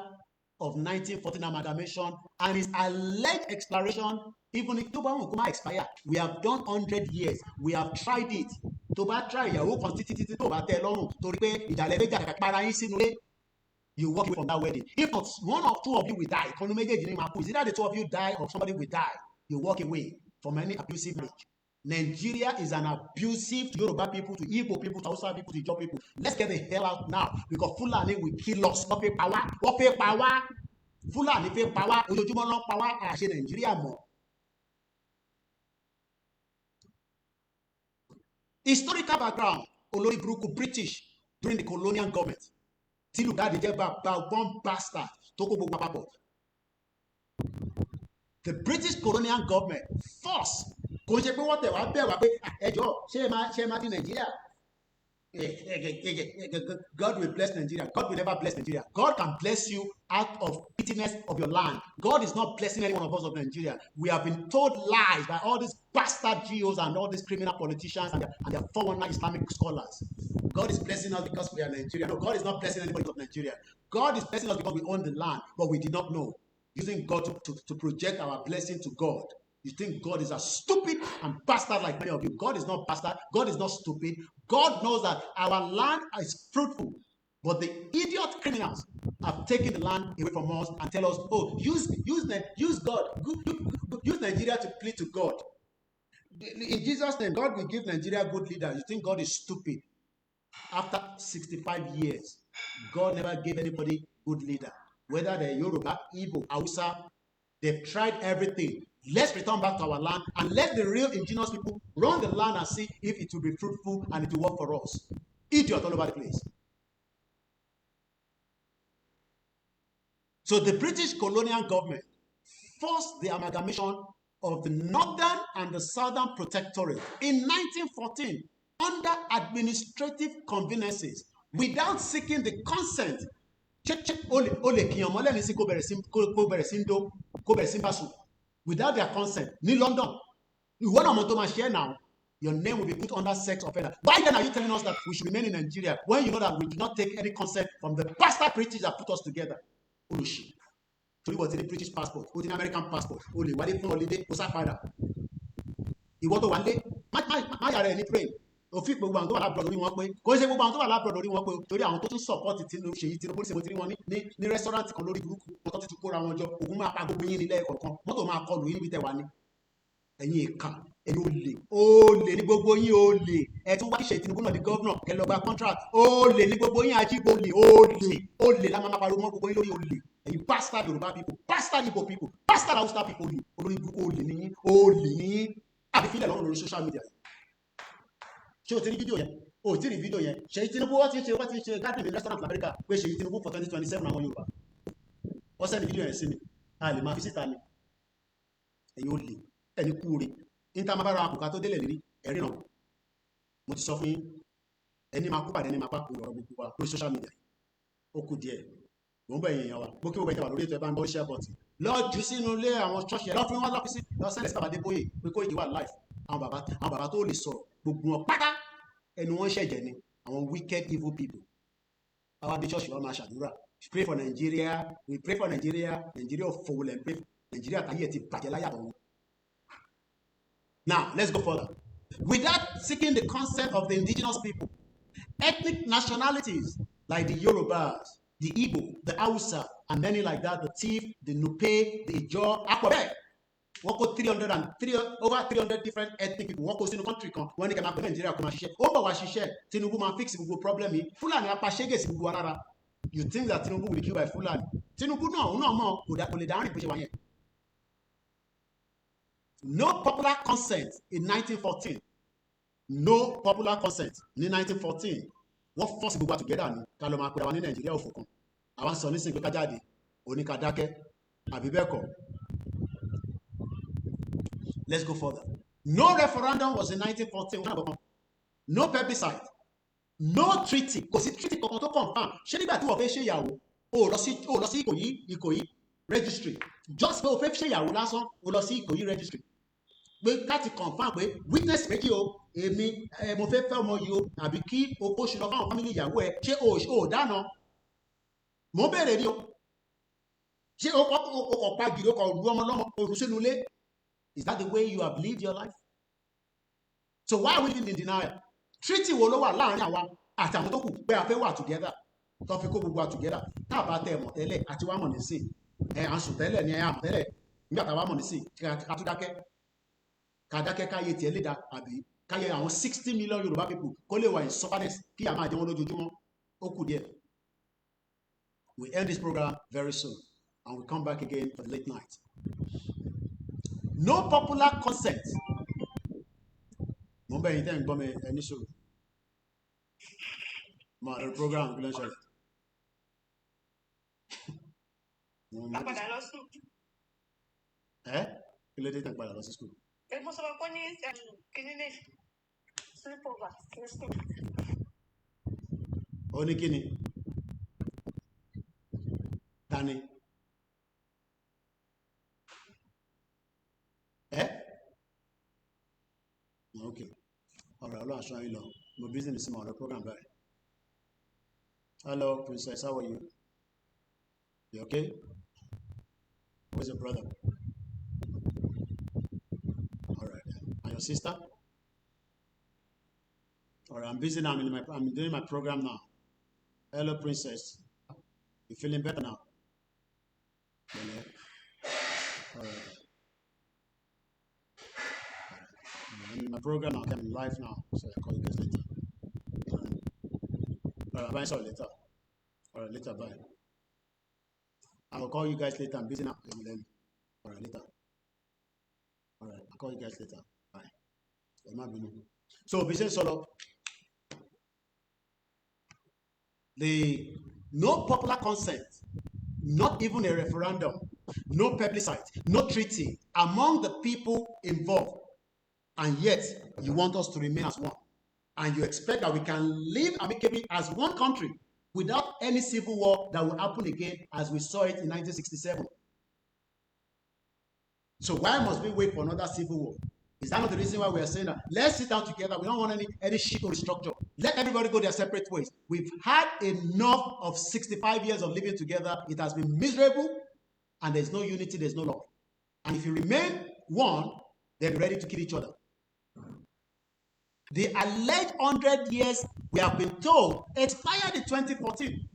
Speaker 1: of 1914 amalgamation and its alleged expiration. Even if tó bá wọn kó má expire, we have done 100 years, we have tried it. Tó bá try ìyàwó kan títí títí, tó bá tẹ́ ẹ lọ́rùn, torí pé ìjàlẹ̀ méjì àkàkà para yín sínú ilé, you walk away from that wedding. If not, one or two of you will die. Ìkànnì méjèèjì ní máa kú. Is either the two of you die or somebody will die. You walk away from any abusive marriage. Nigeria is an abusive to Yoruba people, to Igbo people, to Hausa people, to Ijaw people. Let's get the hell out now, because Fulani will kill us. Wọ́n fẹ́ pa wá, wọ́n fẹ́ pa wá. Fulani fẹ́ pa wá, ojoojúmọ́ ló ń pa wá, àṣẹ Nàìjíríà mọ̀. Historical background: olórí burúkú British during the colonial government, tí Lugard jẹ́ bàbá one bastard tó kó gbogbo àpapọ̀. The British colonial government force, kò ń ṣe pé wọ́n tẹ̀ wá bẹ̀ wá pé ẹjọ́ ṣé máa di Nàìjíríà. God will bless Nigeria. God will never bless Nigeria. God can bless you out of bitterness of your land. God is not blessing any one of us of Nigeria. We have been told lies by all these bastard GOs and all these criminal politicians and their 419 Islamic scholars. God is blessing us because we are Nigeria. No, God is not blessing anybody of Nigeria. God is blessing us because we own the land, but we did not know. Using God to project our blessing to God. You think God is a stupid and bastard like many of you. God is not bastard. God is not stupid. God knows that our land is fruitful. But the idiot criminals have taken the land away from us and tell us, oh, use God, use Nigeria to plead to God. In Jesus' name, God will give Nigeria good leader. You think God is stupid? After 65 years, God never gave anybody good leader. Whether they're Yoruba, Igbo, Hausa, they've tried everything. Let's return back to our land and let the real indigenous people run the land and see if it will be fruitful and it will work for us. Idiot all over the place. So the British colonial government forced the amalgamation of the Northern and the Southern Protectorate in 1914 under administrative conveniences without seeking the consent. Ṣé o lè kìyàn mọ́lẹ̀ ní sí kó bẹ̀rẹ̀ sí ń dó, kó bẹ̀rẹ̀ sí ń bá sùn without their consent ní London? Ìwọ náà mọ tó máa ṣe é now. Your name will be put under sex offender. Why then are you telling us that we should remain in Nigeria when you know that we did not take any consent from the bastard British that put us together? Olùṣì, torí wọ́n ti ní British passport, ó ti ní American passport, o lè wálé fún holiday, ó sá padà. Ìwọ tó wà lé, má yàrá ẹ ní brain òfin. Gbogbo àwọn tó wà l'abroad orí wọn pé, kò ṣe gbogbo àwọn tó wà l'abroad orí wọn pé, torí àwọn tó tún support Tinubu, Ṣèyí Tinubu ṣe, mo ti rí wọn ní restaurant kan lórí burúkú wọn tó ti kóra wọn jọ. Ògùn máa pa gbogbo yín nílẹ̀ kọ̀ọ̀kan, mọ́tò máa kọlù yín níbi tẹ́ wà ní. Ẹ̀yin ìkà, ẹ̀yin olè, olè ní gbogbo yín, olè. Ẹ̀ tún wá kí Ṣèyí Tinubu náà di governor, kẹ́ lọ gba contract. Olè ní gbogbo yín, ajíbolè, olè, olè la máa pariwo mọ́ gbogbo yín lórí olè. Ẹ̀yin bastard Yorùbá people, bastard Igbo people, bastard Hausa people, olè, olórí burúkú, olè ní yín, olè ní yín. Àbí fílẹ̀ lọ́rùn lórí social media. Ṣé o ti rí fídíò yẹn? O ti rí fídíò yẹn. Ṣèyí Tinubu, wọ́n ti ṣe gathering ní restaurant lamẹ́ríkà pé Ṣèyí Tinubu for 2027. Àwọn Yorùbá, wọ́n send fídíò yẹn sí mi, a lè máa fi síta ni. Ẹ̀yin olè, ẹni kúure níta máa bára àkùkà tó délẹ̀ lérí ẹ̀rí náà. Mo ti sọ fún yín, ẹni máa kú pàdé, ẹni máa pa kú lọ́rọ̀ gbogbo wa lórí social media. Ó kù díẹ̀, mò ń bẹ̀ yẹn wa. Mo kí gbogbo ìjọba lórí ètò. Ẹ̀ bá ń bọ́ share button, lọ jù sínú ilé àwọn ṣọ́ọ̀ṣì ẹ̀, lọ fún wọn lọ́fíìsì, lọ send sí bàbá Adébóyè pé kó ìdí wà live. Àwọn bàbá tó lè sọ̀rọ̀, gbogbo wọn pátá, ẹnu wọn ṣẹ̀jẹ̀ ni. Àwọn wicked evil people, àwọn adé ṣọ́ọ̀ṣì wọn máa ṣàdúrà, pray for Nigeria, we pray for Nigeria. Nigeria ò fowó lẹ̀ ń pray for Nigeria táyé ẹ̀ ti bàjẹ́ láyà wọn. Now let's go further. Without seeking the consent of the indigenous people, ethnic nationalities like the Yorubas, the Igbo, the Hausa, and many like that, the Tiv, the Nupe, the Ijaw, Akwabe, wọ́n kó three hundred and three over 300 different ethnic people, wọ́n kó sínú country kan. Wọ́n ní kẹ́ máa pè Nàìjíríà, kó máa ṣiṣẹ́. Ó bọ̀ wá ṣiṣẹ́. Tinubu máa fix gbogbo problem yìí. Fúlàní apaṣẹ́gẹ̀ sí gbogbo wa lára. You think that Tinubu will be killed by Fulani? Tinubu náà, òun náà mọ̀, kò lè dárìn bó ṣe wà yẹn. No popular consent in 1914, no popular consent ní 1914. Wọ́n force gbogbo wa together ni ká lọ máa pè wá ní Nàìjíríà òfò kan. Àwa ń sọ nísìnyí pé ká jáde, oníkà dákẹ́, àbí bẹ́ẹ̀ kọ́? Let's go further. No referendum was in 1914, no plebiscite, no treaty. Kò sí treaty kankan tó confirm. Ṣé nígbà tí wọ́n fẹ́ ṣe ìyàwó, o lọ sí Ìkòyí registry, just pé o fẹ́ ṣe ìyàwó lásán, o lọ sí Ìkòyí registry pé láti confirm pé witness méjì o, èmi ẹ mo fẹ́ fẹ́ ọmọ yìí o, àbí kí o kó ṣe lọ fáwọn family ìyàwó ẹ? Ṣé o ò dáná? Mo ń bèrè ní o. Ṣé o kọ̀ pa gidi, o kọ̀ lu ọmọ lọ́mọ, o rù sínú ilé? Is that the way you have lived your life? So why are we living in denial? Treaty wo ló wà láàrin àwa àti àwọn tó kù pé a fẹ́ wà together, tó fi kó gbogbo wa together? Tá a bá tẹ mọ̀ tẹ́lẹ̀ àti wá mọ̀ nísìn, ẹ̀ à ń sùn tẹ́lẹ̀ ni, ẹ̀ à mọ̀ tẹ́lẹ̀. Nígbà tá a wá mọ̀ nísìn, ká tún dákẹ́, ká dákẹ́, káyé tiẹ̀ lè da, àbí káyé àwọn 60 million Yorùbá people kó lè wà in sufferness, kí a máa jẹ wọ́n lójoojúmọ́? Ó kù díẹ̀. We end this program very soon and we come back again for the late night. No popular consent. Mo ń bẹ̀ yín tẹ́ ń gbọ́ mi, ẹni sọ̀rọ̀ mo àlọ́ program, kí ló ń ṣẹlẹ̀?
Speaker 5: A padà lọ sùn.
Speaker 1: Ẹ kí ló dé tẹ́ ń padà lọ sí school?
Speaker 5: Ẹ mo sọ pé ní kíní ní sleepover ní school.
Speaker 1: Ó ní kíni? Tani ẹ? Ok, ọ̀rọ̀ ọlọ́run aṣọ yín lọ. Mo busy ní sí mo ọ̀rọ̀ program báyìí. Hello princess, how are you? You okay? Where's your brother? All right, and your sister? All right, I'm busy now. I'm doing my program now. Hello princess, you feeling better now? Pẹ̀lẹ́. All right. I'm in my program now. I'm live now, so I'll call you guys later. All right. All right, bye. Sorry, later. All right, later. Bye. I will call you guys later. I'm busy now. All right, later. All right, I'll call you guys later. Bye. Ẹ má bínú. So, bí ṣe ń sọ lọ, the no popular consent, not even a referendum, no plebiscite, no treaty among the people involved, and yet you want us to remain as one, and you expect that we can live amicably as one country without any civil war that will happen again as we saw it in 1967. So why must we wait for another civil war? Is that not the reason why we are saying that? Let's sit down together. We don't want any shit to restructure. Let everybody go their separate ways. We've had enough of 65 years of living together. It has been miserable, and there's no unity, there's no love. And if you remain one, they'll be ready to kill each other. The alleged 100 years we have been told expired in 2014.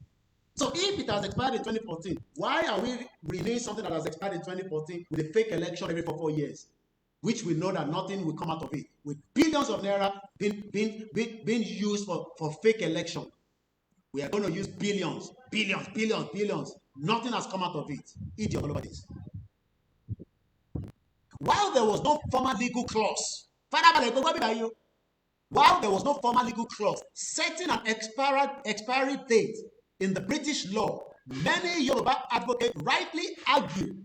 Speaker 1: So if it has expired in 2014, why are we renewing something that has expired in 2014 with a fake election every 4 years? Which we know that nothing will come out of it. With billions of naira being used for fake election. We are going to use billions, billions, billions, billions. Nothing has come out of it. Idiot all over this. While there was no formal legal clause, farabalẹ̀ gbogbo bíbá yìí o. While there was no formal legal clause setting an expiry date in the British law, many Yoruba advocates rightly argue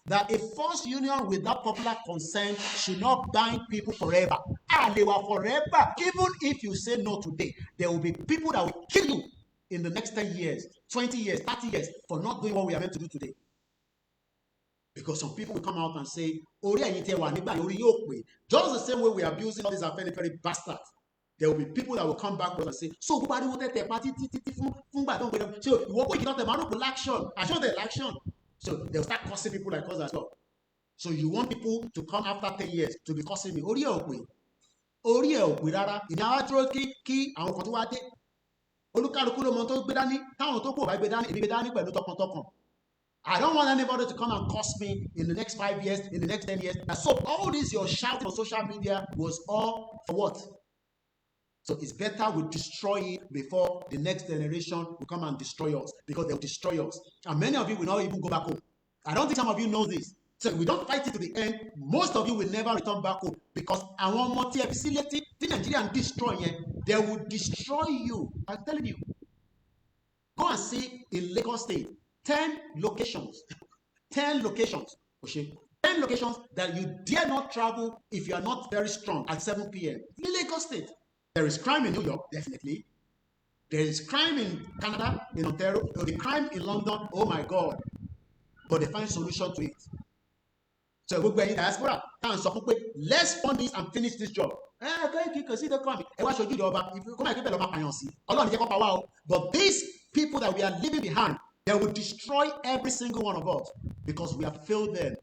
Speaker 1: that a forced union without popular consent should not bind people forever. Ah, they were forever. Even if you say no today, there will be people that will kill you in the next 10 years, 20 years, 30 years for not doing what we are meant to do today. Because some people will come out and say, "Orí ẹ̀yin tí ẹ wà nígbà yẹn, orí yóò pé." Just the same way we are abusing all these Afenifere bastards. There will be people that will come back and say, "So gbogbo ariwo tẹ̀tẹ̀ pa títí títí fún fúngbà tó ń gbé so ìwọ kò ìkìlọ̀ tẹ̀ máa rò pé l'action, àṣọ tẹ̀ l'action." So they will start cursing people like us as well. So you want people to come after 10 years to be cursing me. Orí ẹ̀ ò pé. Orí ẹ̀ ò pé rárá. Ìní àwa dúró kí àwọn kan tó wá dé. Olúkálukú ló mọ tó gbé dání. Táwọn tó kù ò bá gbé dání, èmi gbé dání pẹ̀lú tọkàntọkàn. I don't want anybody to come and curse me in the next 5 years, in the next 10 years. And so all this your shouting on social media was all for what? So it's better we destroy it before the next generation will come and destroy us, because they'll destroy us. And many of you will not even go back home. I don't think some of you know this. So if we don't fight it to the end, most of you will never return back home, because àwọn ọmọ tí ẹ fi sílé tí Nigeria ń destroy yẹn, they will destroy you. I'm telling you. Go and see in Lagos State, 10 locations, 10 locations, okay, 10 locations that you dare not travel if you are not very strong at 7 p.m. In Lagos State, there is crime in New York, definitely. There is crime in Canada, in Ontario. There will be crime in London. Oh my God. But they find solution to it. So gbogbo ẹ̀yin diaspora tá à ń sọ fún pé let's fund this and finish this job. Ẹ ẹ kí kò sí tó kàn mí. Ẹ wá ṣojú ìjọba, kó má kí bẹ́ẹ̀ lọ́ máa pààyàn sí. Ọlọ́run jẹ́ kó pa wá o. But these people that we are leaving behind, they They will destroy every single one of us because we have failed them.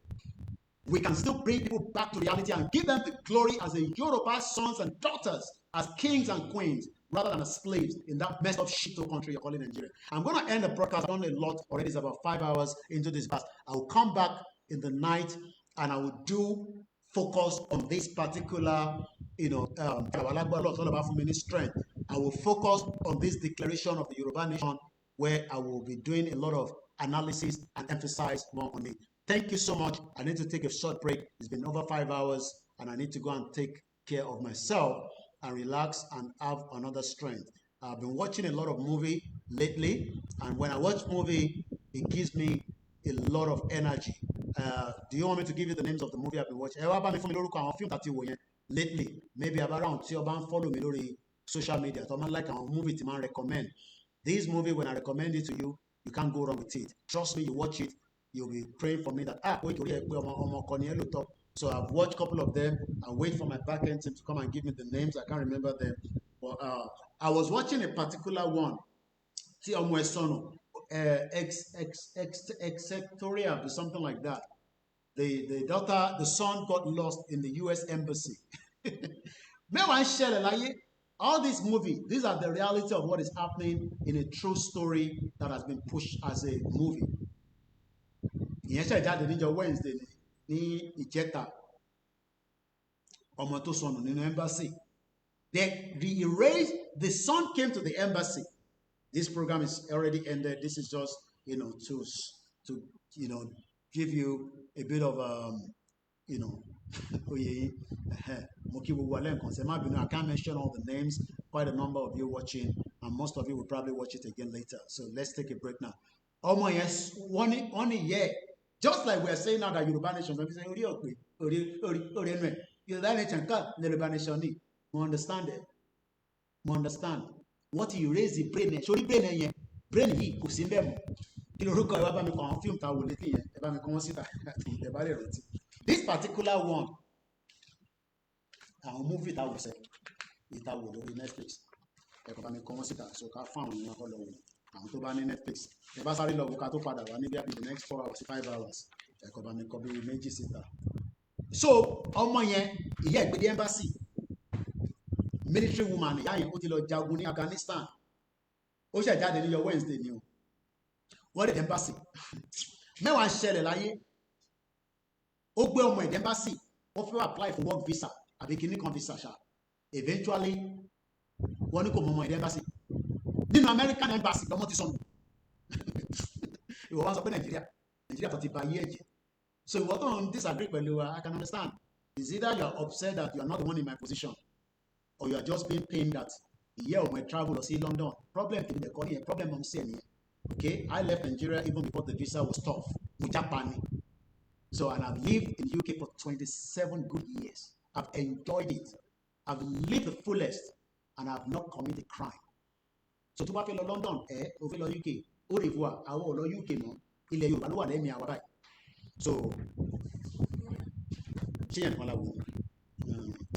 Speaker 1: We can still bring people back to reality and give them the glory as a Yoruba sons and daughters, as kings and queens, rather than as slaves in that messed up shithole country you're calling Nigeria. I'm going to end the broadcast. I've done a lot already. It's about 5 hours into this class. I will come back in the night and I will do focus on this particular, strength. I will focus on this declaration of the Yoruba nation, where I will be doing a lot of analysis and emphasize more on it. Thank you so much. I need to take a short break. It's been over 5 hours and I need to go and take care of myself and relax and have another strength. I've been watching a lot of movie lately, and when I watch movie, it gives me a lot of energy. Do you want me to give you the names of the movie I've been watching? Ẹ wá bá mi fún mi lórúkọ àwọn fíìmù tàti wò yẹn lately. Maybe around tí o bá ń follow mi lórí social media tó máa ń like àwọn movie tí máa ń recommend. This movie, when I recommend it to you, you can't go wrong with it. Trust me, you watch it, you'll be praying for me that, ah, wait, orí ẹ pé ọmọ ọmọ ọkọ ni ẹ lóòótọ́. So I've watched a couple of them. I wait for my back end team to come and give me the names. I can't remember them. But I was watching a particular one tí ọmọ ẹ sọnù, ex ex ex exectorial or something like that. The daughter, the son got lost in the US embassy. Mẹ́wàá ń ṣẹlẹ̀ láyé. All this movie, these are the reality of what is happening in a true story that has been pushed as a movie. Ìyẹn ṣẹ̀ jáde níjọ́ Wednesday ní ìjẹta. Ọmọ tó sọnù nínú embassy. They re-erased, the son came to the embassy. This program is already ended. This is just, to give you a bit of, oye yín. Mo kí gbogbo alẹ́ nǹkan ṣe má bínú. I can't mention all the names. Quite a number of you watching, and most of you will probably watch it again later. So let's take a break now. Ọmọ yẹn, wọ́n ní yẹ, just like we are saying now that Yorùbá nation, wọ́n fi sẹ́ orí ọ̀pẹ orí orí orí ẹnu ẹ̀ Yorùbá nation kọ́ Yorùbá nation ni. Mo understand it, mo understand. Wọ́n ti erase the brain ẹ̀ sórí brain ẹ̀ yẹn, brain yìí kò sí bẹ́ẹ̀ mọ́. Kí lorúkọ ẹ? Wá bá mi kọ àwọn fíìmù tá a wò létí yẹn, ẹ bá mi kọ wọ́n síta ẹ bá lè rántí. This particular one, àwọn movie tá a wò sẹ́ ìta wò lórí Netflix, ẹ kò bá mi kọ wọ́n síta so ká fún àwọn èèyàn kọ́ lọ wò, àwọn tó bá ní Netflix. Ẹ bá sáré lọ wò ká tó padà wá níbi àbí the next 4 hours, 5 hours. Ẹ kò bá mi kọ bí méjì síta. So ọmọ yẹn, ìyá ìgbédé embassy, military woman ìyá yẹn, ó ti lọ jagun ní Afghanistan. Ó ṣẹ̀ jáde níjọ́ Wednesday ni o. Wọ́n dẹ̀ embassy, mẹ́wàá ń ṣẹlẹ̀ láyé. Ó gbé ọmọ ẹ̀ embassy, ó fẹ́ apply for work visa àbí kíní kan visa ṣá. Eventually, wọ́n ní kò mọ ọmọ ẹ̀ embassy. Nínú American embassy lọ́mọ ti sọnù. Ìwọ wá sọ pé Nàìjíríà, Nàìjíríà tó ti ba ayé ẹ̀jẹ̀. So ìwọ tó ń disagree pẹ̀lú wa, I can understand. Is either you are upset that you are not the one in my position, or you are just being pained that ìyá ọmọ ẹ̀ travel lọ sí London. Problem kìí dẹ̀kọ́ nìyẹn, problem ọmọ sí ẹ̀ nìyẹn. Okay, I left Nigeria even before the visa was tough. Mo jápa ni. So, and I've lived in UK for 27 good years. I've enjoyed it. I've lived the fullest and I've not committed a crime. So tó bá fẹ́ lọ London, ẹ o fẹ́ lọ UK, au revoir. Àwọn ò lọ UK mọ́, ilẹ̀ Yorùbá ló wà lẹ́mìí àwa báyìí. So ṣé yẹn nìkan la wò?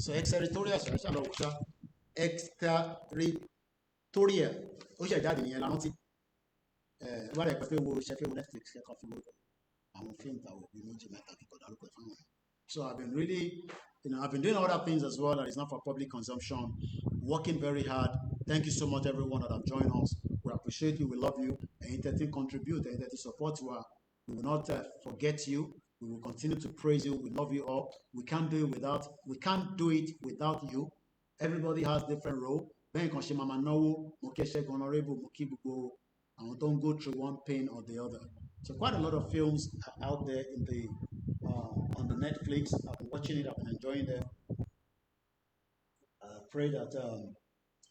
Speaker 1: So exterritorial ṣe ṣàlọ́ wò ṣá. Exterritorial, ó ṣẹ̀ jáde nìyẹn la rántí. Ẹ wá rẹ̀ pé wo ṣe fẹ́ wo Netflix, kẹ́kọ̀ọ́ fi wo àwọn fíìmù tàwọn òbí méjì mẹ́ta kíkọ̀ dárúkọ ẹ̀ fáwọn. So I've been really, I've been doing other things as well that is not for public consumption, working very hard. Thank you so much, everyone that have joined us. We appreciate you. We love you. Ẹ̀yin tẹ́ ti ń contribute, ẹ̀yin tẹ́ ti support wa, we will not forget you. We will continue to praise you. We love you all. We can't do it without you. Everybody has different role. Bẹ́ẹ̀ kan ṣe máa máa náwó. Mo kí Ṣẹ́gun Honorable, mo kí gbogbo àwọn tó ń go through one pain or the other. So quite a lot of films are out there in the on the Netflix. I've been watching it. I've been enjoying them. I pray that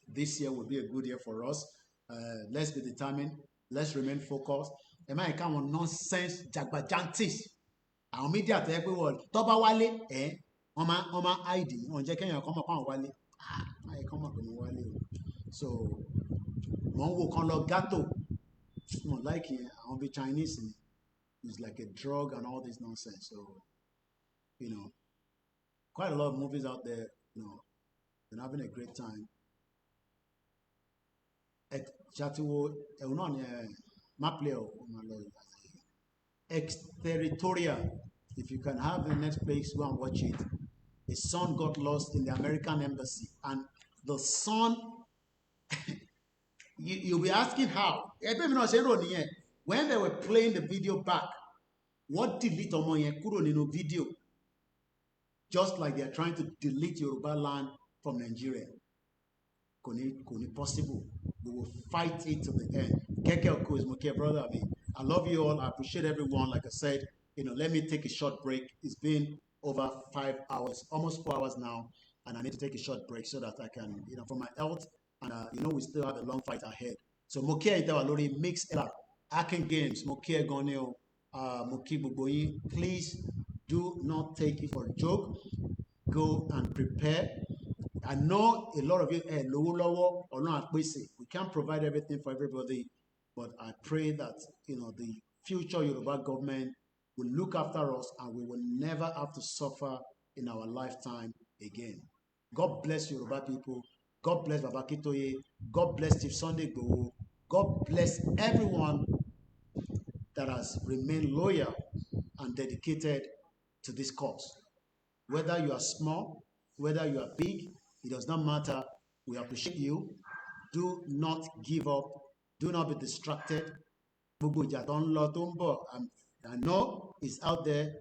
Speaker 1: this year will be a good year for us. Let's be determined. Let's remain focused. Ẹ má yẹ káwọn nonsense jagbajantis, àwọn media tó yẹ pé wọ́n tó bá wálé ẹ̀, wọ́n máa hide, wọ́n jẹ́ kéèyàn kọ́ mọ̀ pé àwọn wálé. Ah, má yẹ kọ́ mọ̀ pé mo wálé o. So mò ń wo kan lọ ghetto, mo like yẹn, àwọn bíi Chinese ni. It's like a drug and all this nonsense. So quite a lot of movies out there, been having a great time. Ẹ ṣàtiwo ẹ̀hún náà ni ẹ̀. Má play ọ̀ ó máa lọ exterritorial. If you can have the next place, go and watch it. A son got lost in the American embassy, and the son, you'll be asking how. Ẹgbẹ́ mi náà ṣe ń rò nìyẹn. When they were playing the video back, wọ́n delete ọmọ yẹn kúrò nínú video, just like they are trying to delete Yoruba land from Nigeria. Kò ní possible. We will fight it to the end. Keke Oko is my brother. I mean, I love you all. I appreciate everyone. Like I said, let me take a short break. It's been over 5 hours, almost 4 hours now, and I need to take a short break so that I can, for my health. And we still have a long fight ahead. So mo kí ẹ̀yin tẹ́ wà lórí Mixlr, Akin Games, mo kí ẹ gan ni o, mo kí gbogbo yín. Please do not take it for a joke. Go and prepare. I know a lot of you, ẹ lówó lọ́wọ́, Ọlọ́run á pèsè. We can't provide everything for everybody, but I pray that the future Yoruba government will look after us and we will never have to suffer in our lifetime again. God bless Yoruba people. God bless Baba Akintoye. God bless Chief Sunday Igboho. God bless everyone that has remained loyal and dedicated to this cause. Whether you are small, whether you are big, it does not matter. We appreciate you. Do not give up. Do not be distracted. Gbogbo ìjà tó ń lọ tó ń bọ̀, I know it's out there.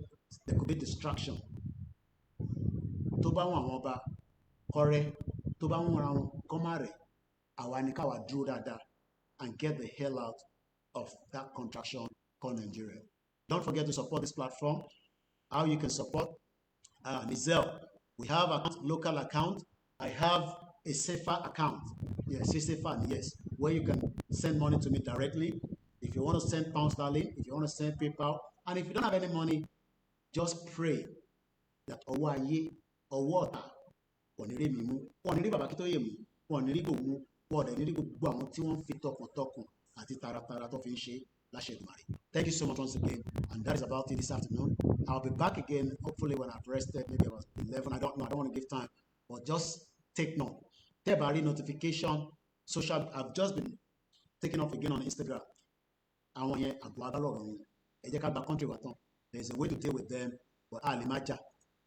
Speaker 1: There could be distraction. Tó bá wọn àwọn ọba kọrẹ́, tó bá wọn ra wọn kọ́ má rẹ̀, àwa ni káwa dúró dáadáa and get the hell out of that contraction called Nigeria. Don't forget to support this platform. How you can support Nizel. We have a local account. I have a SEFA account. Yes, SEFA, yes, where you can send money to me directly. If you want to send pound sterling, if you want to send PayPal, and if you don't have any money, just pray that ọwọ́ ayé, ọwọ́ ọ̀tá, kò ní rí mi mú, wọn ò ní rí bàbá Akíntóyè mú, wọn ò ní rí Ìgbòho mú, wọn ò dẹ̀ ní rí gbogbo àwọn tí wọ́n ń fi tọkàntọkàn àti taratara tó fi ń ṣe láṣẹ Èdùmàrè. Thank you so much once again, and that is about it this afternoon. I'll be back again, hopefully when I've rested, maybe about 11. I don't know. I don't want to give time, but just take note. Tẹ́ bá rí notification, social, I've just been taking off again on Instagram. Àwọn yẹn àbọ̀ abálọ̀rọ̀ wọn. Ẹ jẹ́ ká gba country wa tán. There is a way to deal with them, but a lè má jà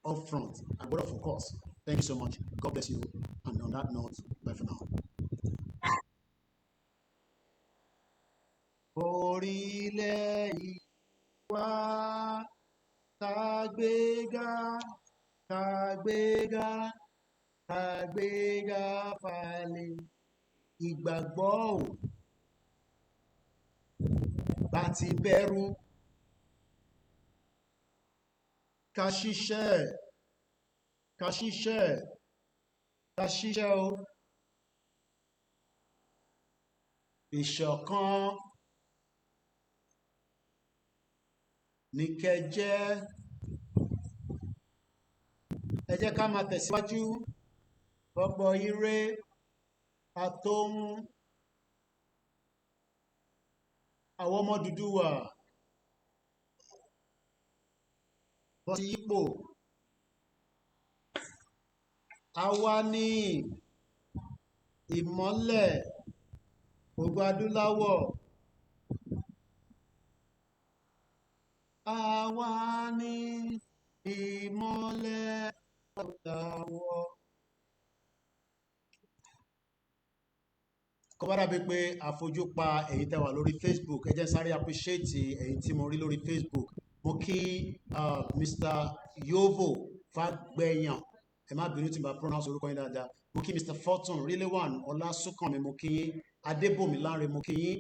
Speaker 1: up front. I gbọ́dọ̀ focus. Thank you so much. God bless you. And on that note, bye for now. Orílẹ̀ ìwà kàgbéga kàgbéga kàgbéga falẹ̀ ìgbàgbọ́ ò bá ti bẹ̀rù ká ṣiṣẹ́ ká ṣiṣẹ́ ká ṣiṣẹ́ o ìṣọ̀kan ní kẹ́ jẹ́ ẹ jẹ́ ká máa tẹ̀síwájú ọ̀pọ̀ ire àtohun àwọn ọmọ Odùduwà bọ́ sí ipò àwa ní ìmọ́lẹ̀ gbogbo adúláwọ̀ àwa ní ìmọ́lẹ̀ adúláwọ̀. Kó bá dàbí pé àfojú pa ẹ̀yin tẹ́ wà lórí Facebook, ẹ jẹ́ sáré appreciate ẹ̀yin tí mo rí lórí Facebook. Mo kí Mr. Yovo Fagbeyan, ẹ má bínú tí n bá pronounce orúkọ yín dáadáa. Mo kí Mr. Fortune Rilwan Ọlásùnkànmí, mo kí yín. Adébòmí Lánre, mo kí yín.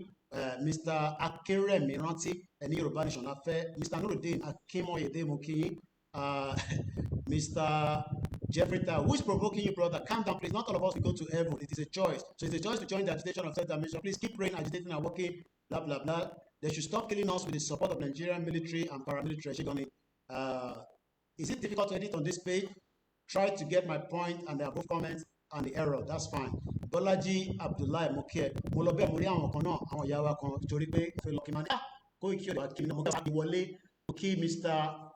Speaker 1: Mr. Akínrẹ̀mí Rántí ẹni Yorùbá Nation la fẹ́. Mr. Nurudeen Akínmọ́yédé, mo kí yín. Mr. Jeffrey Tao, who is provoking you, brother? Calm down, please. Not all of us will go to heaven. It is a choice. So it's a choice to join the agitation of self-determination. Please keep praying, agitating, and working, blah, blah, blah. They should stop killing us with the support of Nigerian military and paramilitary. Ṣé Is it difficult to edit on this page? Try to get my point and the above comments and the error. That's fine. Bọ́lájí Abdullahi, mo kí ẹ. Mo lọ bẹ́ẹ̀, mo rí àwọn kan náà, àwọn ìyá wa kan, torí pé ìfẹ́ lọ kí n máa ní, ah, Koiki ọ̀dọ̀ kí n mo kí wọlé. Mo kí Mr.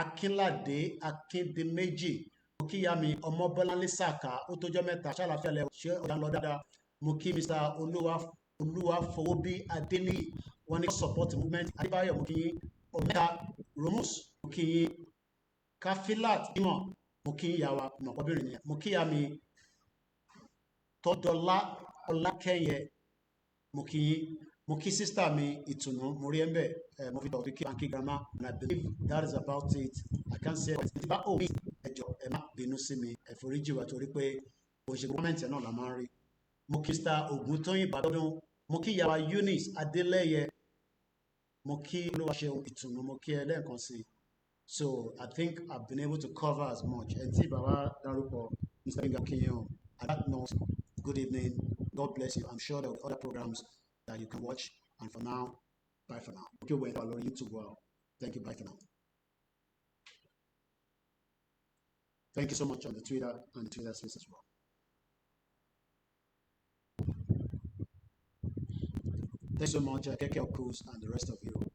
Speaker 1: Akínládé Akíndéméjì, mo kí ìyá mi Ọmọbọ́láńlé Sàká, ó tójọ́ mẹ́ta, ṣàlàfíà lẹ, ṣé ọ̀dà ń lọ dáadáa? Mo kí Mr. Olúwa Olúwafọwọ́bí Adéníyì, wọ́n ní support movement. Adébáyọ̀, mo kí yín. Omega Romus, mo kí yín. Kafilat Imoh, mo kí yín. Yàwá mọ̀kọ́bìnrin yẹn, mo kí yá mi. Tọ́dọ̀lá Ọlákẹ́yẹ, mo kí yín. Mo kí sister mi Ìtùnú, mo rí ẹ ń bẹ̀. Ẹ mo fi tọ̀ kí banki grandma, and I believe that is about it. I can't say it bá ò mí. Ẹ jọ̀ọ́, ẹ má bínú sí mi, ẹ foríjì wá torí pé kò ṣe comment náà la máa ń rí. Mo kí Mr. Ògúntóyìn Bàdọ́dún, mo kí ìyàwó Eunice Adélẹ́yẹ, mo kí Olúwaṣeun Ìtùnú, mo kí ẹ lẹ́ẹ̀kan sí i. So I think I've been able to cover as much. Ẹ tí bàbá dárúkọ, Mr. Gbénga Kinyan. At that note, good evening, God bless you. I'm sure there will be other programs that you can watch, and for now, bye for now. Okay, wait, lórí YouTube. Well, thank you, bye for now. Thank you so much on the Twitter and the Twitter space as well. Thank you so much, Keke Okus and the rest of you.